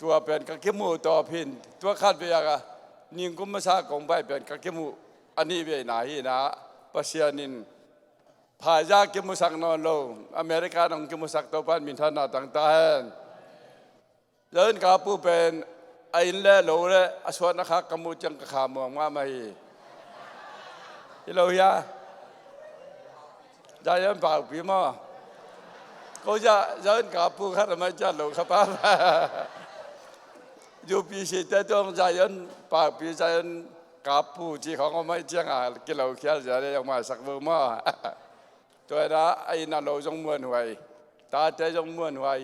tua pen ka kimuh tawh phin tua khatvei a ka ningkum masa kong pai pen ka kimuh a nih vei na hi na Pasian in Phaizah kimusak nawn lo, America nong kimusak Topan minthanna tang ta hen. Zaun ka pu pen a inn le lo le a suan a khak ka muh ciang ka khamuang mahmah hi. Hi lo hia? Zion pakpi maw? Ko za, Zion ka pu khat a mai ciat lo kha pa. U P C te tuang Zion pakpi, Zion ka pu ci khong a mai ciang a kilo khial zia le zong maisak lo maw? Tua ina a inn a lo zong muanhuai, tate zong muanhuai,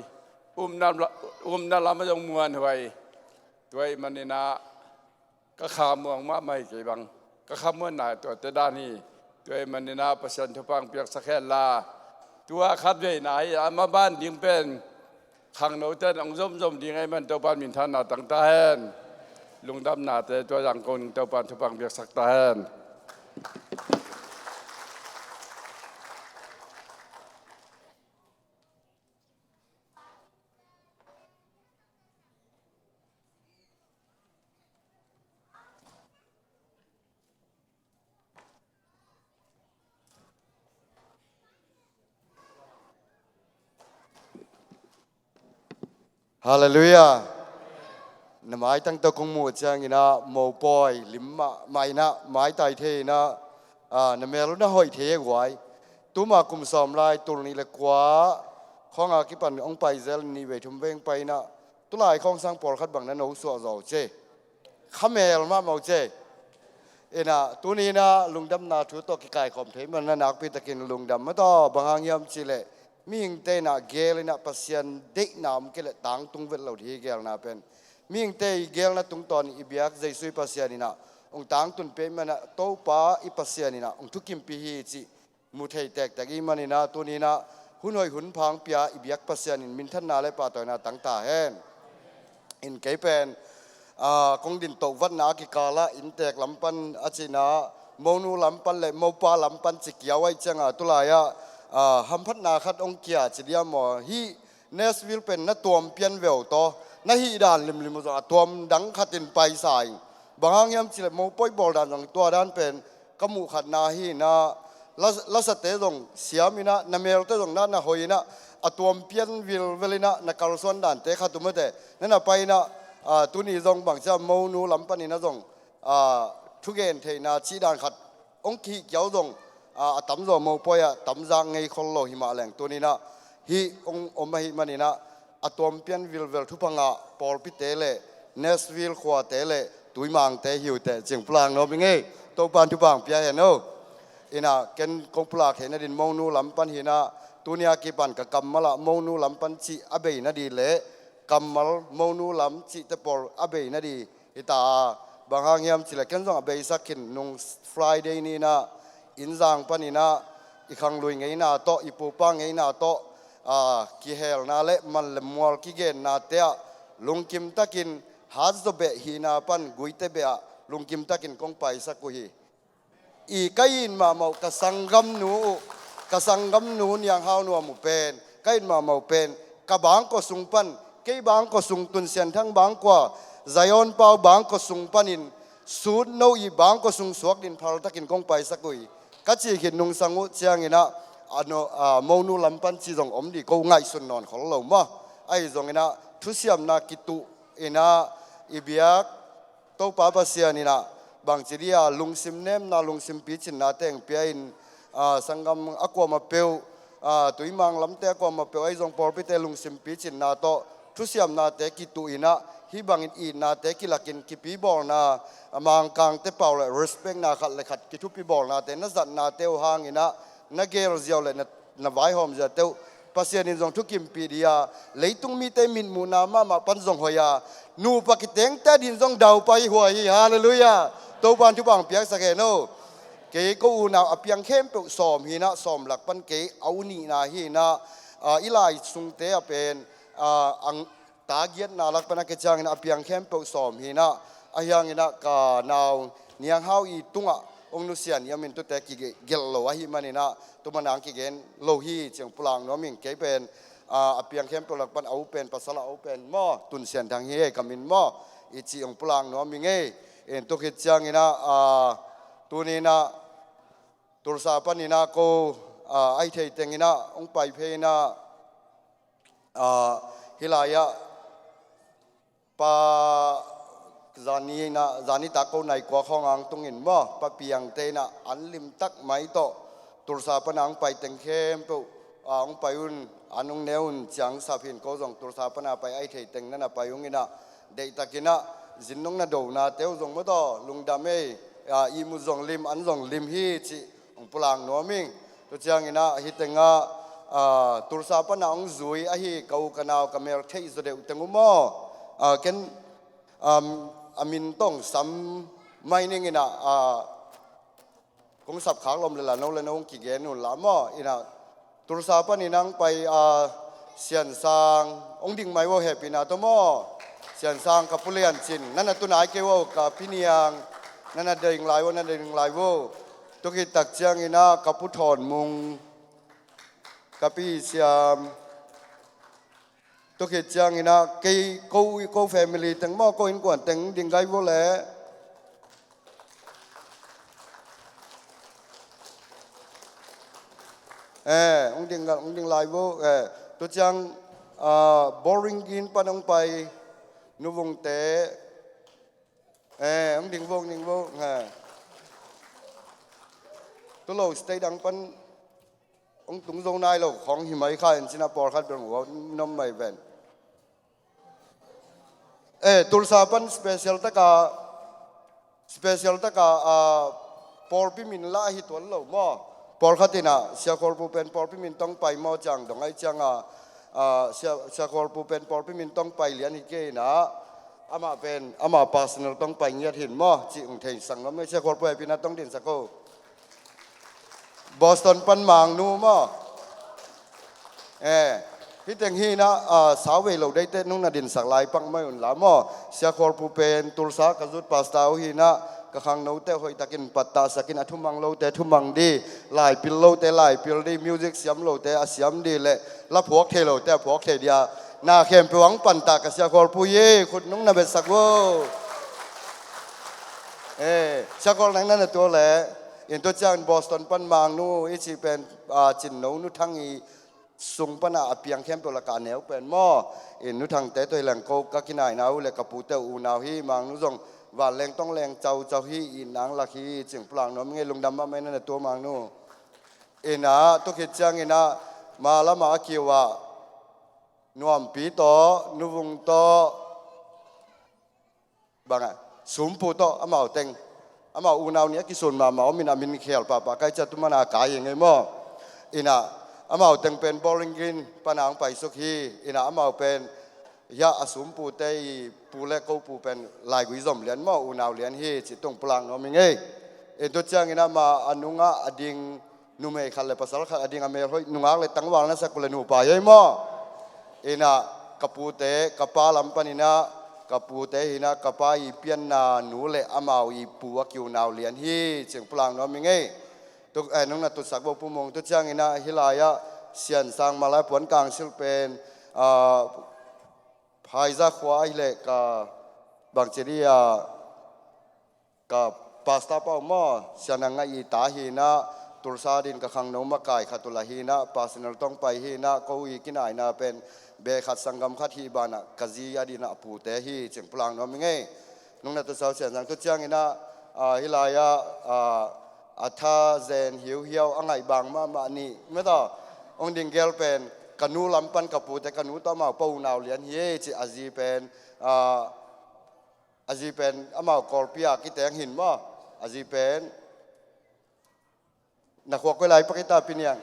umna la-, umna lam a zong muanhuai. Tua ih maninah ka khamuang mahmah hi kei bang, ka khamuanna tuate dan hi. Tua ih maninah Pasian thupha piaksak hen la, tua khat veina hi a maban ding pen khangnote in hong zomzom ding ahih man Topan minthanna tang ta hen. Lungdamnate tua zangkong Topan thupha piaksak ta hen. Halleluiah. Na maitang tawh kong muh cianginah mopawi lim mahmah inah maitai thei inah, ah, na mel uh na hoih thei e guai. Tuma kum sawm lai tul nih le kua khawng a kipan hong pai zel nih vei thum vei hong pai inah tulai khawng sang pawlkhat bang na no suah zaw ce. Khamel mahmah uh ce. Inah tuni inah lungdamna thu tawh kikaikhawm thei man na nakpi takin lungdam mataw, bang hang hiam cihleh mihingte inah gel inah Pasian deihna om kei leh tangtung vet lo hi gelna pen. Mihingte i gelna tungtawn i biak Jesu i Pasian inah hong tangtun pei manah Topa i Pasian inah hong thukimpih hi cih mu thei tektek i maninah tuni inah hun hoih hun pha hong pia i biak Pasian in minthanna le pahtawina tang ta hen. In kei pen, ah, kong din toh vatna a kikalah inntek lam pan a cihna, monu lam pan le mopa lam pan ci kiau ahih cianga tulai-ah, ah, hamphatna khat hong kia ci diam maw? Hih Nashville pen na tuam pian veu taw, na hih dan limlim uh zong a tuam dang khatin paisa in. Bang hang hiam cihleh mopawi bawl dan zong tua dan pen ka muh khatna hi inah, la-, lasate zong siam inah, na melte zong na, na hoih inah, a tuam pian vilvel inah na kalsuan dante khat uh mate na na pai inah, ah, tuni zong bangcia monu lam pan inah zong, ah, thugen theihna cih dan khat hong kihih kiau zong, ah, a tamzaw mopawi ah tamzak ngei khol lo himah leng tuni inah hih hong om ahih maninah a tuam pian vilvel thupha ngah pawlpite le Nashville khuate le tuimangte hi uh teh cih pulak nuam ing ei. Topan thupha pia hen o. Inah ken kong pulak theihna din monu lam pan hi inah tuni a kipan ka kammal ah monu lam pan cih a bei nading le kammal monu lam cihte pawl a bei nading hi ta a, bang hang hiam cihleh ken zong a beisak khin nung Friday ni inah inn zang pan inah i khanglui ngeina tawh, i pupa ngeina tawh, ah, kihelna le man le mual kigennate ah lungkim takin hatzaw beh hihna pan guite beh ah lungkim takin kong paisak uh hi. I ka it mahmah uh ka sanggamnu uh, ka sanggamnu Niang Hau Nuam uh pen ka it mahmah uh pen ka bangkua sung pan, kei bangkua sung Tun Sian Thang bangkua, Zion Pau bangkua sung panin Sut No i bangkua sung suak din phaltakin kong paisak uh hi. Ka cih khit nungsang uh cianginah a no, a, monu lam pan ci zong om dih ko ngaihsun nawn khol lo maw? Ahi zonginah thusiamna kituh inah i biak Topa Pasian inah bangci dih a lungsim nemna lungsim picinnate hong pia in, ah, sanggam a kuamah peuh, ah, tuimang lamte a kuamah peuh ahi zong pawlpite lungsim picinna tawh thusiamnate kituh inah hih bangin itnate kilakin kipibawlna, ah, Mangkangte pau le respectna khat le khat kithupibawlnate na zatnate uh hanginah na gelziau le na na vaihawm ziate uh Pasian in zong thukimpih dih a, leitung mite mitmuhna mahmah pan zong hoih a, nupa kitengte din zong daupai huai hi. Halleluiah. Topan thupha piaksak hen o. Kei ko unau a piang khempeuh sawm hi-in ah, sawm lak pan kei a u nihna hi-in ah, ah, i lai sungte ah pen, ah, ang ta giatna lak pan a kiciangin a piang khempeuh sawm hi-in ah, ahi hangin ah ka nau Niang Hau i tungah hong nusia ni a min tute kigelh lo ahih manin ah, tu mana hong kigen lo hi ci-in pulak nuam ing. Kei pen, ah, a piang khempeuh lak pan a u pen, pasal a u pen maw, Tun Sian Thang hi ei ka min maw, i ci-in pulak nuam ing ei. In tu khit ciangin ah, ah, tuni in ah Tulsa panin ah ko, ah, a hih theih tengin ah hong pai phei in ah, ah, hih lai-ah pa zani in ah, zani tak ko nai kua khawng a hong tungin maw, Pa Piangte in ah an limtak mai tawh Tulsa pan a hong pai teng khempeuh, ah, hong pai un, an hong ne un, ciang sap hi-in ko zong Tulsa pan a pai a hih theih teng na na pai ung in ah, deihtakin ah zin nong na donate uh zong maw taw, lungdam ei, ah, ihmut zong lim, an zong lim hi cih hong pulak nuam ing. Tu ciangin ah hih tengah, ah, Tulsa pan a hong zui ahi ka u ka nau ka mel theih zaw deuh teng uh maw, ah, ken, um, a min tawh sam mai ning in ah, ah, kong sap khak lawm leh la no leh no hong kigen un la maw. In ah Tulsa panin a hong pai, ah, Sian Sang, hong ding mai vo, hehpihna tawh maw. Sian Sang, ka Pu Lian Cin, na na tu nai kei vo, ka Pi Niang, na na ding lai vo, na na ding lai vo. Tu khit tak ciangin ah ka Pu Thawn Mung, ka Pi Siam, tu khit ciangin ah kei ko, ko family teng maw, ko innkuan teng ding gai vo leh. Eh, hong ding, hong ding lai vo. Eh, tu ciang, ah, Bowling Green pan hong pai Nu Vung te. Eh, hong ding vo, hong ding vo. Eh. Tu lo state dang pan hong tung zo nai lo khawng hi mai kha in cin ah, pawlkhat bel hong ua nuam mai ven. Eh, Tulsa pan special taka, special taka, ah, pawlpi min lah ahi tuan lo maw. Pawlkhat in ah, Sia Khual Pu pen pawlpi min tawh hong pai maw ci-in dong ahih ciangin ah, ah, Sia, Sia Khual Pu pen pawlpi min tawh hong pai lian hi kei in ah, amah pen, amah personal tawh hong pai ngiat hi-in maw, cih hong theisak nuam ing. Sia Khual Pu, hehpihna tawh hong dinsak o. Boston pan Mangnu maw. Eh, hih teng hi-in ah, ah, sauvei lo deite nong na dinsak lai pak mai un la maw. Sia Khual Pu pen Tulsa ka zut pastor uh hi-in ah, ka khangnote hoihtakin pattahsak in, a thumang lote thumang dih, laipil lote laipil dih, music siam lote a siam dih leh la phuak thei lote a phuak thei dih a, na khempeuh ah hong pantah ka Sia Khual Pu hi ei, khut nong na betsak vo. Eh, Sia Khual, nang na na tuak leh. In tu ciang Boston pan Mangnu i cih pen, ah, Cinno Nu Thang i sung pan a a piang khempeuh lakah a neu pen maw. In Nu Thangte tawh hi leng ko ka kinaina uh leh ka pute uh unau hi, Mangnu zong vanleng tongleng caucau hi, i nang lak hi cih hong pulak nuam ing ei, lungdam mahmah ei, na na tuak Mangnu. In ah tu khit ciangin ah ma lamah a kiu ah Nuampi tawh, Nu Vung tawh, bang a, Sumpu tawh amau teng, amau unau nih a kisun mahmah om in a min khel pahpah ka hih ciang tu mana kai hi ing ei maw. In ah amau teng pen Bowling Green pan a hong paisuk hi. In ah amau pen, hiah a Sumpute i pu leh ko pu pen laigui zom lian maw, unau lian hi cih tu hong pulak nuam ing ei. In tu ciangin ah ma a nungah a ding numei khat leh pasal khat a ding a mel hoih, nungak leh tangval na sak uh leh nupa hi ei maw. In ah ka pute, ka pa lam panin ah, ka pute hi-in ah, ka pa i pianna nu leh amau i pu a kiunau lian hi cih hong pulak nuam ing ei. Tu, eh, nong na tutsak vo Pu Mung. Tu ciangin ah hih lai-ah Sian Sang Malai Puan Kangsil pen, ah, Phaiza khua ahih leh ka, bangci dih ah, ka pastor pa uh maw, Sia Nang Ngai i ta hi-in ah, Tulsa dingin ka khangno makai khat uh lah hi-in ah, personal tawh hong pai hi-in ah, ko i kinaina pen beh khat sanggam khat hi banah, ka zi a dingin ah a pute hi cih hong pulak nuam ing ei. Nong na tutsak o Sian Sang. Tu ciangin ah, ah, hih lai-ah, ah, a tha zen hiuhiau a ngaih bang mahmah nih, metaw, hong ding gel pen ka nu lam pan ka pute, ka nu tawh amau pa unau lian hi ei cih a zi pen, ah, a zi pen amau Kawlpi a kiteng hi-in maw. A zi pen na khua koi lai pak i ta Pi Niang.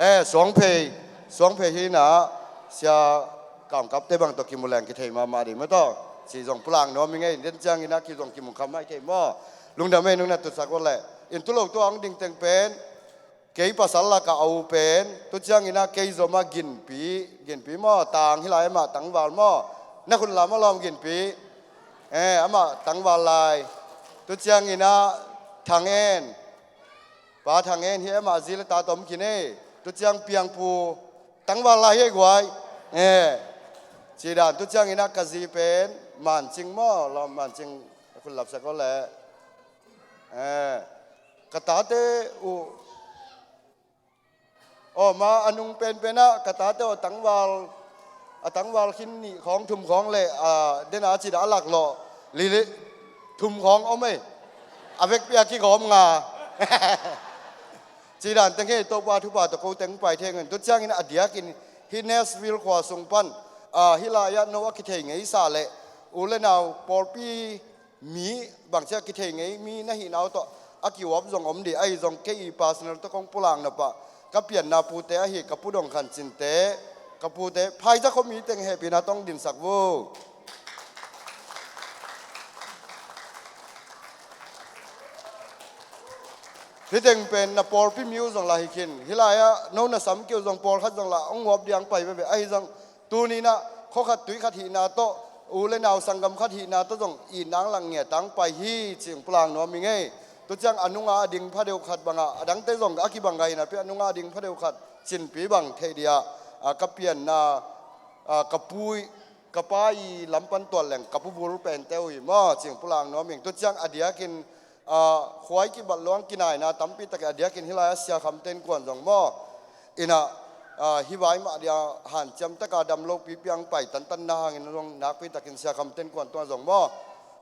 Eh, Suangphei, Suangphei hi-in ah Sia Kam Kapte bang tawh kimu leng kithei mahmah ding metaw. Cih zong pulak nuam ing ei, den ciangin ah ki zong kimu kha mai thei maw. Lungdam ei, nong na tutsak uh leh. In tu lo tua hong ding teng pen, kei pasal laka a u pen, tu ciangin ah kei zom a Ginpi, Ginpi maw, Tang hi lai amah tangval maw, na khut lam a lawm Ginpi. Eh, amah tangval lai. Tu ciangin ah Thang En, Pa Thang En hi amah zi le ta tom kin ei. Tu ciang Piangpu tangval lai hi ei guai. Eh, ci dan tu ciangin ah ka zi pen Mancing maw, lawm Mancing, a khut lapsak uh leh. Eh, ka tate uh, aw, ma a nung penpen ah ka tate uh a tangval, a tangval khin nih khawng, thum khawng le, ah, den a ci dan a lak lawh li li, thum khawng om ei. A vekpi a kigawm nga. Ci dan teng hi, Topa thupha tawh ko teng pai thei ngen. Tu ciangin a diakin hih Nashville khua sung pan, ah, hih lai-ah no a kithei ngei sa le u le nau pawlpi mi, bangci a kithei ngei mi na hihna uh tawh a kiuap zong om dih. Ahi zong kei i personal tawh kong pulak nop ah, ka pianna pute ahi ka pu Dong Khan Cin te, ka pute Phaiza khuami teng hehpihna tawh hong dinsak vo. Hih teng pen na pawlpi mi uh zong lah hi khin. Hih lai-ah no na sam kei uh zong pawlkhat zong lah hong uap diang pai veve. Ahi zong tuni-in ah khua khat tui khat hihna tawh, u le nau sanggam khat hihna tawh zong itna hong lak ngiat a hong pai hi cih hong pulak nuam ing ei. Tu ciang a nunga a ding phadeuh khat bangah, a dangte zong a kibang gai napi a nunga a ding phadeuh khat Cinpi bang theih dih ah, ah, ka pianna, ah, ka pu, ka pa i lam pan tuat leng ka pu bul pente uh hi maw cih hong pulak nuam ing. Tu ciang a diakin, ah, khua i kibat luang kinaina tampi takin a diakin hih lai-ah Sia Kham Ten Kuan zong maw, in ah, ah, hih vai mah dia hanciam taka dam lopi piang pai tantanna hangin zong nakpi takin Sia Kham Ten Kuan tungah zong maw,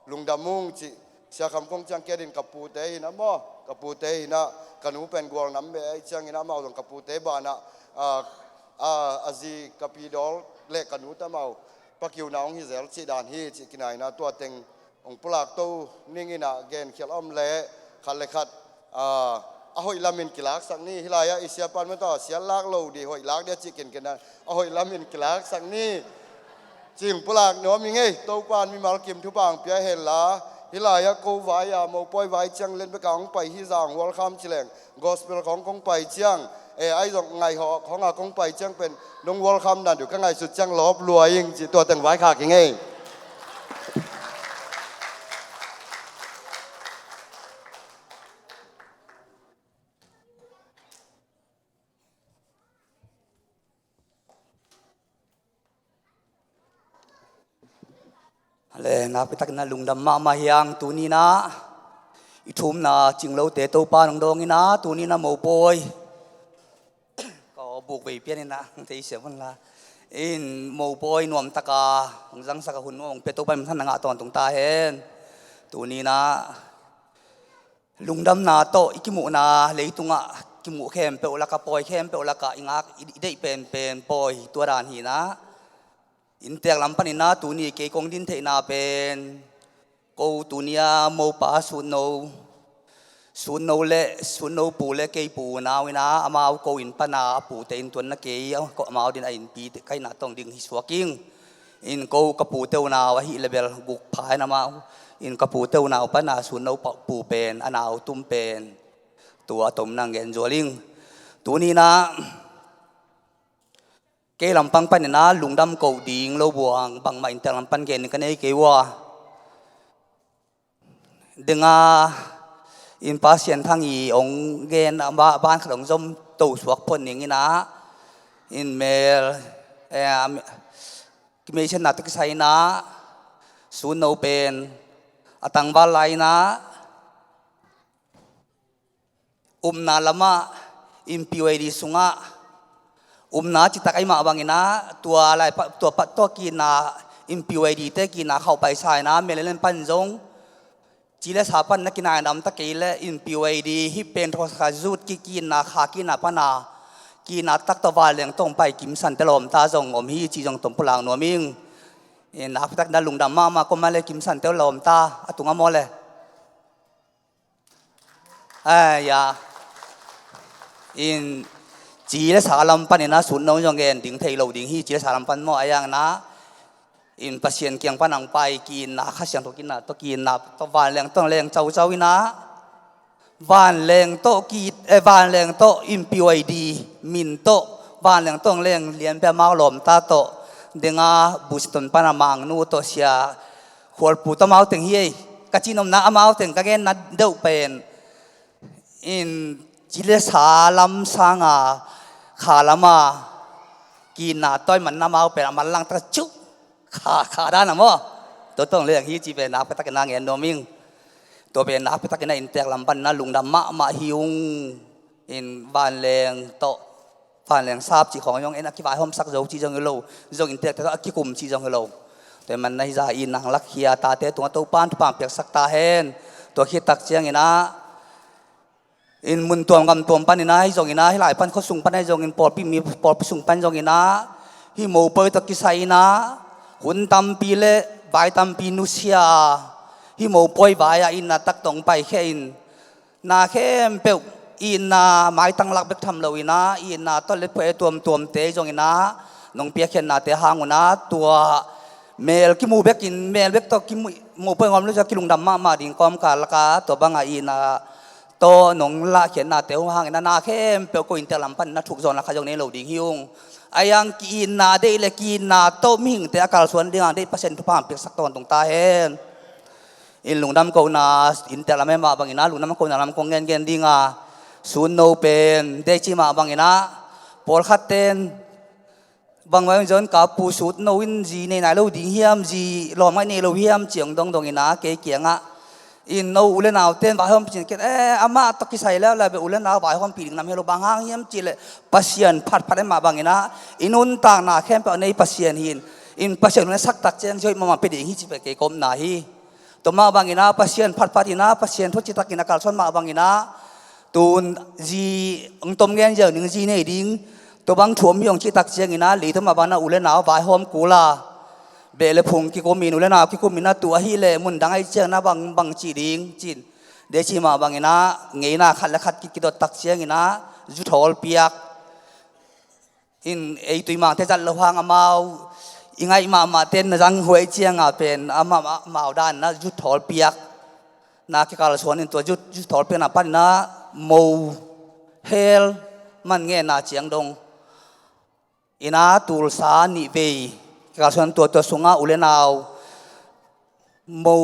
lungdam ung cih. Sia Kham kong ciang kei ding ka pute hi in ah maw, ka pute hi in ah, ka nu pen Gualnam beh ahih ciangin ah amau zong ka pute banah, ah, ah, a zi ka Pi Dawl le ka nu tawh amau pakiuna hong hi zel cih dan hi cih kinaina tua teng hong pulak to ning in ah, genkhial om le khat le khat, ah, a hoih lamin kilaksak ni. Hih lai-ah i siapa in mah tawh siat lak lo dih, hoih lak dih a cih kinken a, a hoih lamin kilaksak ni cih hong pulak nuam ing ei. Topa in mimal kim thupha hong pia hen la, hih lai-ah ko vai-a mopawi vai ciang len bek a hong pai hi zah hong welcome ci leng, gospel khawng kong pai ciang, eh, ahi zong ngaihawh khawng a kong pai ciang pen nong welcome dan uh ka ngaihsut ciang lawp lua ing cih tua teng vaikhak ing ei. Le, nakpi takin ah lungdam mahmah hi ing. Tuni-in ah i thumna cing lote Topa in hong dawng in ah, tuni-in ah mopawi ka buk vei pian in ah, thei siam un la. In mopawi nuam taka hong zangsak a hun hong pia Topa in minthanna ngah tawntung ta hen. Tuni-in ah lungdamna tawh i kimuhna leitungah kimuh khempeuh lakah, pawi khempeuh lakah i ngak, i deih penpen pawi tua dan hi in ah, inntek lam panin ah tuni kei kong din theihna pen, ko tuni a mopa Sutno, Sutno le, Sutno pu le kei pu unau in ah, amau ko inn pana a pute inn tuan na kei, amau din a innpi kaihna tawh hong ding hi suak ing. In ko ka pute unau ahih leh bel guk pha in amau, in ka pute unau pana Sutno pa, pu pen a nau tum pen tua a tom nang gen zual ing. Tuni-in ah kei lampang panin ah lungdam koh ding lo buang bangmah inntek lam pan gen ding ka nei kei uh a. Dinga in Pasian Thang i hong gen a ba-, ban khat hong zom to suak phot ning in ah, in mel, eh, kimeisiatna tawh kisai in ah, Sutno pen a tangval lai in ah, upna lamah in P Y D sungah upna citak ahih mah bangin ah, tua lai pa, tua pat tua kina in P Y D te kina khauh paisa in ah, Maryland pan zong ci le sa pan na kinaidam ta kei leh in P Y D hih pen thawsa zut kikina kha kina pana kina tak tawh vanleng tawh hong pai kimsante lawmta zong om hi cih zong tom pulak nuam ing. In nakpi takin ah lungdam mahmah, ko mah le kimsante lawmta a tung a maw le. Ai ya. In ci le sa lam panin ah Sutno zong gen ding thei lo ding hi, ci le sa lam pan maw, a yang na. In Pasian kiang pan ang pai, ki-itna, Kha Siangtho ki-itna tawh, ki-itna tawh vanleng tawh leng caucau in ah, vanleng tawh ki, eh, vanleng tawh in P Y D min tawh, vanleng tawh leng lianpi amau lawmta tawh, denga Boston pan a Mangnu tawh, Sia Khualpu tawh amau teng hi ei. Ka cihnopna amau teng ka genna deuh pen in ci le sa lam sanga kha lama ki-itna tawh i manna amau pen a manlang tak ciuh kha, kha dan a maw. Tua tawh leng hi ci pen nakpi takin a ngen nuam ing. Tua pen nakpi takin a inntek lam panin a lungdam mahmah hi ung. In vanleng tawh, vanleng sap cih khawng zong en a kivaihawmsak zo cih zong hi lo, zong inntekte tawh a kikum cih zong hi lo. Tua hi manna hih zah i nang lakkhia tate tungah Topan thupha piaksak ta hen. Tua khit tak ciangin ah, in mun tuam gam tuam panin ah, hih zongin ah, hih lai pan khua sung pan ah, hih zongin pawlpi mi, pawlpi sung pan zongin ah, hih mopoi tawh kisai in ah, hun tampi le vai tampi nusia a, hih mopoi vai ah itna tak tawh hong paikhia in, na khempeuh itna maitang lak bek tham lo in ah, itna tawh le phuai tuamtuamte zongin ah, nong piakkhiatnate hang un ah, tua mel kimu bekin, mel bek tawh kimu, mopoi ngawm lo ciang kilungdam mahmah ding kawmkal lakah, tua banga itna tawh nong lahkhiatnate hang in ah, na khempeuh ko inntek lam panin a thuk zawhna khat zong nei lo ding hi ung. Ahi hang ki-itna deih le ki-itna tawh mihingte a kalsuan ding a deih Pasian thupha piaksak tawntung ta hen. In lungdam kohna, inntek lam e mah bangin ah, lungdam kohna lam kong gengen ding a, Sun No pen dei ci mah bangin ah, pawlkhat ten bang mah zong ka pu Sun No in zi nei nai lo ding hiam, zi lawm ngaih nei lo hiam ci hong dongdong in ah, kei kiangah in no u le nau ten vaihawm pih cin ken, eh, amah tawh kisai leuleu beh u le nau vaihawm pih ding nam hi lo, bang hang hiam cih leh Pasian phatphat e mah bangin ah, i nuntakna khempeuh a nei Pasian hi in, in Pasian hun a sak tak ciang zi hoih mahmah pia ding hi cih pen kei ka omna hi. Tua mah bangin ah Pasian phatphat in ah, Pasian thu citakin a kalsuan mah bangin ah, tun zi hong tom gen ziau ning, zi nei ding, tua bang thu om hi hong cih tak ciangin ah, leitung mah bangin ah u le nau vaihawm kul a, beh le phung kikum in, u le nau kikum in ah, tua ahih leh mun dang ahih ciangin ah bang, bang cih ding ci in, dei ci mah bangin ah, ngeina khat le khat ki, kidot tak ciangin ah, zu thawl piak in, ei tuimangte zat lo hang amau i ngaih mahmahte na zang huai cianga pen amau, amau dan in ah zu thawl piak na kikalsuan in, tua zu, zu thawl piakna panin ah mo hel man ngenna ciang dong in ah, tulsa nih vei kikalsuan, tua, tua sungah u le nau mo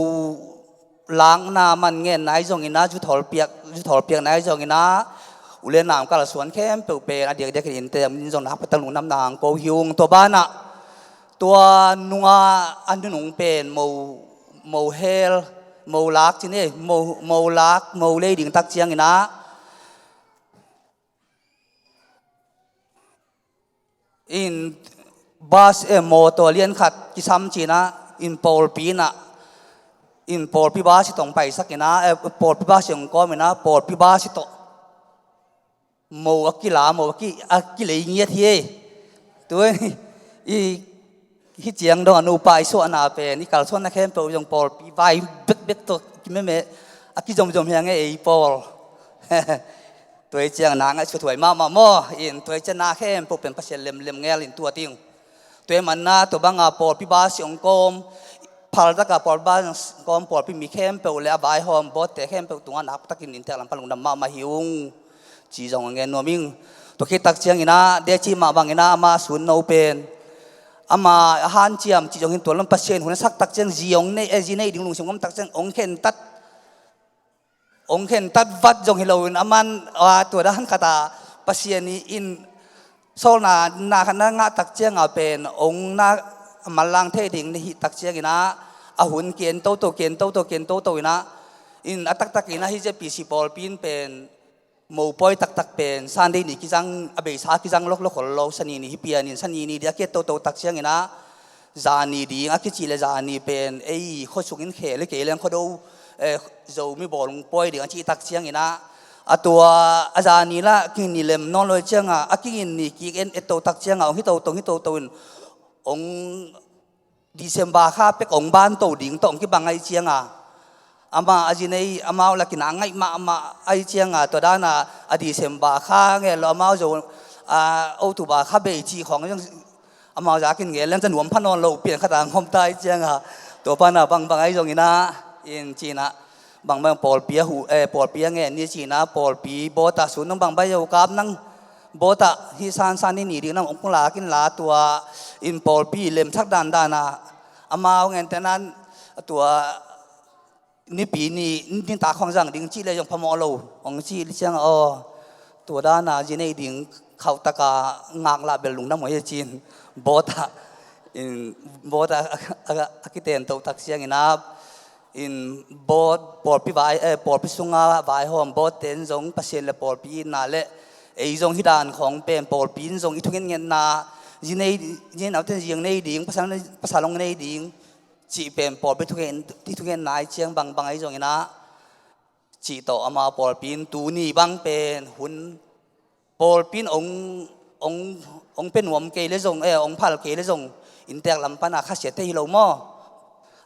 lakna man ngenna ahi zongin ah, zu thawl piak, zu thawl piakna ahi zongin ah, u le nau kalsuan khempeuh pen a diakdiakin inntek lam in zong nakpi tak lungdamna hong ko hi ung. Tua banah tua nunga a nunung pen mo, mo hel, mo lak ci ni, mo, mo lak, mo lei ding tak ciangin ah, in bus, eh, mawtaw lian khat kisam ci in ah, in pawlpi in ah, in pawlpi bus hi tawh hong paisak in ah, eh, pawlpi bus hi hong kawm in ah, pawlpi bus hi tawh mo a kila, mo a ki, a kilei ngiat hi ei. Tua i, hih ciang dong a nupa i suahna pen, i kalsuanna khempeuh zong pawlpi vai bekbek tawh kimeme a kizomzom hi hang e ei pawl. Tua hi ciang na ngaihsut huai mahmah maw. In tua hi ciang na khempeuh pen Pasian lemlem ngel in tuat ing. Tua hi manna tua banga pawlpi bus hi hong kawm, phaltaka pawlpi bus hi hong kawm pawlpi mi khempeuh le a vaihawm bawtte khempeuh tungah nakpi takin inntek lam pan lungdam mahmah hi ung. Ci zong a ngen nuam ing. Tua khit tak ciangin ah, dei ci mah bangin ah, ama Sun No pen, ama a hanciam ci zong hi in, tua lam Pasian hun a sak tak ciang zi hong nei, eh, zi nei ding lungsim om tak ciang hong khentat, hong khentat vat zong hi loin, aman, ah, tua dan khat a Pasian i in sawlna na khat na ngah tak cianga pen hong na manlang thei ding na hih tak ciangin ah, a hun ki-en toto, ki-en toto, ki-en toto in ah, in a taktakin ah hih Z P C pawlpi in pen mopawi taktak pen Sunday ni kizang, a beisa kizang loklok khol lo, Sani ni hi pianin, Sani ni ding a ki-et toto tak ciangin ah, zani ding a kicih le zani pen ei khuasungin khel hi kei leng khuado, eh, Zomi bawlung pawi ding a cih tak ciangin ah, a tua a zani lah kingin ni lem nawn lo hi cianga, a kingin ni kik en et to tak cianga hong hi toto, hong hi toto in, hong December kha pek hong ban to ding tawh hong kibang ahih cianga, ama a zi nei, amau lakin a ngaih mahmah ahih cianga, tua dana a December kha ngel lo, amau zo, a, October kha bei cih khawng zong Amau zakin ngen leng ca nuam pha nawn lo, pian khat a ngom tai cianga, tua pana bangbang ahi zongina, in cina, bangbang pawlpi a hu, eh, pawlpi a ngen ni cina, pawlpi bawta sun nang bangbang yo kap nang, bawta hi san san ni ni ding nang ong kung lakin la tua, in pawlpi lemsak dan dana, amau ngen tenan, tua, nipi ni, nitak khong zang ding cih le zong phamawh lo. Hong cih ciang aw, tua dana zi nei ding khauhtaka ngaklah bel lungdam uh hi cin. Bawta, in, bawta a, a, a kiten toh tak ciangina, in, bawt, pawlpi vai, eh, pawlpi sunga vaihawm bawt ten zong Pasian le pawlpi itna le, ei zong hi dan khong pen pawlpi in zong i thungetngetna, zi nei, zi nei nauten zi nei ding, pasal, pasal hong nei ding, cih pen pawlpi thungen, i thungen nai ciang bangbang ahi zongina, cih tawh ama pawlpi in tuni bang pen hun pawlpi in ong, ong, ong pe nuam kei le zong, eh, ong phal kei le zong, inntek lam pana khasia thei hi lo maw?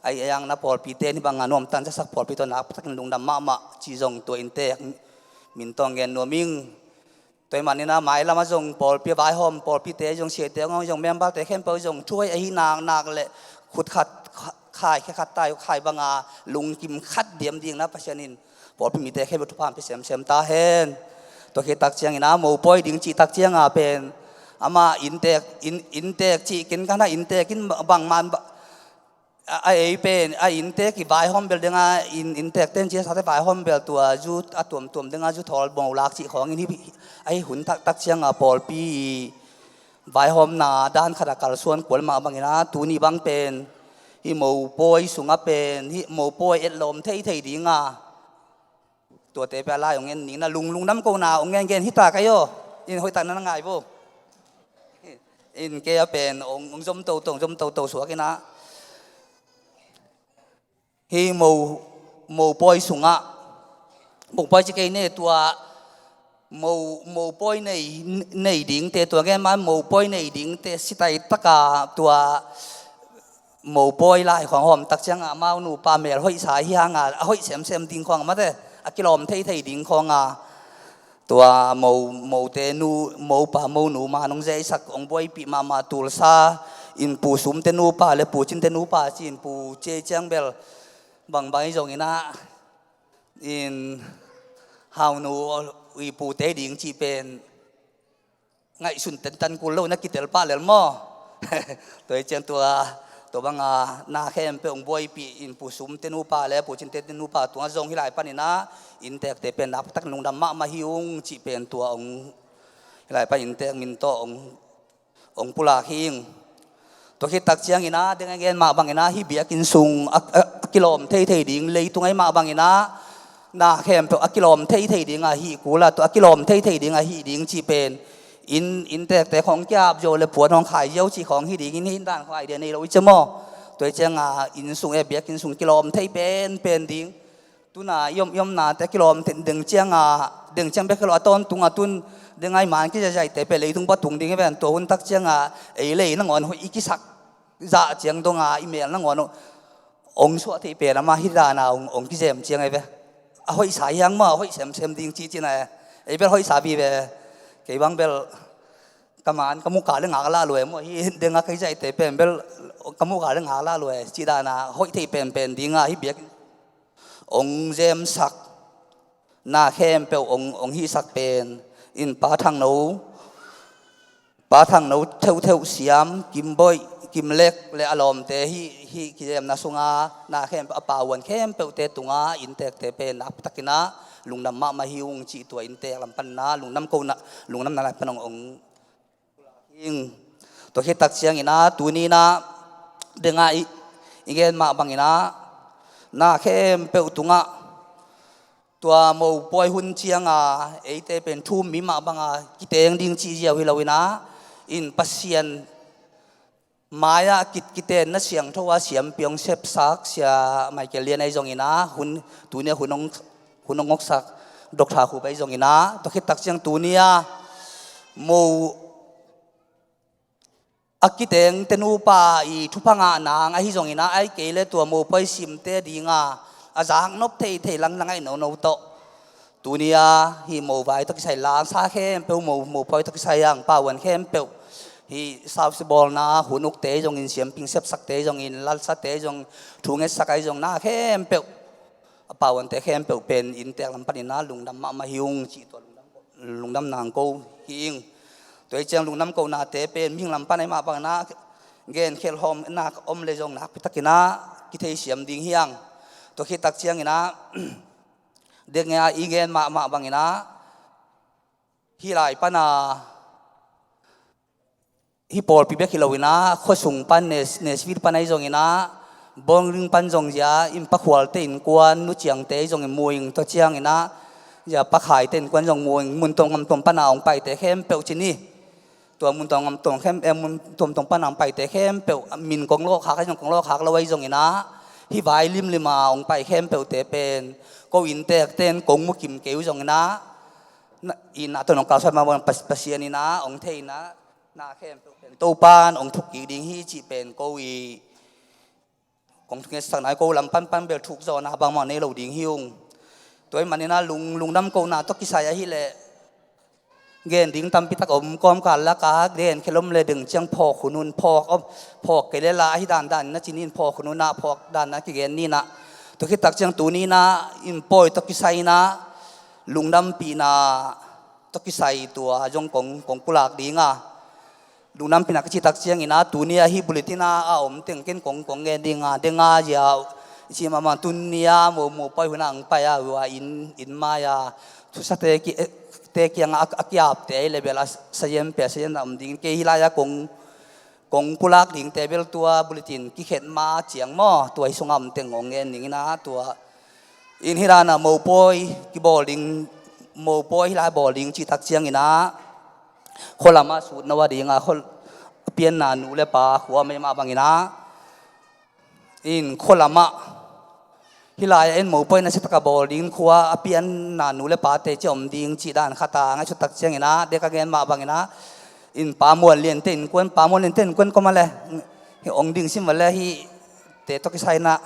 Ai, ai ang na pawlpi te ni banga nuam tan zasak pawlpi tawh nak patakin lungdam mahmah, cih zong tua inntek min tawh ngen nuam ing. Tua hi manina, mailam a zong pawlpi a vaihawm, pawlpite zong siate zong, zong member te khempeuh zong thuai ahi nak nak le khut khat khai khe khat tai khai banga lungkim khat diam ding na Pasian in pawlpi mite khempeuh thupha pia semsem ta hen. Tua khit tak ciangina mopawi ding cih tak cianga pen ama inntek, in, inntek cih ken kana inntek in bangman ba, a, a ei pen, a inntek i vaihawm bel denga, in, inntek ten cia sate vaihawm bel tua zu, a tuamtuam denga zu thawl mo lak cih khawngin hi, ahi hun taktak cianga pawlpi i vaihawmna dan khata kalsuan kual mah bangina, tuni bang pen, hi mopawi sunga pen, hi mopawi etlawm theithei dinga, tuate pia lai ong en ningna lunglung nam kona ong en gen hita kai aw. In hoihtak na na ngai vo. In kei a pen ong, ong zom toto, ong zom toto suakina. Hi mo, mopawi sunga. Mopawi ci kei ne tua mo, mopawi nei, nei dingte tua gen man mopawi nei dingte sitai taka tua mopawi lai khong hawm tak cianga amau nupa mel hoihsa hi hanga a hoih semsem ding khong amate a kilawm theithei ding khonga tua mo, mote nu, mopa monu ma nong zeisak ong buaipih mahmah tulsa in pu sumte nupa le pu cinte nupa ci in pu cie ciang bel bangbang i zongina in haunu i pute ding cih pen ngaihsun tentan kul lo na kitel pah lel maw? Tua hi ciang tua, tua banga na khempeuh ong buaipih in pu sumte nupa le pu cinte nupa tunga zong hi lai panina inntekte pen nakpitak lungdam mahmah hi ung cih pen tua ong hi lai pan inntek min tawh ong, ong pulak hi ing. Tua khit tak ciangina deng a gen mah bangina hi biakinn sung a, a, a kilawm theithei ding leitung ahi mah bangina na khempeuh a kilawm theithei dinga hih kula tua a kilawm theithei dinga hih ding cih pen in, inntekte khong kiap zo le puan hong khai ziau cih khong hi dingin hi in dan khong idea nei lo i cemaw? Tua hi cianga inn sung e biakinn sung kilawm thei penpen ding. Tuna i om i omnate kilawm thei ding cianga ding ciang bek hi lo a tawntunga tun ding ai man kizazaite pe leitung pa tung ding hi ven tua hun tak cianga ei lei nangawn hoih i kisak zah ciang donga i mel nangawn ong suah theih pen ama hi dana ong, ong kizem ciang ei ve. A hoihsa hiang maw a hoih semsem ding cihcina e. Ei bel hoihsa vive. Kei bang bel ka man ka muka le ngak lah lue maw hi denga kei zaite pen bel ka muka le ngak lah lue cih dana hoih theih penpen dinga hi biak ong zemsak na khempeuh ong, ong hihsak pen in Pa Thangno, Pa Thangno theuhtheuh siam Kimboih, Kimlek le a lawmte hih, hih kizemna sunga na khempeuh a pauan khempeuhte tunga inntekte pen nakpitakina lungdam mahmah hi ung cih tua inntek lam panna lungdam kona lungdamna lam pan ong, ong ing. Tua khit tak ciangina tunina denga i, i gen mah bangina na khempeuh tunga tua mopawi hun cianga eite pen thum mi mah banga kiteng ding cih ziau hi loina in Pasian mai-ah kit, kitenna siangtho a siampi hong sepsak Sia Michael Lian ahi zongina hun, tunia hun hong, hun hong ngoksak Doctor Khup ahi zongina tua khit tak ciang tunia mo a kitengte nupa i thupha ngah nang ahi zongina ai kei le tua mopawi simte dinga a zaknop theithei langlang ahi nono tawh tunia hi mo vai tawh kisai langsa khempeuh mo, mopawi tawh kisai ang pauan khempeuh Hih sausi bawlna hun ukte zongin, siamping sepsakte zongin, lalsate zong, thu ngetsak ahi zong, na khempeuh, a pauante khempeuh pen inntek lam panin ah lungdam mahmah hi ung cih tua lungdam, lungdam nang ko hi ing. Tua hi ciang lungdam konate pen mihing lam pan ahi mah bangin ah genkhelh hawm nak om le zong nakpi takin ah kitheisiam ding hi ing. Tua khit tak ciangin ah dek nge a i gen mahmah bangin ah hih lai pan a hih pawlpi bek hi loin ah khuasung pan, Nashville pan ahi zongin ah, Bowling Green pan zong zia, in pakhualte innkuan, nuciangte ahi zongin mu ing. Tua ciangin ah zia pakhaite innkuan zong mu ing. Mun tuamtuam pan a hong paite khempeuh ci ni. Tua mun tuamtuam khem, eh, mun tuamtuam pan a hong paite khempeuh, min kong lawhkhak ahi zong, kong lawhkhak lo ahi zongin ah, hih vai limlim a hong pai khempeuhte pen ko inntekte in kong mu kim kei uh zongin ah, na, i na tawh nong kalsuan mah bang Pas-, Pasian in ah hong thei in ah, na khempeuh pen Topan hong thuk kik ding hi cih pen ko i, kong thungetsak nai, ko lam panpan bel thuk zawhna bangmah nei lo ding hi ung. Tua ahih manin ah lung, lungdam kohna tawh kisai ahih leh gen ding tampi tak om, kawmkal lak a genkhelh om le ding ciang phawk hun un, phawk om, phawk kei le la ahi dandan in ah ci ni, phawk hun un ah, phawk dan a kigen ni in ah. Tua khit tak ciang tuni in ah in pawi tawh kisai in ah lungdampihna tawh kisai tua zong kong, kong pulak ding a. Lungdampihna ka cih tak ciangin ah tuni a hih bulletin a a om teng ken kong, kong gen ding a, deng a zia, i cih mahmah tuni a mo, mopawi hun a hong pai a, ua inn, inn mai a thusate ki, te kiang a, a kiapte ahi le bel a sazian pia sazian a om ding. Kei hih lai a kong, kong pulak dingte bel tua bulletin kikhen ma ciang maw, tua hih sung a om teng hong gen ding in ah tua. In hih dan a mopawi kibawl ding, mopawi hih lai bawl ding cih tak ciangin ah khua lam ah sut no a ding a, khua a pianna nu le pa khua mah bangin ah, in khua lam ah hih lai a en mopawi nasia tak a bawl ding, khua a pianna nu le pate ci om ding cih dan khat a ngaihsut tak ciangin ah, dek a gen mah bangin ah, in Pa Muan Lian te innkuan, Pa Muan Lian te innkuan kua mah le, hih hong ding sim va le, hihte tawh kisai in ah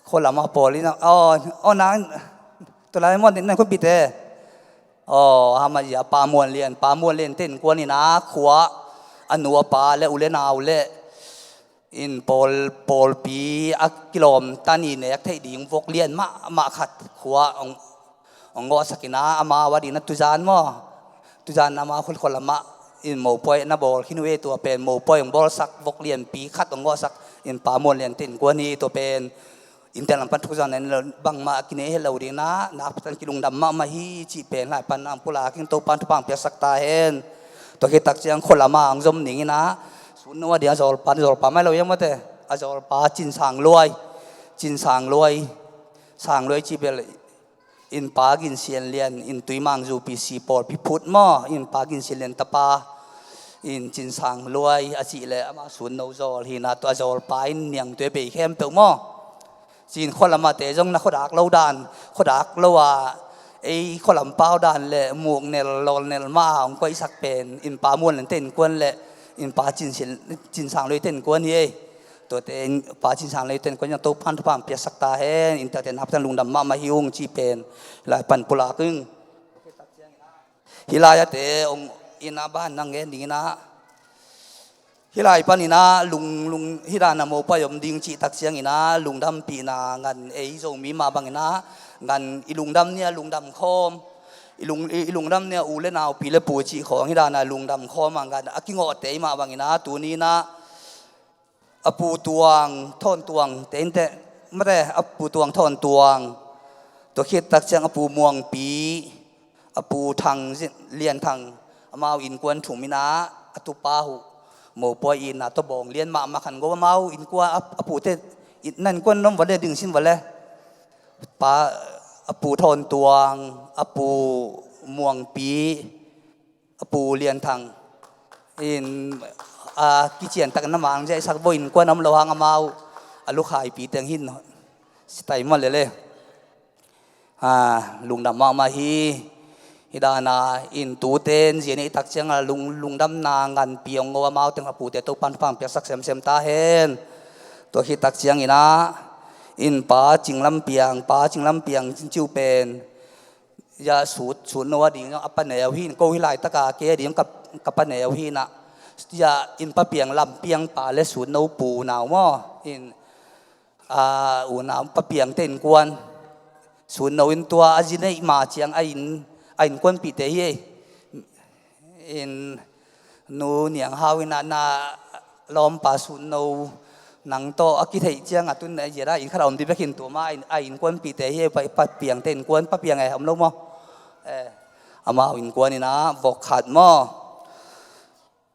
khua lam ah pawl in ah, aw, aw, nang, tua lai Muan te, nang khuapite. Aw, a mah zia Pa Muan Lian, Pa Muan Lian te innkuan in ah khua a nu a pa le u le nau le in pawl, pawlpi a kilawm tan i nek theih ding vok lian mahmah khat khua hong, hong gawhsak in ah, amau a ding in ah tuzan maw, tuzan amau khua, khua lam ah in mopawi na bawl khin uh e. Tua pen mopawi hong bawlsak vok lianpi khat hong gawhsak in Pa Muan Lian te innkuan hi. Tua pen inntek lam pan thuk zawhna nei lo, bangmah a kinei het lo ding in ah, nakpi takin kilungdam mahmah hi cih pen hih lai pan hong pulak ing. Topan thupha hong piaksak ta hen. Tua khit tak ciang khua lam ah hong zom ning in ah, sut no a ding a zawlpa, zawlpa mai lo hiam maw te, a zawlpa Cin Sang Luai, Cin Sang Luai, Sang Luai cih bel in Pa Gin Sian Lian, in Tuimang zu P C pawlpi phut maw, in Pa Gin Sian Lian tapa, in Cin Sang Luai a cih leh amah sut no zawl hi in ah, tua a zawlpa in niangtui a bei khempeuh maw. Cin khua lam ah te zong na khuadak lo dan, khuadak lo a, ei khua lam pau dan le muknel lawlnel mah a hong koihsak pen in Pa Muan Lian te innkuan le in Pa Cin Sian, Cin Sang Luai te innkuan hi ei. Tuate in Pa Cin Sang Luai te innkuan zong Topan thupha hong piaksak ta hen. Inntekte nakpi takin lungdam mahmah hi ung cih pen hih lai pan pulak ing. Hih lai a te hong in ah ban nang gen ding in ah, hih lai pan in ah lung, lung, hih dan a mopawi om ding cih tak ciangin ah lungdampihna ngan, ei Zomi mah bangin ah ngan i lungdam ni a lungdam khawm, i lung, i, i lungdam ni a u le nau, pi le pu cih khawng hih dan a lungdam khawm a ngan a kingawhte mah bangin ah tuni in ah a Pu Tuang Thawn Tuang te in te, mate, a Pu Tuang Thawn Tuang, tua khit tak ciang a Pu Muang Pi, a Pu Thang Zin, Lian Thang, amau innkuan thum in ah a tupa uh mopawi in ah tawbawng lian mahmah khan go, amau innkuan a, a pute, na innkuan nom va le, ding sim va le. Pa, a Pu Thawn Tuang, a Pu Muang Pi, a Pu Lian Thang in, a kician tak na mang zia i sak bo, innkuan om lo hang amau a lukhaipi teng hin sitai maw le le. A, lungdam mahmah hi. Hih dan a in tute in zia neih tak ciang a lung, lungdamna nganpi hong go, amau teng a pute Topan thupha hong piaksak semsem ta hen. Tua khit tak ciangin ah in Pa Cing Lam Piang, Pa Cing Lam Piang cin ciu pen, ya, sut, sut no a ding a paneu hi in, ko hih laitak a kei a ding ka, ka paneu hi in ah, ya in Pa Piang lampiang pa le Sutno pu unau maw, in, a, unau Pa Piangte innkuan, Sutno in tua a zi neih ma ciang a inn, a innkuanpihte hi ei. In Nu Niang Hau in a na lawmpa Sutno nang tawh a kitheih ciang a tun a ziada inn khat a om dih bek hin tua ma a inn, a innkuanpihte hi ei, Pa, Pa Piangte innkuan, Pa Piang e, om lo maw? Eh, amau innkuan in a vok khat maw.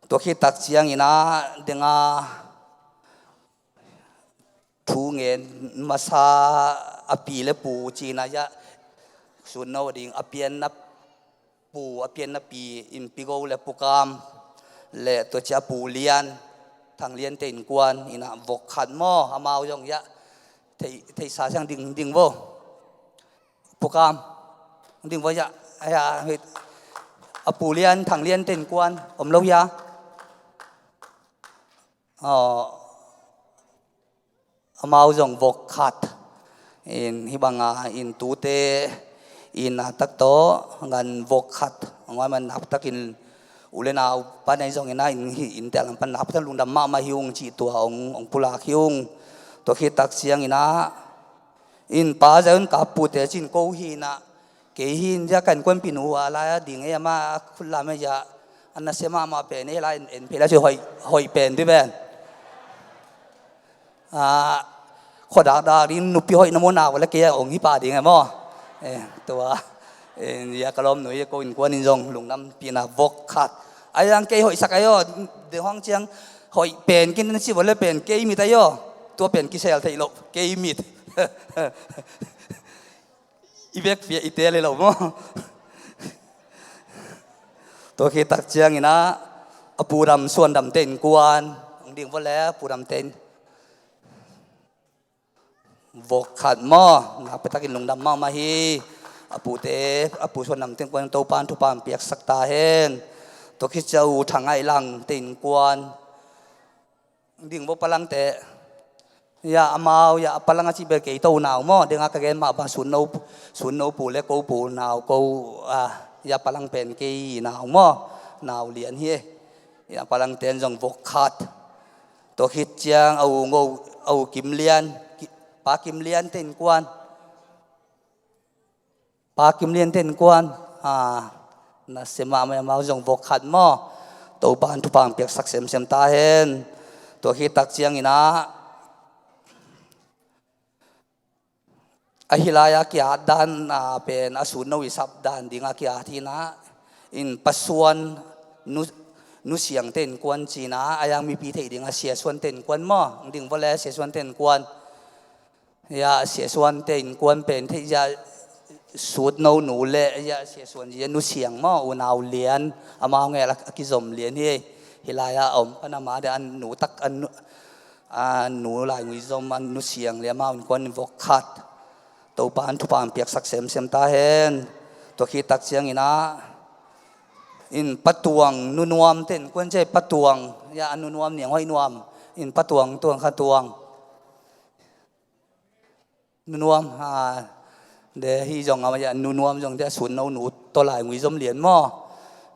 Tua khit tak ciang in a deng a thu ngen masa a pi le pu ci-in a ya, Sutno ding a pianna pu, a pianna pi in Pi Go le Pu Kam le tua cia Pu Lian, Thang Liante innkuan in a vok khat maw, amau zong ya thei, theisa siang ding, ding vo. Pu Kam, ding vo ya, ya, a Pu Lian, Thang Liante innkuan om lo hia? Aw, amau zong vok khat. In hih bang a in tute in a tak tawh ngan vok khat. Ngoi man nak tak in u le nau pan ei zong in a in hi in tel pan nak tak lungdam mahmah hi ung cih tua ong, ong pulak hi ung. Tua khit tak ciang in a in Pa Zai Un Kap pute cin ko hi in a, kei hi in zia kan kuanpih nu a lai a ding ei ama khut lam ei zia a nasia mahmah pen ei lai en, en phei lai ci hoih, hoih pen dih pen. A, khuadak dak ding nupi hoih na maw, nau le kei a ong hi pa ding e maw. Eh, tua, eh, ya ka lawm nui ko innkuan in zong lungdam pina vok khat. Ai ang kei hoih sak ai aw, de hong ciang hoih pen kin na ci vok le pen kei mit ai aw. Tua pen kisel thei lo, kei mit. I vekpi a i tel hi lo maw. Tua khit tak ciang in a, a Pu Dam Suan Damte innkuan, ang ding vua le Pu Damte in vok khat maw, nak pia takin lungdam mahmah hi. A pute, a Pu Suan Damte innkuan Topan thupha piaksak ta hen. Tua khit ciang U Thang Ngaih Langte innkuan, ding vua palangte. Ya amau, ya palang a cih bel kei to nau maw. Ding a ka gen mah bang Sutno, Sutno pu le ko pu nau ko, ah, ya palang pen kei nau maw. Nau lian hi e. Ya palangte in zong vok khat. Tua khit ciang a U Ngo, a U Kim Lian, Ki-, Pa Kim Liante innkuan. Pa Kim Liante innkuan, a, nasia mahmah, amau zong vok khat maw. Topan thupha piaksak semsem ta hen. Tua khit tak ciang in a, a hih lai a ki-at dan, a, pen a Sutno i sap dan ding a ki-at hi in a, in Pa Suan Nu, Nu Siangte innkuan ci in a, a yang mipi theih ding a Sia Suante innkuan maw. Ding vua le Sia Suante innkuan. Ya, Sia Suante innkuan pen theih ya, Sutno nu le, ya, Sia Suan ya Nu Siang maw, unau lian, amau ngel a kizom lian hi. Hih lai a om pan ama de a nu tak, a nu, a nu laingui zom a Nu Siang le amau innkuan in vok khat. Topan thupha piaksak semsem ta hen. Tua khit tak ciang in a, in Pa Tuang, Nu Nuamte innkuan ci, Pa Tuang, ya, a Nu Nuam Niang Hoih Nuam, in Pa Tuang, Tuang kha Tuang. Nu Nuam, a, de hih zong a, ya, Nu Nuam zong de a Sutno nu tawh laingui zom lian maw.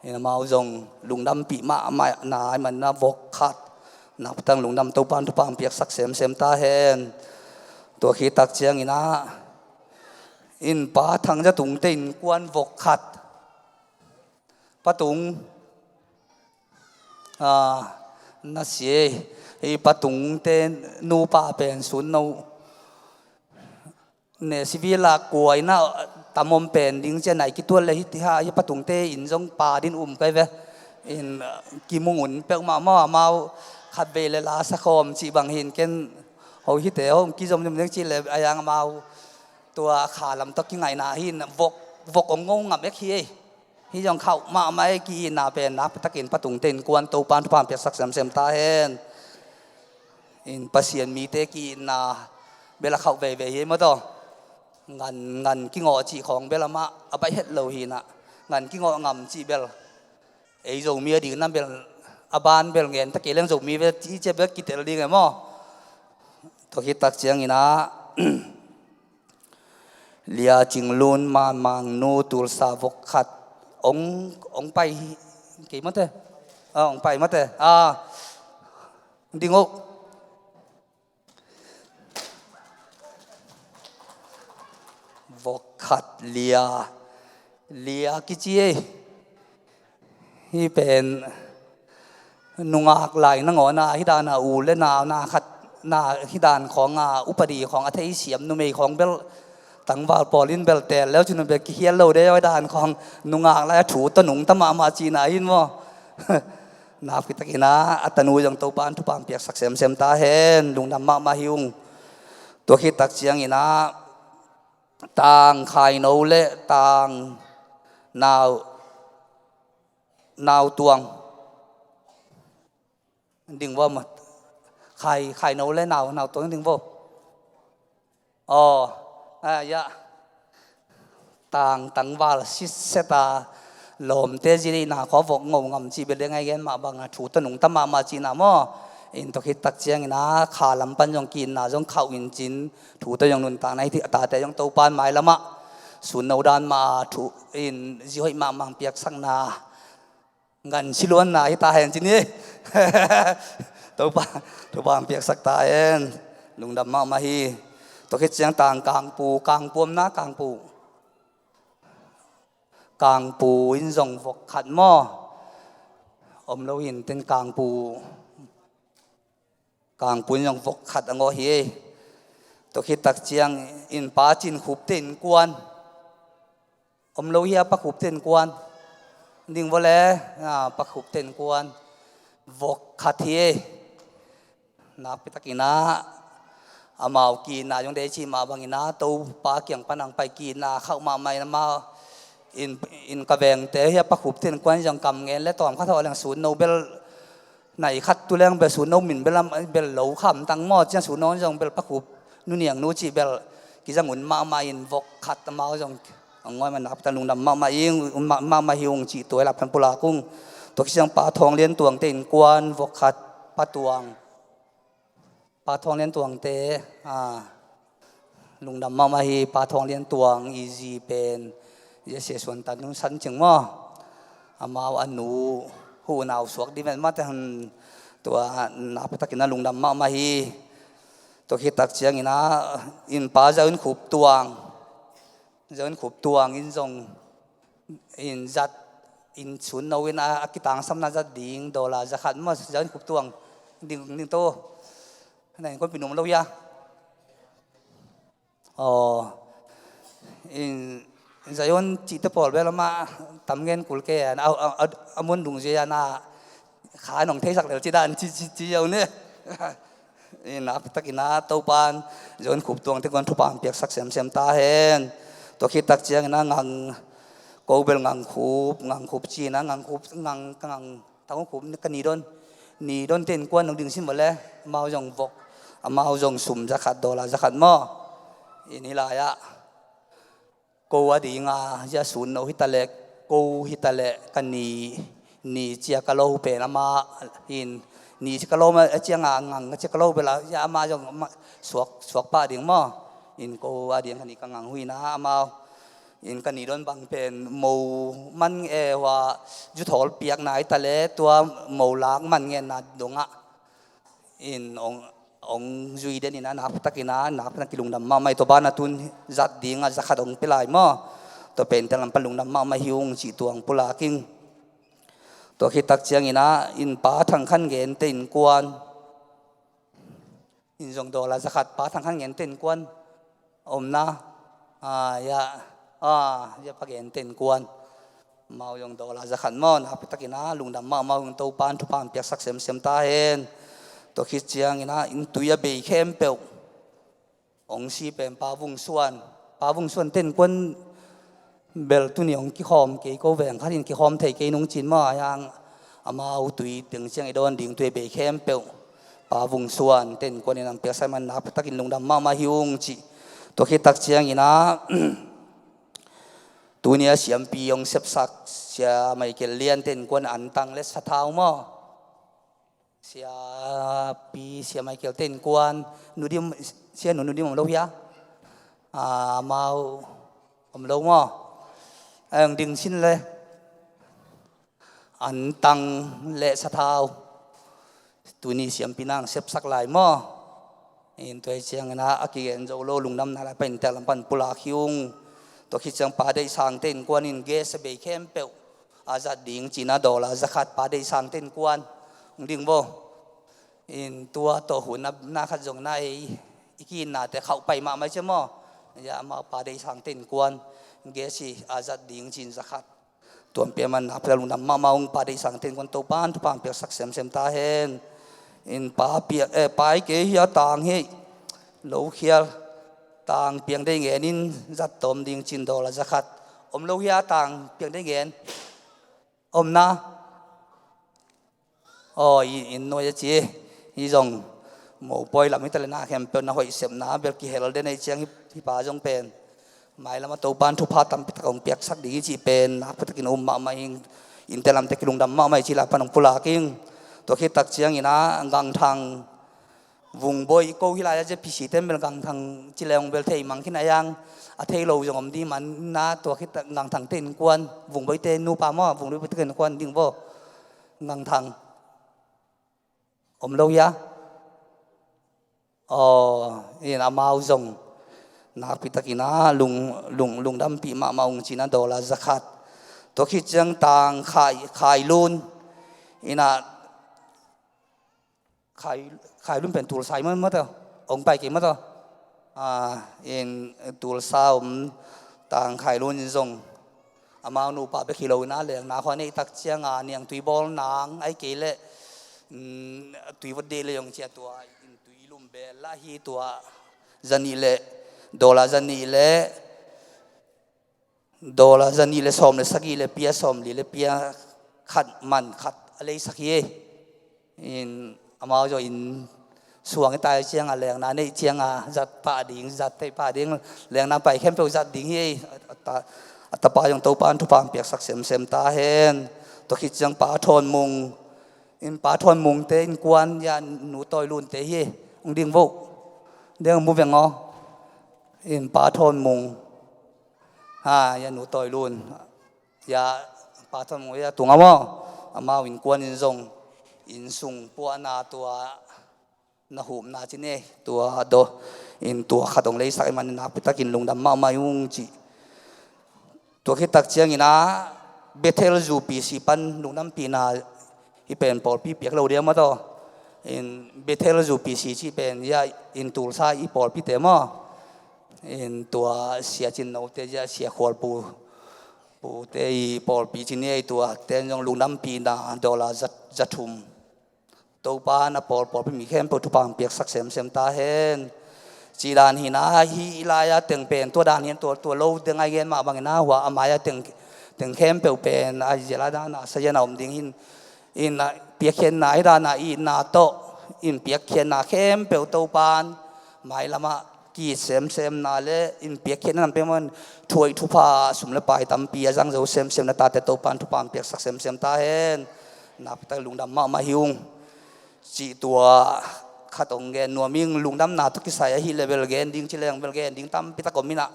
In amau zong lungdampih mahmah na, ai man na vok khat. Nak pia tak lungdam, Topan thupha piaksak semsem ta hen. Tua khit tak ciang in a, in Pa Thang Za Tungte innkuan vok khat. Pa Tung, a, nasia, i Pa Tungte nupa pen Sutno ne sivil a kuaina tam om pen ding ci a nai kituat le hih, hih Pa Tungte in zong pa din um kai ve. In, a, kimu ngun peuhmah maw, amau khatvei le la sa khawm cih bang hi in ken ho hite ho kizom zom ding cih le a yang amau tua kha lam tawh kingaihna hi in vok, vok ong ngo ngam ek hi ei. Hih zong khauh mahmah e, ki-itna pen nak pia takin Pa Tungte innkuan Topan thupha piaksak semsem ta hen. In Pasian mite ki-itna bel a khauh veivei hi ei maw taw. Ngan, ngan kingawh cih khawng bel amah a baih het lo hi in a. Ngan kingawh ngam cih bel ei Zomi a ding na bel a ban bel ngen ta kei leng Zomi ve cih ciat bel kitel ding e maw. Tua khit tak ciang in a, Lia Cing Lun, Mang Mang Nu, Tulsa vok khat ong, ong pai hi kei maw te. A, hong pai mate. A, ding uh. Vok khat lia. Lia kici ei. Hih pen nungak lai nangawn a, hih dan a u le nau na khat na, hih dan khawng a upadi khawng a theisiam numei khawng bel tangval pawl in bel tel leu cin bel kikhial lo de, hih dan khawng nungak lai a thu tawh nungta mahmah cihna hi maw? Nakpi takin a, a tanu zong Topa'n thupha piaksak semsem ta hen, lungdam mahmah hi ung. Tua khit tak ciangin a, tang khaino le tang nau, nau tuang ding vo maw? Khai, khaino le nau, nau tuang ding vo. Aw, a, ya. Tang, tangval sitset a, lawmte zi deihna khua vok ngo ngam cih bel deng a i gen mah bang a thu tawh nungta mahmah cihna maw? In tua khit tak ciangin a, kha lam pan zong ki-itna zong khauh in cin, thu tawh zong nuntakna hi, a tate zong Topa'n mailam ah sun no dan mah a thu in zi hoih mahmah piaksakna, ngansi luanna hi ta hen cin hi. Topa, Topa hong piaksak ta hen. Lungdam mahmah hi. Tua khit ciang tang kangpu, kangpu om na, kangpu. Kangpu in zong vok khat maw? Om lo hi inteh kangpu. Kangpu in zong vok khat a ngawh hi. Tua khit tak ciang in Pa Cin Khup te innkuan. Om lo hi a, Pa Khup te innkuan. Ding vo le, a, Pa Khup te innkuan. Vok khat hi. Nakpi takin a, amau ki-itna zong dei cih mah bangin a, Topa kiang pan hong pai ki-itna khauh mahmah in amau in, in ka vengte hi a, Pa Khup te innkuan zong kam ngen le tawm khat hawh leng sun no bel nai khat tu leng bel sun no min bel, bel lo kham tang maw, ciang sun no zong bel Pa Khup nu Niang nu cih bel kizang un mahmah in vok khat amau zong a ngawih mah nakpi tak lungdam mahmah ing, mah, mahmah hi ung cih tua i lak pan pulak ung. Tua khit ciang Pa Thawng Lian Tuang te innkuan vok khat, Pa Tuang. Pa Thawng Lian Tuang te, a, lungdam mahmah hi. Pa Thawng Lian Tuang i zi pen Sia Suan Tan Lun San Cing maw? Amau a nu hu unau suak ding ven mah te hen, tua nakpi takin a lungdam mahmah hi. Tua khit tak ciangin a, in Pa Zau In Khup Tuang. Zau In Khup Tuang in zong in zat, in sun no in a, a kitangsamna zat ding dollar za khat maw, Zau In Khup Tuang ding, ding to. Na innkuanpih nu om lo hia? Aw. In Zion cihte pawl bel amah tam ngen kul kei a, a, a, a, a mun dungzui a na kha nong theisak lel ci dan ci, ci, ci ziau ne. In nakpi takin a Topa'n Zau In Khup Tuang te innkuan thupha piaksak semsem ta hen. Tua khit tak ciangin a Ngang, ko bel Ngang Khup, Ngang Khup ci-in a Ngang Khup, Ngang, Ngang Thang Khup ka Ni Don. Ni Don te innkuan nong ding sin vo le, amau zong vok, amau zong sum za khat dollar za khat maw? In hih lai-ah ko a ding a, zia sun no hi ta leh, ko hi ta leh, ka ni, ni cia ka lo pen amah in, ni cia ka lo ma, a ciang a Ngang a cia ka lo bel a, zia amah zong amah suak, suak pah ding maw? In ko a ding ka ni ka Ngang hu in a amau. In ka Ni Don bang pen mo man e hua, zu thawl piakna hi ta leh, tua mo lak man ngenna dong ah. In ong, ong zui den in a nakpi takin a, nakpi takin kilungdam mahmah hi. Tua banah tun zat ding a za khat ong pia lai maw? Tua pen tel lam pan lungdam mahmah hi ung cih tua ong pulak ing. Tua khit tak ciangin a, in Pa Thang Khan Gen te innkuan. In zong dollar za khat, Pa Thang Khan Gen te innkuan. Om na, a, ya, a, ya Pa Gen te innkuan. Amau zong dollar za khat maw, nakpi takin a, lungdam mahmah ung, Topa'n thupha piaksak semsem ta hen. Tua khit ciangin a, in tui a bei khempeuh. Ong si pen Pa Vung Suan. Pa Vung Suan te innkuan bel tuni ong kikhawm kei ko veng khat in kikhawm thei kei nung cin maw, a yang amau tui teng ciang i dawn ding tui bei khempeuh. Pa Vung Suan te innkuan in ang piaksak man nakpi takin lungdam mahmah hi ung cih. Tua khit tak ciangin a, tuni a siampi ong sepsak Sia Michael Lian te innkuan antang le sathau maw? Siapi, Sia Michael te innkuan, Nu Dim, Sia Nu, Nu Dim om lo hia? A, amau om lo maw? Eng ding sin le. Antang le sathau tuni siampi nang sepsak lai maw? In tua hi ciangin ah a kigen zo lo lungdamna lai pan inntek lam pan pulak hi ung. Tua khit ciang Pa Deih Sangte innkuan in guest a bei khempeuh a zat ding cih na dollar za khat Pa Deih Sangte innkuan hong ding vo. In tua tawh hun a na khat zong na ei i kiinnate khauh pai mahmah i ci maw? Ya amau Pa Deih Sangte innkuan guest hi a zat ding cih in za khat. Tuam pia man nakpi tak lungdam mahmah ung. Pa Deih Sangte innkuan Topan thupha piaksak semsem ta hen. In pa piak, eh, pa i kei hi a tang hi. Lo khial tang piang dei ngen in zat tawm ding cih in dollar za khat. Om lo hi a tang piang dei ngen. Om na. Aw, i, in nuai a ci hi zong mopawi lam hi ta le na khempeuh na hoih sepna bel kihel den ei ciang hi, hi pa zong pen mailam a Topan thupha tampi tak hong piaksak ding hi cih pen nakpi takin um mahmah hi. Inntek lamte kilungdam mahmah hi cih lai pan hong pulak ing. Tua khit tak ciangin ah Gangthang Vungbawi ko hi lai a zia P C te bel Gangthang ci le hong bel thei mang khin a yang a thei lo zong om ding man na tua khit tak Gangthang te innkuan Vungbawi te nupa maw Vungbawi te innkuan ding vo. Gangthang om lo hia? Aw, in amau zong nakpi takin ah lung, lung, lungdampih mahmah ung cih na dollar za khat. Tua khit ciang tang khai, khai lun in ah khai, khai lun pen tulsa i maw, maw tawh hong pai kei maw tawh. Ah, in tulsa om tang khai lun in zong amau nupa bek hi lo in ah lengna khua neih tak ciang a niangtui bawl nang ai kei leh, mm, tui vot deh le zong ci a tua in tui lum bel lah hi tua za nih le dollar za nih le dollar za nih le sawm le sagih le pia sawm li le pia khat man khat a leisak hi. In amau zong in suang i tai ciang a lengna neih ciang a zat pah ding zat theih pah ding lengna pai khempeuh zat ding hi. A ta, a tapa zong Topan thupha piaksak semsem ta hen. Tua khit ciang Pa Thawn Mung in Pa Thawn Mung te innkuan ya Nu Tawi Lun te hi. Hong ding vo. Deng mu veng aw. In Pa Thawn Mung ha ya Nu Tawi Lun ya Pa Thawn Mung ya tung a maw? Amau innkuan in zong inn sung puahna tua na hupna ci ne tua do in tua khat hong leisak i man in nakpi takin lungdam mahmah ung cih. Tua khit tak ciangin ah Bethel zu P C pan lungdampihna i pen pawlpi piak lo dia maw tawh. In Bethel zu P C cih pen ya in tulsa i pawlpi te maw? In tua Sia Cin No te ya Sia Khual Pu, Pu te i pawlpi ci ni ei tua ten zong lungdampihna dollar za, za thum. Topa na pawl pawlpi mi khempeuh thupha piaksak semsem ta hen. Cih dan hi na hi i lai a teng pen tua dan hi tua, tua lo deng a i gen mah bangin a hua a mai a teng, teng khempeuh pen a hi zia lai dan a sazian a om ding hin. In a piakkhiatna hi dan a itna tawh in piakkhiatna khempeuh Topan mailam ah ki-it semsemna le in piakkhiatna lam peuhmah in thuhoih thupha sum le pai tampi a zang zo semsem na tate Topan thupha piaksak semsem ta hen. Nakpi tak lungdam mahmah hi ung. Cih tua khat hong gen nuam ing. Lungdamna tawh kisai ahih leh bel gen ding ci leng bel gen ding tampi tak om in ah.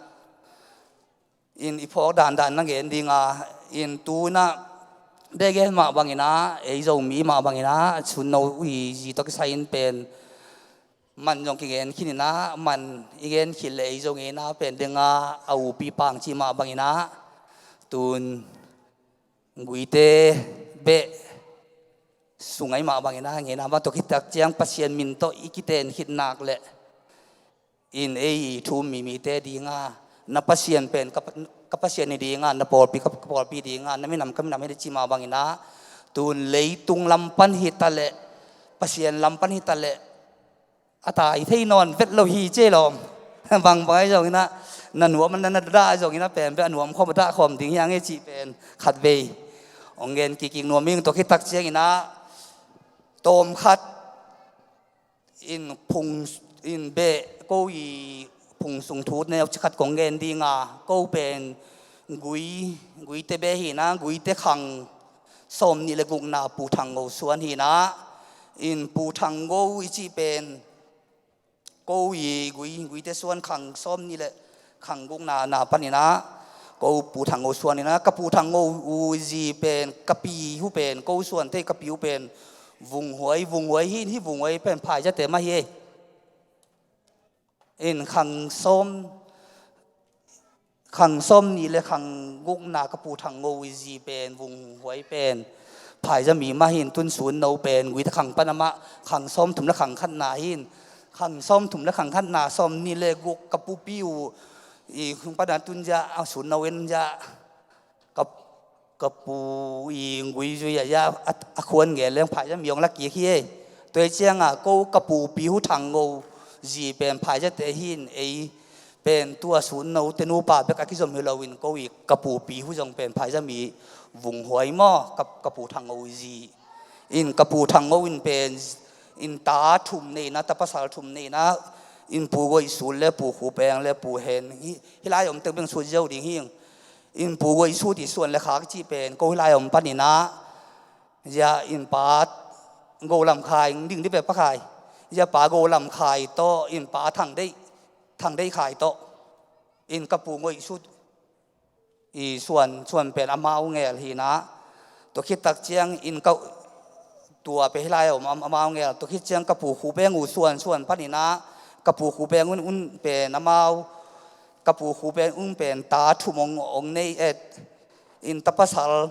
In i phawk dandan na gen ding a, in tu in ah beh gen mah bangin ah ei Zomi mah bangin ah Cin No i zi tawh kisai in pen man zong kigen khin in ah, man i gen khit leh ei Zo ngeina pen deng a, a upi pang cih mah bangin ah tun Guite beh sung ahi mah bangin ah ngeina bang tua khit tak ciang Pasian min tawh i kiten khit nak leh in ei i thu um mi mite ding a, na Pasian pen ka, ka Pasian hi ding a, na pawlpi ka, ka pawlpi ding a, na minam ka minam hi ding cih mah bangin ah tun leitung lam pan hi ta leh Pasian lam pan hi ta leh a tai thei nawn vet lo hi ci lawm. Bangbang ahi zongin ah na nuam na, na dah ahi zongin ah pen beh a nuam khawm a dah khawm ding hi a ngei cih pen khatvei hong gen kik ing nuam ing. Tua khit tak ciangin ah tawm khat in phung in beh ko i phung sung thu neu ci khat kong gen ding a, ko pen Gui, Guite beh hi in ah Guite khang sawm nih le gukna Pu Thang Go suan hi in ah, in Pu Thang Go i cih pen ko i Gui, Guite suan khang sawm nih le khang gukna na pan in ah Ko Pu Thang Ngo suan ina, ka Pu Thang Ngo uh zi pen, ka pi uh pen, ko suan thei ka pi uh pen Vung Huai, Vung Huai hi in, hih Vung Huai pen Phaizate mah hi ei. In khang sawm, khang sawm nih le khang gukna ka Pu Thang Ngo uh zi pen, Vung Huai pen Phaiza mi mah hi in, tun Sun No pen Guita khang pan amah khang sawm thum le khang khatna hi in, khang sawm thum le khang khatna, sawm nih le guk ka pupi uh i khang pan a tun zia, a Sun No en zia, ka, ka pu i ngui zui a, a, a khuan ngen leng Phaiza mi hong la kik hi ei. Tua hi ciangah ko ka pupi uh Thang Ngo zi pen Phaizate hi in, ei pen tua Sun No te nupa bek a kizom hi lo in, ko i ka pupi uh zong pen Phaiza mi, Vung Huai maw, ka, ka Pu Thang Ngo zi. In ka Pu Thang Ngo in pen, in ta thum neina, ta pasal thum neina, in Pu Goih Sut le Pu Khu Peng le Pu Hen, hih, hih lai om teng beng sut ziau ding hi. In Pu Goih Sut i suan le khak cih pen ko hih lai om pan ina, zia in Pa Go Lam Khai, ding di pe Pa Khai, zia Pa Go Lam Khai tawh, in Pa Thang Deih, Thang Deih Khai tawh, in ka Pu Goih Sut i suan, suan pen amau ngel hi ina. Tua khit tak ciang in ka, tua pen hih lai om, am-, amau ngel. Tua khit ciang ka Pu Khu Peng uh suan, suan pan ina, ka Pu Khu Peng un, un pen amau, ka Pu Khu Peng un pen ta thum ong, ong nei et. In ta pasal,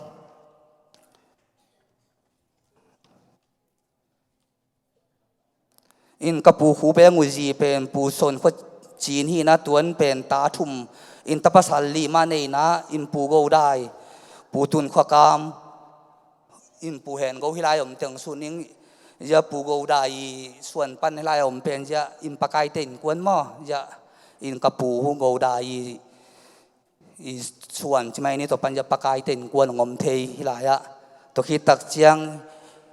in ka Pu Khu Peng uh zi pen Pu Son Khua Cin hi ina, tuan pen ta thum, in ta pasal li mah neina, in Pu Go Dai, Pu Tun Khua Kam, in Pu Hen Go hih lai om teng sut ning. Zia Pu Go Dai i suan pan hih lai om pen zia in Pa Kai Tein Kuan maw, zia in ka Pu Go Dai i i suan ci mai ni, tua pan zia Pa Kai Tein Kuan hong om thei hih lai ah. Tua khit tak ciang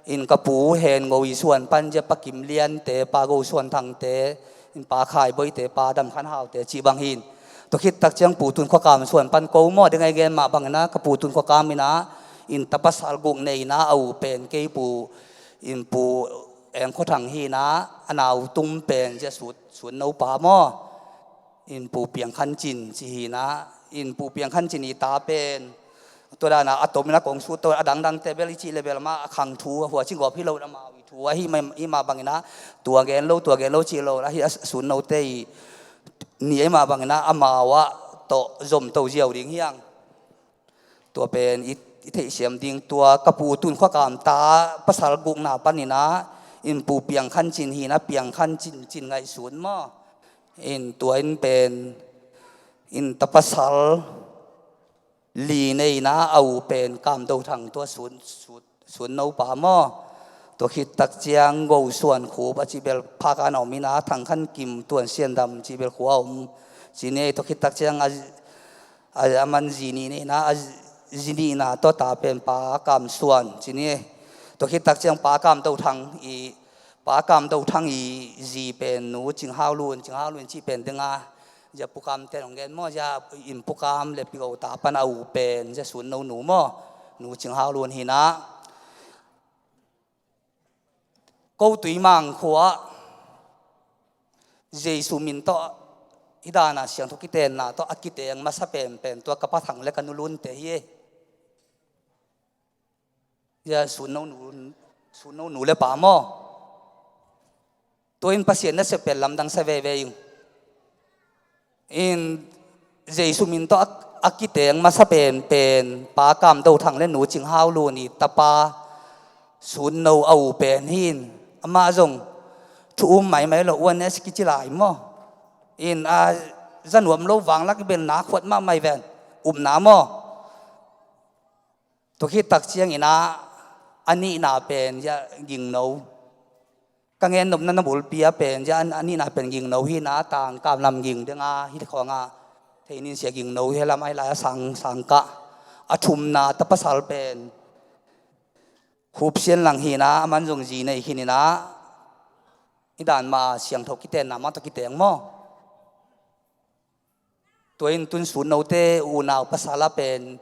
in ka Pu Hen Ngo i suan pan zia Pa Kim Lian te, Pa Go Suan Thang te, in Pa Khai Boi te, Pa Dam Khan Hau te cih bang hi in. Tua khit tak ciang Pu Tun Khua Kam suan pan ko maw, ding a i gen mah bang ina, ka Pu Tun Khua Kam ina, in ta pasal guk neina, a u pen kei pu, in Pu Eng Khua Thang hi ina, a nau tung pen zia Sut, Sun No pa maw. In Pu Piang Khan Cin ci hi ina, in Pu Piang Khan Cin i ta pen, tua dan a, a tom ina kong sut to, a dangdang te bel i cih le bel mah, a khang thu, a hua ci gawp hi lo, amau i thu ahi mah, i mah bang ina, tua gen lo, tua gen lo cih lo, ahi a Sun No te i ni ahi mah bang ina, amau ah tawh zom to ziau ding hi hang. Tua pen i, i theihsiam ding, tua ka Pu Tun Khua Kam ta pasal gukna pan ina, in Pu Piang Khan Cin hi ina, Piang Khan Cin, Cin Ngaih Sut maw. In tua in pen, in ta pasal li neina, a u pen Kam Do Thang, tua Sun, Sun, Sun No pa maw. Tua khit tak ciang Go Suan Khup a cih bel Phaka na om ina, Thang Khan Kim, Tuan Sian Dam cih bel khua om ci ni. Tua khit tak ciang a, a, a man zi nih neina, a zi nihna tawh ta pen Pa Kam Suan ci ni. Tua khit tak ciang Pa Kam Do Thang i, Pa Kam Do Thang i zi pen Nu Cing Hau Lun, Cing Hau Lun cih pen ding a, zia Pu Kam te hong gen maw, zia in Pu Kam le Pi Go ta pan a u pen zia Sun No nu maw, Nu Cing Hau Lun hi ina. Ko Tuimang khua Jesu min tawh hih dan a siangtho kitenna tawh a kiteng masa penpen tua ka Pa Thang le ka Nu Lun te hi ei. Zia Sun No nu, Sun No nu le pa maw. Tua in Pasian nasep pen lamdang sa veve ing. In Jesu min tawh a, a kiteng masa penpen Pa Kam Do Thang le Nu Cing Hau Lun i tapa Sun No a u pen hi in. Amah zong thu um maimai lo, one S kici lai maw. In a za nuam lo, vanglak i bel na khuat mahmah i ven, upna maw. Tua khit tak ciang ina, a nihna pen zia Ging No. Ka gen nopna na bulpi a pen zia a nihna pen Ging No hi ina, Tangkam lam ging ding a, hih khawng a thei nin sia Ging No hi lam a, hih lai a sang, sang kah. A thumna ta pasal pen Khup Sian Lang hi ina, a man zong zi nei khin ina, hih dan mah siangtho kitenna mah tawh kiteng maw. Tua in tun Sun No te unau pasal a pen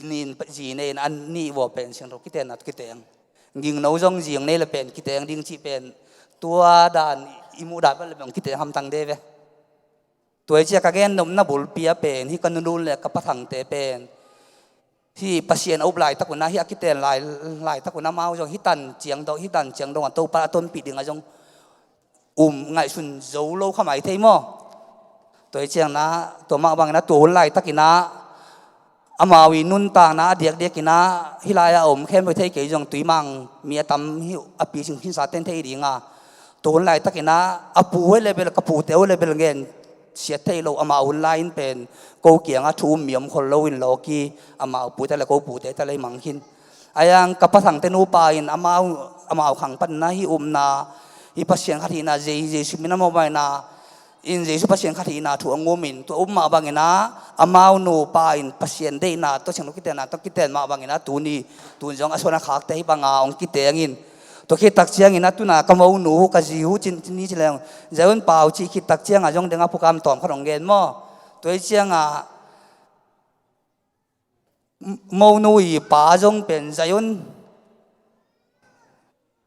nin zi nei in a nih vua pen siangtho kitenna tawh kiteng. Ging No zong zi nei le pen kiteng ding cih pen tua dan i muh dan pen le pen kiteng hamtang de ve. Tua hi ciah ka gen nopna bulpi ah pen, hih ka nulun le ka pathangte pen, hih Pasian a up laitak un ah, hih a kiten lai, laitak un ah amau zong hih tan ciang dong, hih tan ciang dong ah Topa a tonpih ding ah zong um ngaihsun zo lo kha mai thei maw. Tua hi ciangin ah, tua mah bangin ah tua hun laitakin ah amau i nuntakna a diakdiakin ah hih lai-ah a om khempeuh thei kei zong tuimang mi a tam hi a, pi sing khinsa ten thei ding a. Tua hun laitakin ah a pu uh hi leh bel, ka pute uh hi leh bel ngen siat thei lo, amau hun lai-in pen ko kiangah thu um mi om khol lo in lawki, amau pute le ko pute ta lei mang khin. Ahi hang ka pathangte nupa in amau, amau khang panin ah hih upna, hih Pasian khat hihna, Je-, Jesu min a mawhmaina in Jesu Pasian khat hihna thu a ngumin, tua um mah bangin ah amau nupa in Pasian deihna tawh, siangtho kitenna tawh kiten mah bangin ah tuni, tun zong a suan a khakte hih banga hong kiteng in. Tua khit tak ciangin ah tuna ka monu, ka zi uh cin, cin ni ci leng, Zion Pau cih khit tak ciangah zong deng a program tawm khat hong gen maw. Tua hi ciangah monu i pa zong pen Zion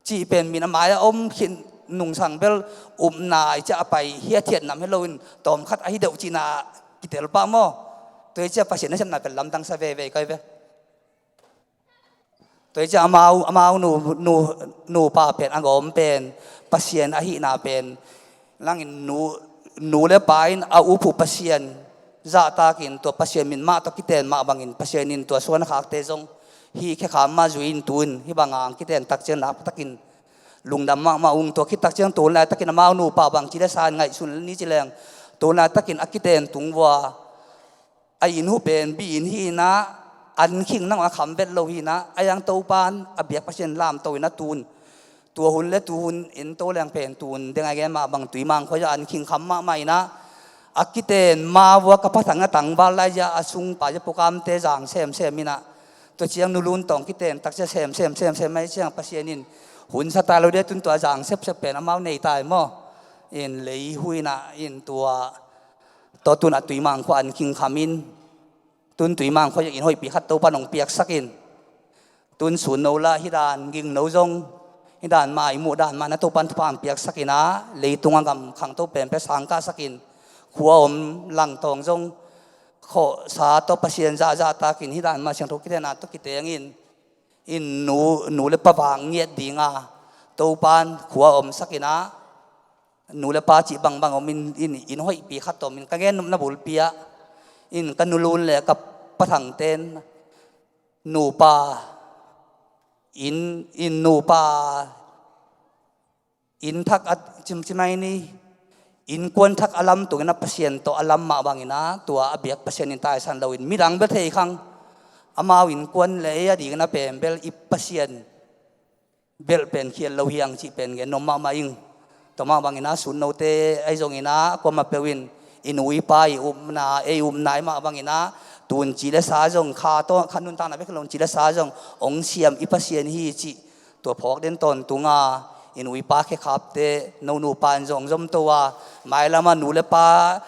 cih pen min a mai-ah om khin nungsang bel, upna i ciah a pai hiathiat nam hi loin tawmkhat ahi deuh cihna kitel pah maw. Tua hi ciah Pasian nasepna pen lamdang sa veve kei ve. Tua hi ciah amau, amau nu, nu, nupa pen a gawm pen Pasian ahihna pen langin nu, nu le pa in a up uh Pasian zahtakin tua Pasian min mah tawh kiten mah bangin Pasian in tua suan a khakte zong hih khekham mah zui in tun hih banga kiten tak ciang nakpitakin lungdam mahmah ung. Tua khit tak ciang tun laitakin amau nupa bang ci le sa in ngaihsun ni ci leng, tun laitakin a kiten tung vua a inn uh pen bi inn hi in ah, an khing nang a kham vet lo hi in ah, ahi hang Topan a biak Pasian lamto in ah tun, tua hun le tu hun en to leng pen tun deng a gen mah bang Tuimang khua-ah an khing kham mahmah in ah, a kiten ma vua ka pathang a tangval lai-ah a sungpa zia pukamte zang semsem in ah, tua ciang nulun tawh kiten tak ciang semsem semsem mai ciang Pasian in hun sa ta lo dia, tun tua zang sepsep pen amau nei tai maw. In lei hu in ah, in tua, tua tun a Tuimang khua an khing kham in, tun Tuimang khua-ah inn hoihpi khat Topan hong piaksak in, tun sun no lah hih dan gingno zong, hih dan mah i muh dan mah na Topan thupha hong piaksak in ah, leitungah gam khangto penpen sang kahsak in, khua om langtawng zong khawhsa tawh Pasian zahzahtakin hih dan mah siangtho kitenna tawh kiteng in, in nu, nu le pa vang ngiat ding a, Topan khua omsak in ah, nu le pa cih bangbang om in, in, inn hoihpi khat tawh om in, ka gen nopna bulpi ah in ka nulun le ka pathangten nupa, in, in nupa, inn thak a cimcimai ni, innkuan thak a lam tungin a Pasian tawh a lam mah bangin ah, tua a biak Pasian in taisan loin midang bel thei khang, amau innkuan le ei a dingin a pen bel i Pasian belh pen khial lo hiang cih pen gen nuam mahmah ing. Tua mah bangin ah sun note ahi zongin ah, kuamah peuh in i nu i pa i upna, ei upna i mah bangin ah, tun ci le sa zong kha tawh, kha nuntakna bek lo in ci le sa zong hong siam i Pasian hi cih tua phawk den tawntung a, i nu i pa khekhapte, no nupa in zong zomto a, mailam ah nu le pa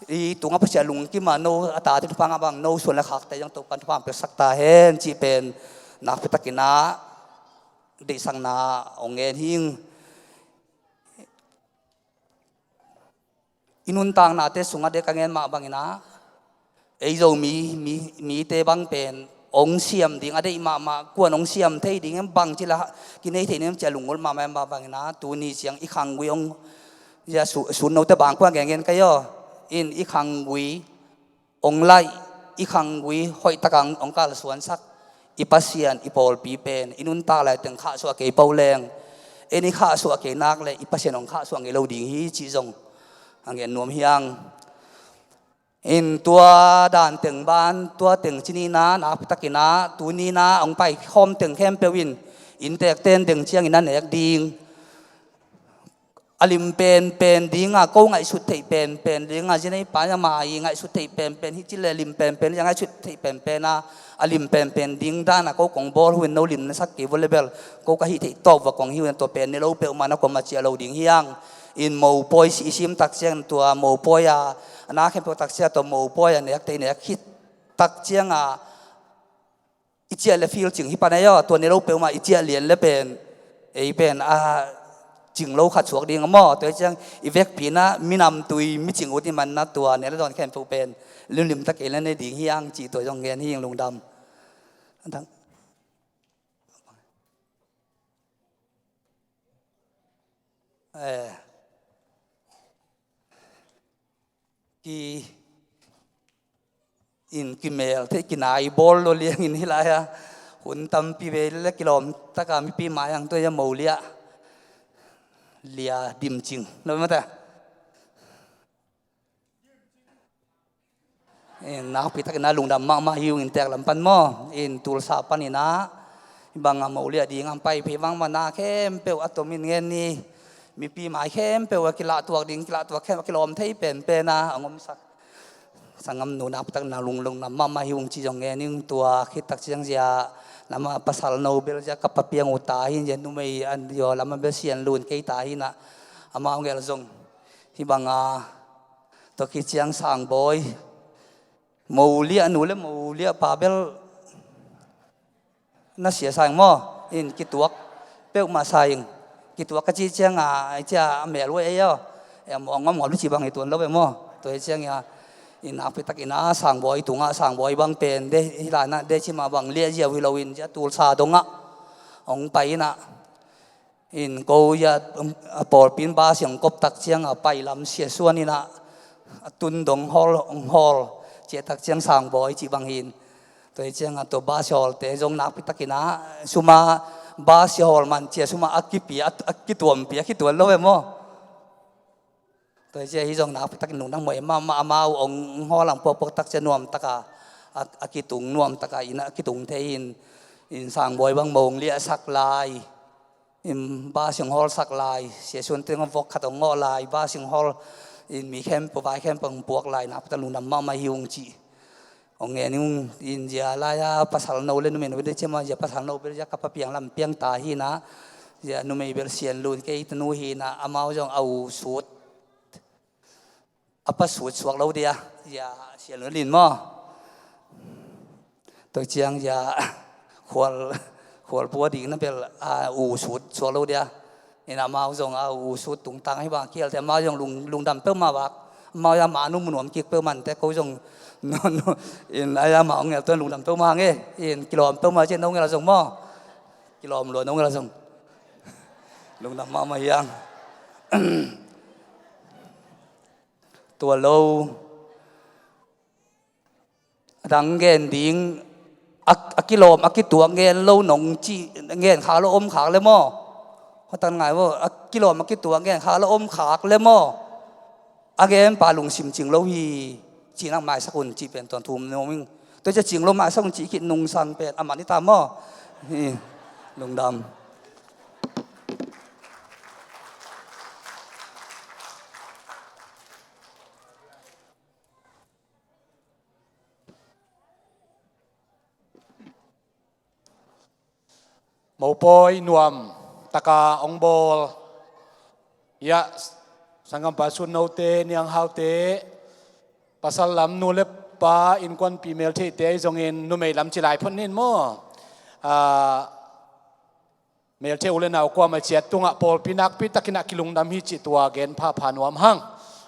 i tungah Pasian lungkim a, no a tate thupha ngah bang, no suan le khakte zong Topan thupha hong piaksak ta hen cih pen nakpitakin ah deihsakna hong ngen hi ing. I nuntaknate sungah dek a ngen mah bangin ah, ei Zomi, mi, mite bang pen hong siam ding a deih mahmah, kuan hong siam thei ding em, bang ci la kinei thei nem ci a lunggulh mahmah em, mah bangin ah tuni ciang i khanggui hong, ya, su, sun note bang kuan ngen ngen kai aw, in i khanggui hong laih, i khanggui hoih takin hong kalsuansak i Pasian, i pawlpi pen i nuntak lai teng khahsuah kei pah leng, en i khahsuah kei nak le i Pasian hong khahsuah ngei lo ding hi cih zong a ngen nuam hiang. In tua dan teng ban, tua teng ci ni in ah, nakpitakin ah tuni in ah hong paikhawm teng khempeuh in inntekten deng ciangin a nek ding, a lim penpen ding a, ko ngaihsut theih penpen ding a, zi nei pa ama i ngaihsut theih penpen hi ci le lim penpen ding a, ngaihsut theih penpen a, a lim penpen ding dan a ko kong bawl hu in, no lim na sak kei vua le bel ko ka hih theih tawp vua kong hi uh in, tua pen ne lo peuhmah na kuamah ciah lo ding hiang. In mopawi i sim tak ciang, tua mopawi a, a na khempeuh tak ciang tua mopawi a nek thei nek khit tak ciang a, i ciah le feel cing hi pan ei aw, tua ne lo peuhmah i ciah lian le pen, ei pen a, cing lo khat suak ding a maw. Tua hi ciang i vekpi in ah minam tui mi cing ut i hih man in ah tua ne le dawn khempeuh pen limlim tak kei le nei ding hi hang cih tua zong ngen hi ing lungdam. Eh. Ki in kimel thei kinai bawl lo liangin hih lai-a hun tampi vei le kilawm taka mipi mai ang tua ia mo liah lia dimcing lo mata. In nakpi takin a lungdam mahmah hi ung in tek lam pan maw. In Tulsa panin ah hih banga mo liah ding ang pai phei vang mana khempeuh a tomin ngen ni mipi mai khempeuh a kilahtuak ding kilahtuak khempeuh a kilawm thei penpen a a ngomsak sanggam nu nakpi takin a lunglung nam mahmah hi ung ci zong ngen ing. Tua khit tak ciang zia lama pasal no bel zia ka papiang uh ta hi zia numei an zia lama bel sian lun kei ta hi na amau ngel zong hih banga tua khit ciang sang bawi mo liah nu le mo liah pa bel na sia sa ing maw. In kituak peuhmah sa ing. Kituak ka ci cianga ai cia a mel uh ei aw. Em aw ngam ngam lu ci bang hi tuan lo be maw. Tua hi cianga in nakpi takin a sang bawi tungah sang bawi bang pen de hi lana de cima bang liah ziau hi lo in zia Tulsa dongah hong pai inah in ko ia a pawlpi in bus hong kop tak cianga pai lam sia suan inah a tun dong hawl hong hawl ciah tak ciang sang bawi cih bang hin. Tua hi cianga tua bus hawlte zong nakpi takin ah suma bus hawl man cia suma a kipia a kituampia a kituan lo em aw. Tua hi cia hi zong nakpi takin lungdam huai mahmah amau hong hawl ang puakpuak tak cia nuam taka a kitung nuam taka in a kitung thei in in sang bawi bang mo hong liahsak lai. In bus hong hawlsak lai sia suan teng a vok khat hong ngawh lai bus hong hawl in mi khempeuh vai khempeuh hong puak lai nakpi tak lungdam mahmah hi ung cih hong ngen ung. In zia lai-a pasal no le numei no bel de cema zia pasal no bel zia ka papiang lam piang ta hi na zia numei bel sian lun kei tanu hi na amau zong a u sut a pa sut suak lo dia zia sian lun lin maw. Tua ciang zia khual khual pua ding na bel a u sut suak lo dia. In amau zong a u sut tungtang hi bang kial te amau zong lung lungdam peuhmah bak amau ya ma nu munuam kik peuhmah te ko zong no no in a ya ma ong el tuan lungdam peuhmah nge in kilawm peuhmah cian no ngel zong maw. Kilawm luan no ngel zong lungdam mahmah hiang. Tua lo a dang ngen ding a kilawm a kituak ngen lo nong ci ngen khak lo om khak le maw. Hotan ngai vo a kilawm a kituak ngen khak lo om khak le maw. A ngen pa lungsim cing lo hi. Ci nak maisak un ci pen tuan thum nuam ing. Tua cia cing lo maisak un ci khit nungsang pen a man i ta maw. Lungdam. Mopawi nuam taka ong bawl ia sanggampa sut note niang haute pasal lam nu le pa innkuanpi meltheihte ahi zongin numei lam ci lai phot nin maw. Melthei u le nau kuama ciat tungah pawlpi nakpi takinah kilungdam hi cih tua gen phapha nuam hang.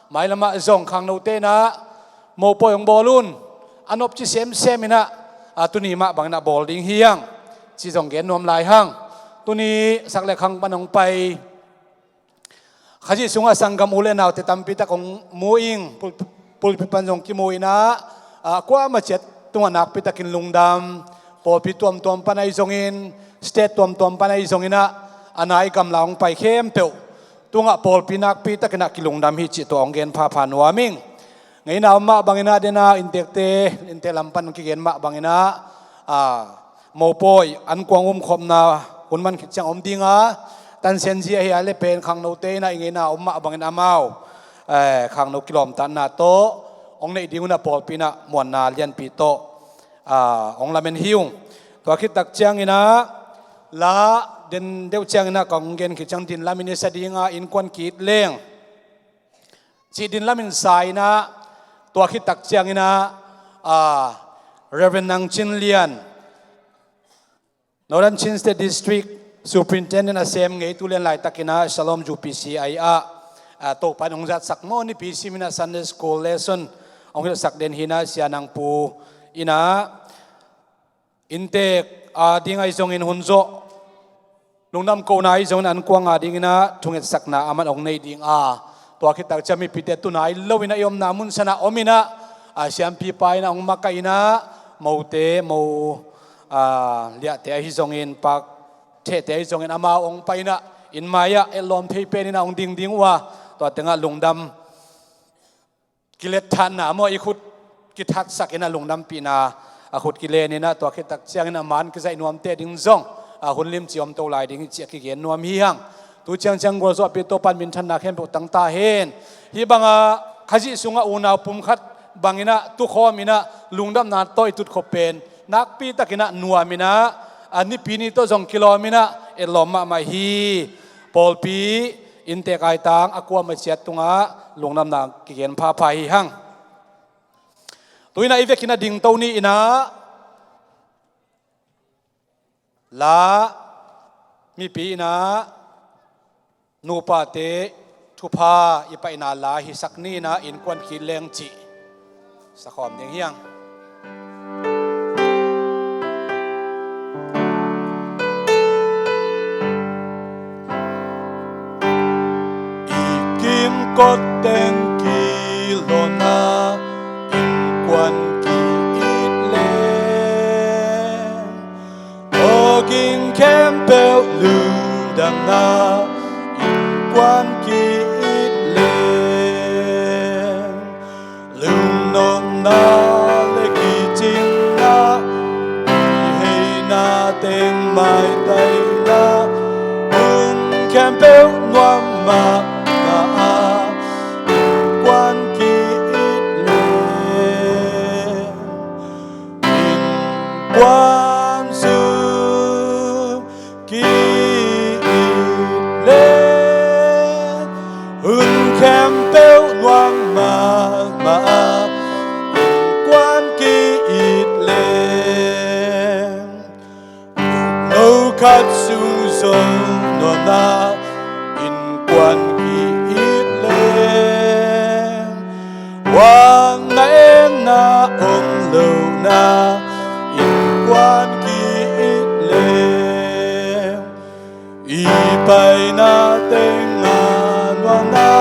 Mailamah zong khangnote inah mopawi hong bawl un a nopci semsem inah a tuni mah banginah bawl ding hi hang. Ci zong gen nuam lai hang. Tuni sak le khang pan hong pai Khazih sungah sanggam u le naute tampi tak hong mu ing, pulpi pan zong kimu inah kuama ciat tungah nakpi takin lungdam. Pawlpi tuamtuam pan ahi zongin state tuamtuam pan ahi zonginah a nai gamla hong pai khempeuh tungah pawlpi nakpi takinah kilungdam hi cih tua hong gen phapha nuam ing. Ngeina om mah banginah dena inntekte inntek lam pan hong kigen mah banginah mopawi an kuang umkhopna hun man khit ciang om dinga tansianzia hi a le pen khangnote inah i ngeina om mah bangin amau khangno kilawmtatna tawh hong neih ding unah pawlpi inah muanna lianpi tawh hong lamen hi ung. Tua khit tak cianginah la den deuh cianginah ka hong gen khit ciang din lamin i sa dinga innkuan kit leng cih din lamin sa inah tua khit tak cianginah Reverend Nang Cin Lian Northern Chin State District Superintendent a sem ngei tu lian laitakin ah Shalom U P C ah, ah, Topa'n hong zatsak maw, Nipi simin ah Sunday School lesson hong hilhsak den hi in ah, Sia Nang Pu in ah inntek a ding ahi zongin hun zawh, lungdam kohna ahi zongin ankuang a dingin ah thungetsakna aman hong nei ding a, tua khit tak ciang mipite tunai loin ah i omna mun san ah om in ah, a siampipa in ah hong makaih in ah, mote, mo, a, liahte ahi zongin, pak thehte ahi zongin amau hong pai in ah, inn mai ah etlawm thei pen in ah hong ding ding uh a, tua tengah lungdam kilet thatna maw, i khut kithatsak in ah lungdampihna a khut kilen in ah, tua khit tak ciangin a man kizaih nuamte ding zong a hun limci om to lai ding hi cih a kigen nuam hi hang. Tu ciangciang gualzawhpih Topa'n minthanna khempeuh tang ta hen. Hih bangah Khazih sungah unau pum khat bangin ah tukhawm in ah lungdamna tawh i tutkhop pen nakpi takin ah nuam in ah, a Nipi ni tawh zong kilawm in ah etlawm mahmah hi. Pawlpi inntek aitang a kuama ciat tungah lungdamna kigen phapha hi hang. Tu in ah i vekin ah dingto ni in ah, la, mipi in ah nupate thupha i paina la hisak ni in ah, innkuan kit leng cih sakhawm ding hi hang. I kimkot teng kilawn a, innkuan ki-it leng, awging khempeuh lungdamna, innkuan ki-it leng, lungnopna le kicingna, kiheina teng maitaina, hun khempeuh nuam mahmah a, innkuan ki-it leng, innkuan sung ki-it leng, hun khempeuh nuam mahmah a, innkuan ki-it leng, no khat sung zong nuamna, innkuan ki-it leng, huang na enna om lohna, innkuan ki-it leng, i paina teng a nuamna,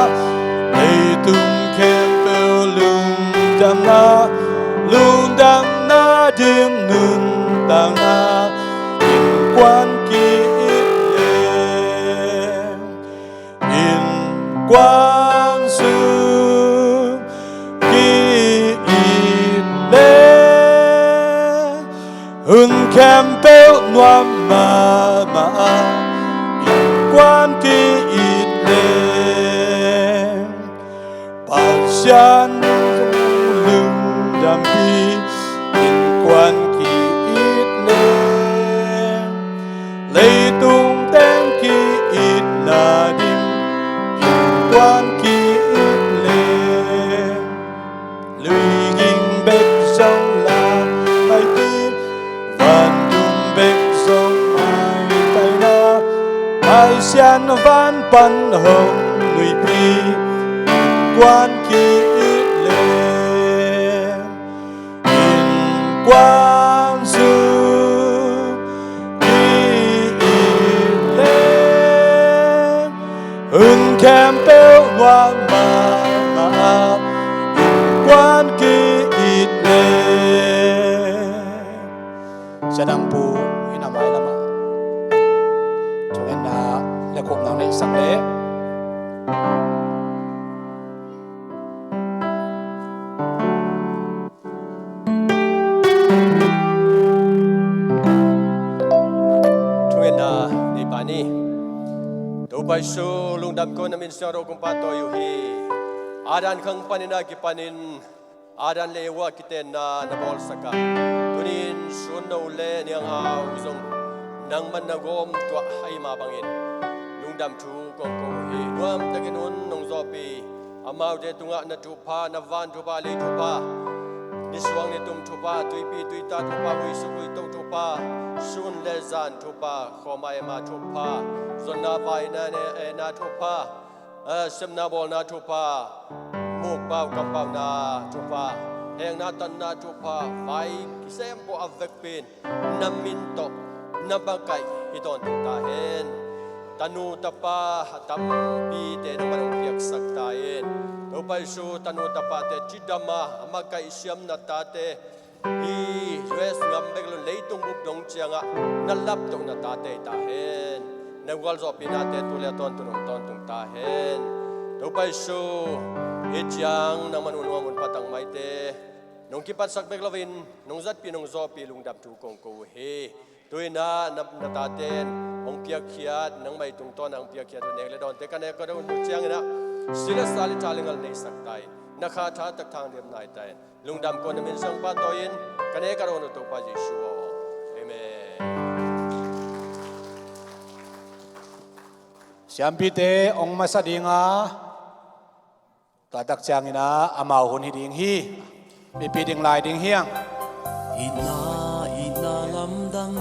leitung khempeuh lungdamna, lungdamna dim nuntakna, innkuan ki-it leng, innkuan sung ki-it leng, hun khempeuh nuam mahmah a, innkuan ki-it leng, Pasian lungdampi, innkuan ki-it leng, leitung teng ki-itna dim, innkuan ki-it leng, luiging bek zong la maipi, vantung bek zong maitaina, Pasian van pan hong nuihpih, innkuan ki-it leng, innkuan sung ki-it leng, hun khempeuh nuam mahmah a, innkuan ki-it leng. Sia Nang Pu in a mailamah thungetna le khupna neihsak leh. Thungetna nei pah ni. Topa Jesu, lungdam ko, na min siangtho kong pahtawi uh hi. Adam khang panin a kipanin Adam le Eva kitenna na bawlsak a, tuni-in sun no le niangau zong nangman na gawm tuah ahih mah bangin lungdam thu kong ko uh hi. Nuamtakin hun nong zawhpih amaute tungah na thupha, na van thupha, lei thupha, Suang ni tum thupha, tuipi tuita thupha, huisu huito thupha, sun le zan thupha, khawma ema thupha, zonna vaina ne ena thupha, eh, sepna bawlna thupha, mukpau kampauna thupha, hengna tanna thupha, vai kisem pawh a vekpin na min tawh na makaih hi tawntung ta hen. Tanu tapa a tampite nangman hong piaksak ta in. Topa Jesu, tanu tapate cidam a, a makaih siam na tate, hih U S gam bek lo, leitung bup dong ciangah na laptoh na tate hi ta hen. Na gualzawhpihnate tu le a tawntung hong tawntung ta hen. Topa Jesu, hih ciang nangman hun nuam hun patang maite nong kipatsak bek loin nong zatpih nong zawhpih lungdam thu kong ko uh hi. Tu-inah na, na tate in hong piakkhiat, nangmah i tungtawn a hong piakkhiat uh nek le dawnte ka nek ka dawn uh cianginah si le sa le tha le ngal neisak ta in, na kha tha tak thang liam nai ta in, lungdam ko na min siangpa tawh in ka nek ka dawn uh Topa Jesu aw. Amen. Siampite hong masa dinga, tua tak cianginah amau hun hi ding hi. Mipi ding lai ding hiang. Itna, itna lamdang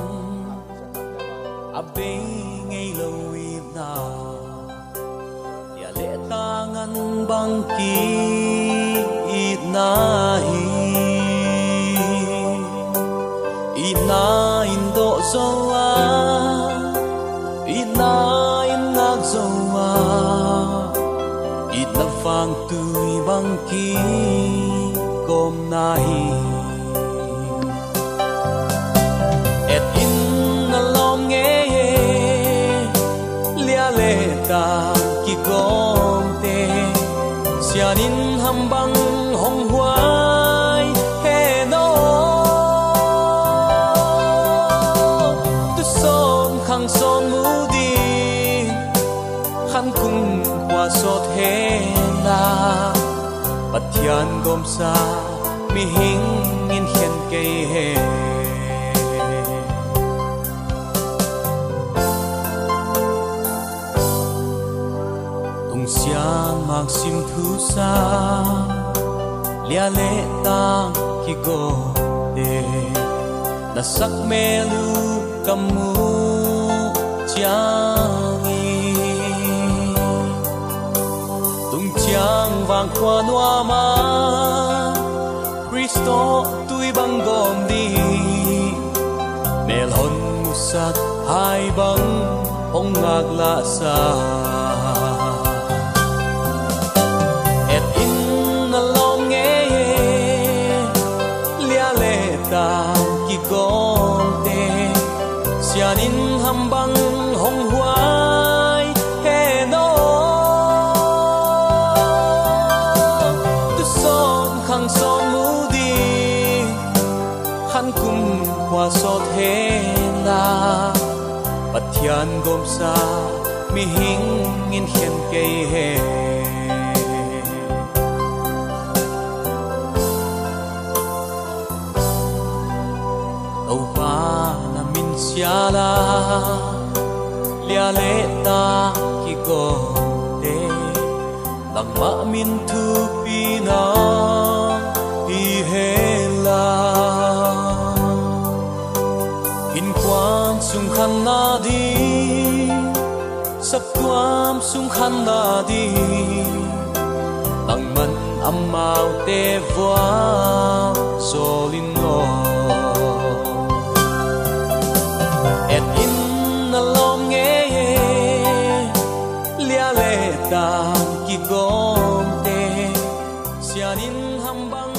a bei ngei lo itna, lia le ta ngan bang ki itna hi. Itna in dawh zo a, itna in ngak zo a, itna vang tui bang kikawmna hi. Et in na lawm ngei e, lia le ta kikawmte, sian in ham bang hong huai hen aw. Tu sawm khang sawm mu ding, khan kum kua sawt hen la, Pathian gawmsa mihing in khen kei hen. Tung siang mak sim thusa, lia le tang kigawmte, na sak mel uh ka muh ciangin, tung ciang vang khua nuam a, Khrist tawh tui bang gawm ding, mel hon musak hai bang hong ngak lahsa. Et in na lawm ngei e, lia le tang kigawmte, sian in ham bang hong huai hen aw. Tu sawm khang sawm mu ding, khan kum kua sawt hen la, Pathian gawmsa mihing in khen kei hen. Topa na min sial a, lia le tang kigawmte, bangmah min thupi na hi hen la. Innkuan sung khan nading, saptuam sung khan nading, bangman amaute vualzawl in aw. Et in na lawm ngei e, lia le tang kigawmte, sian in ham bang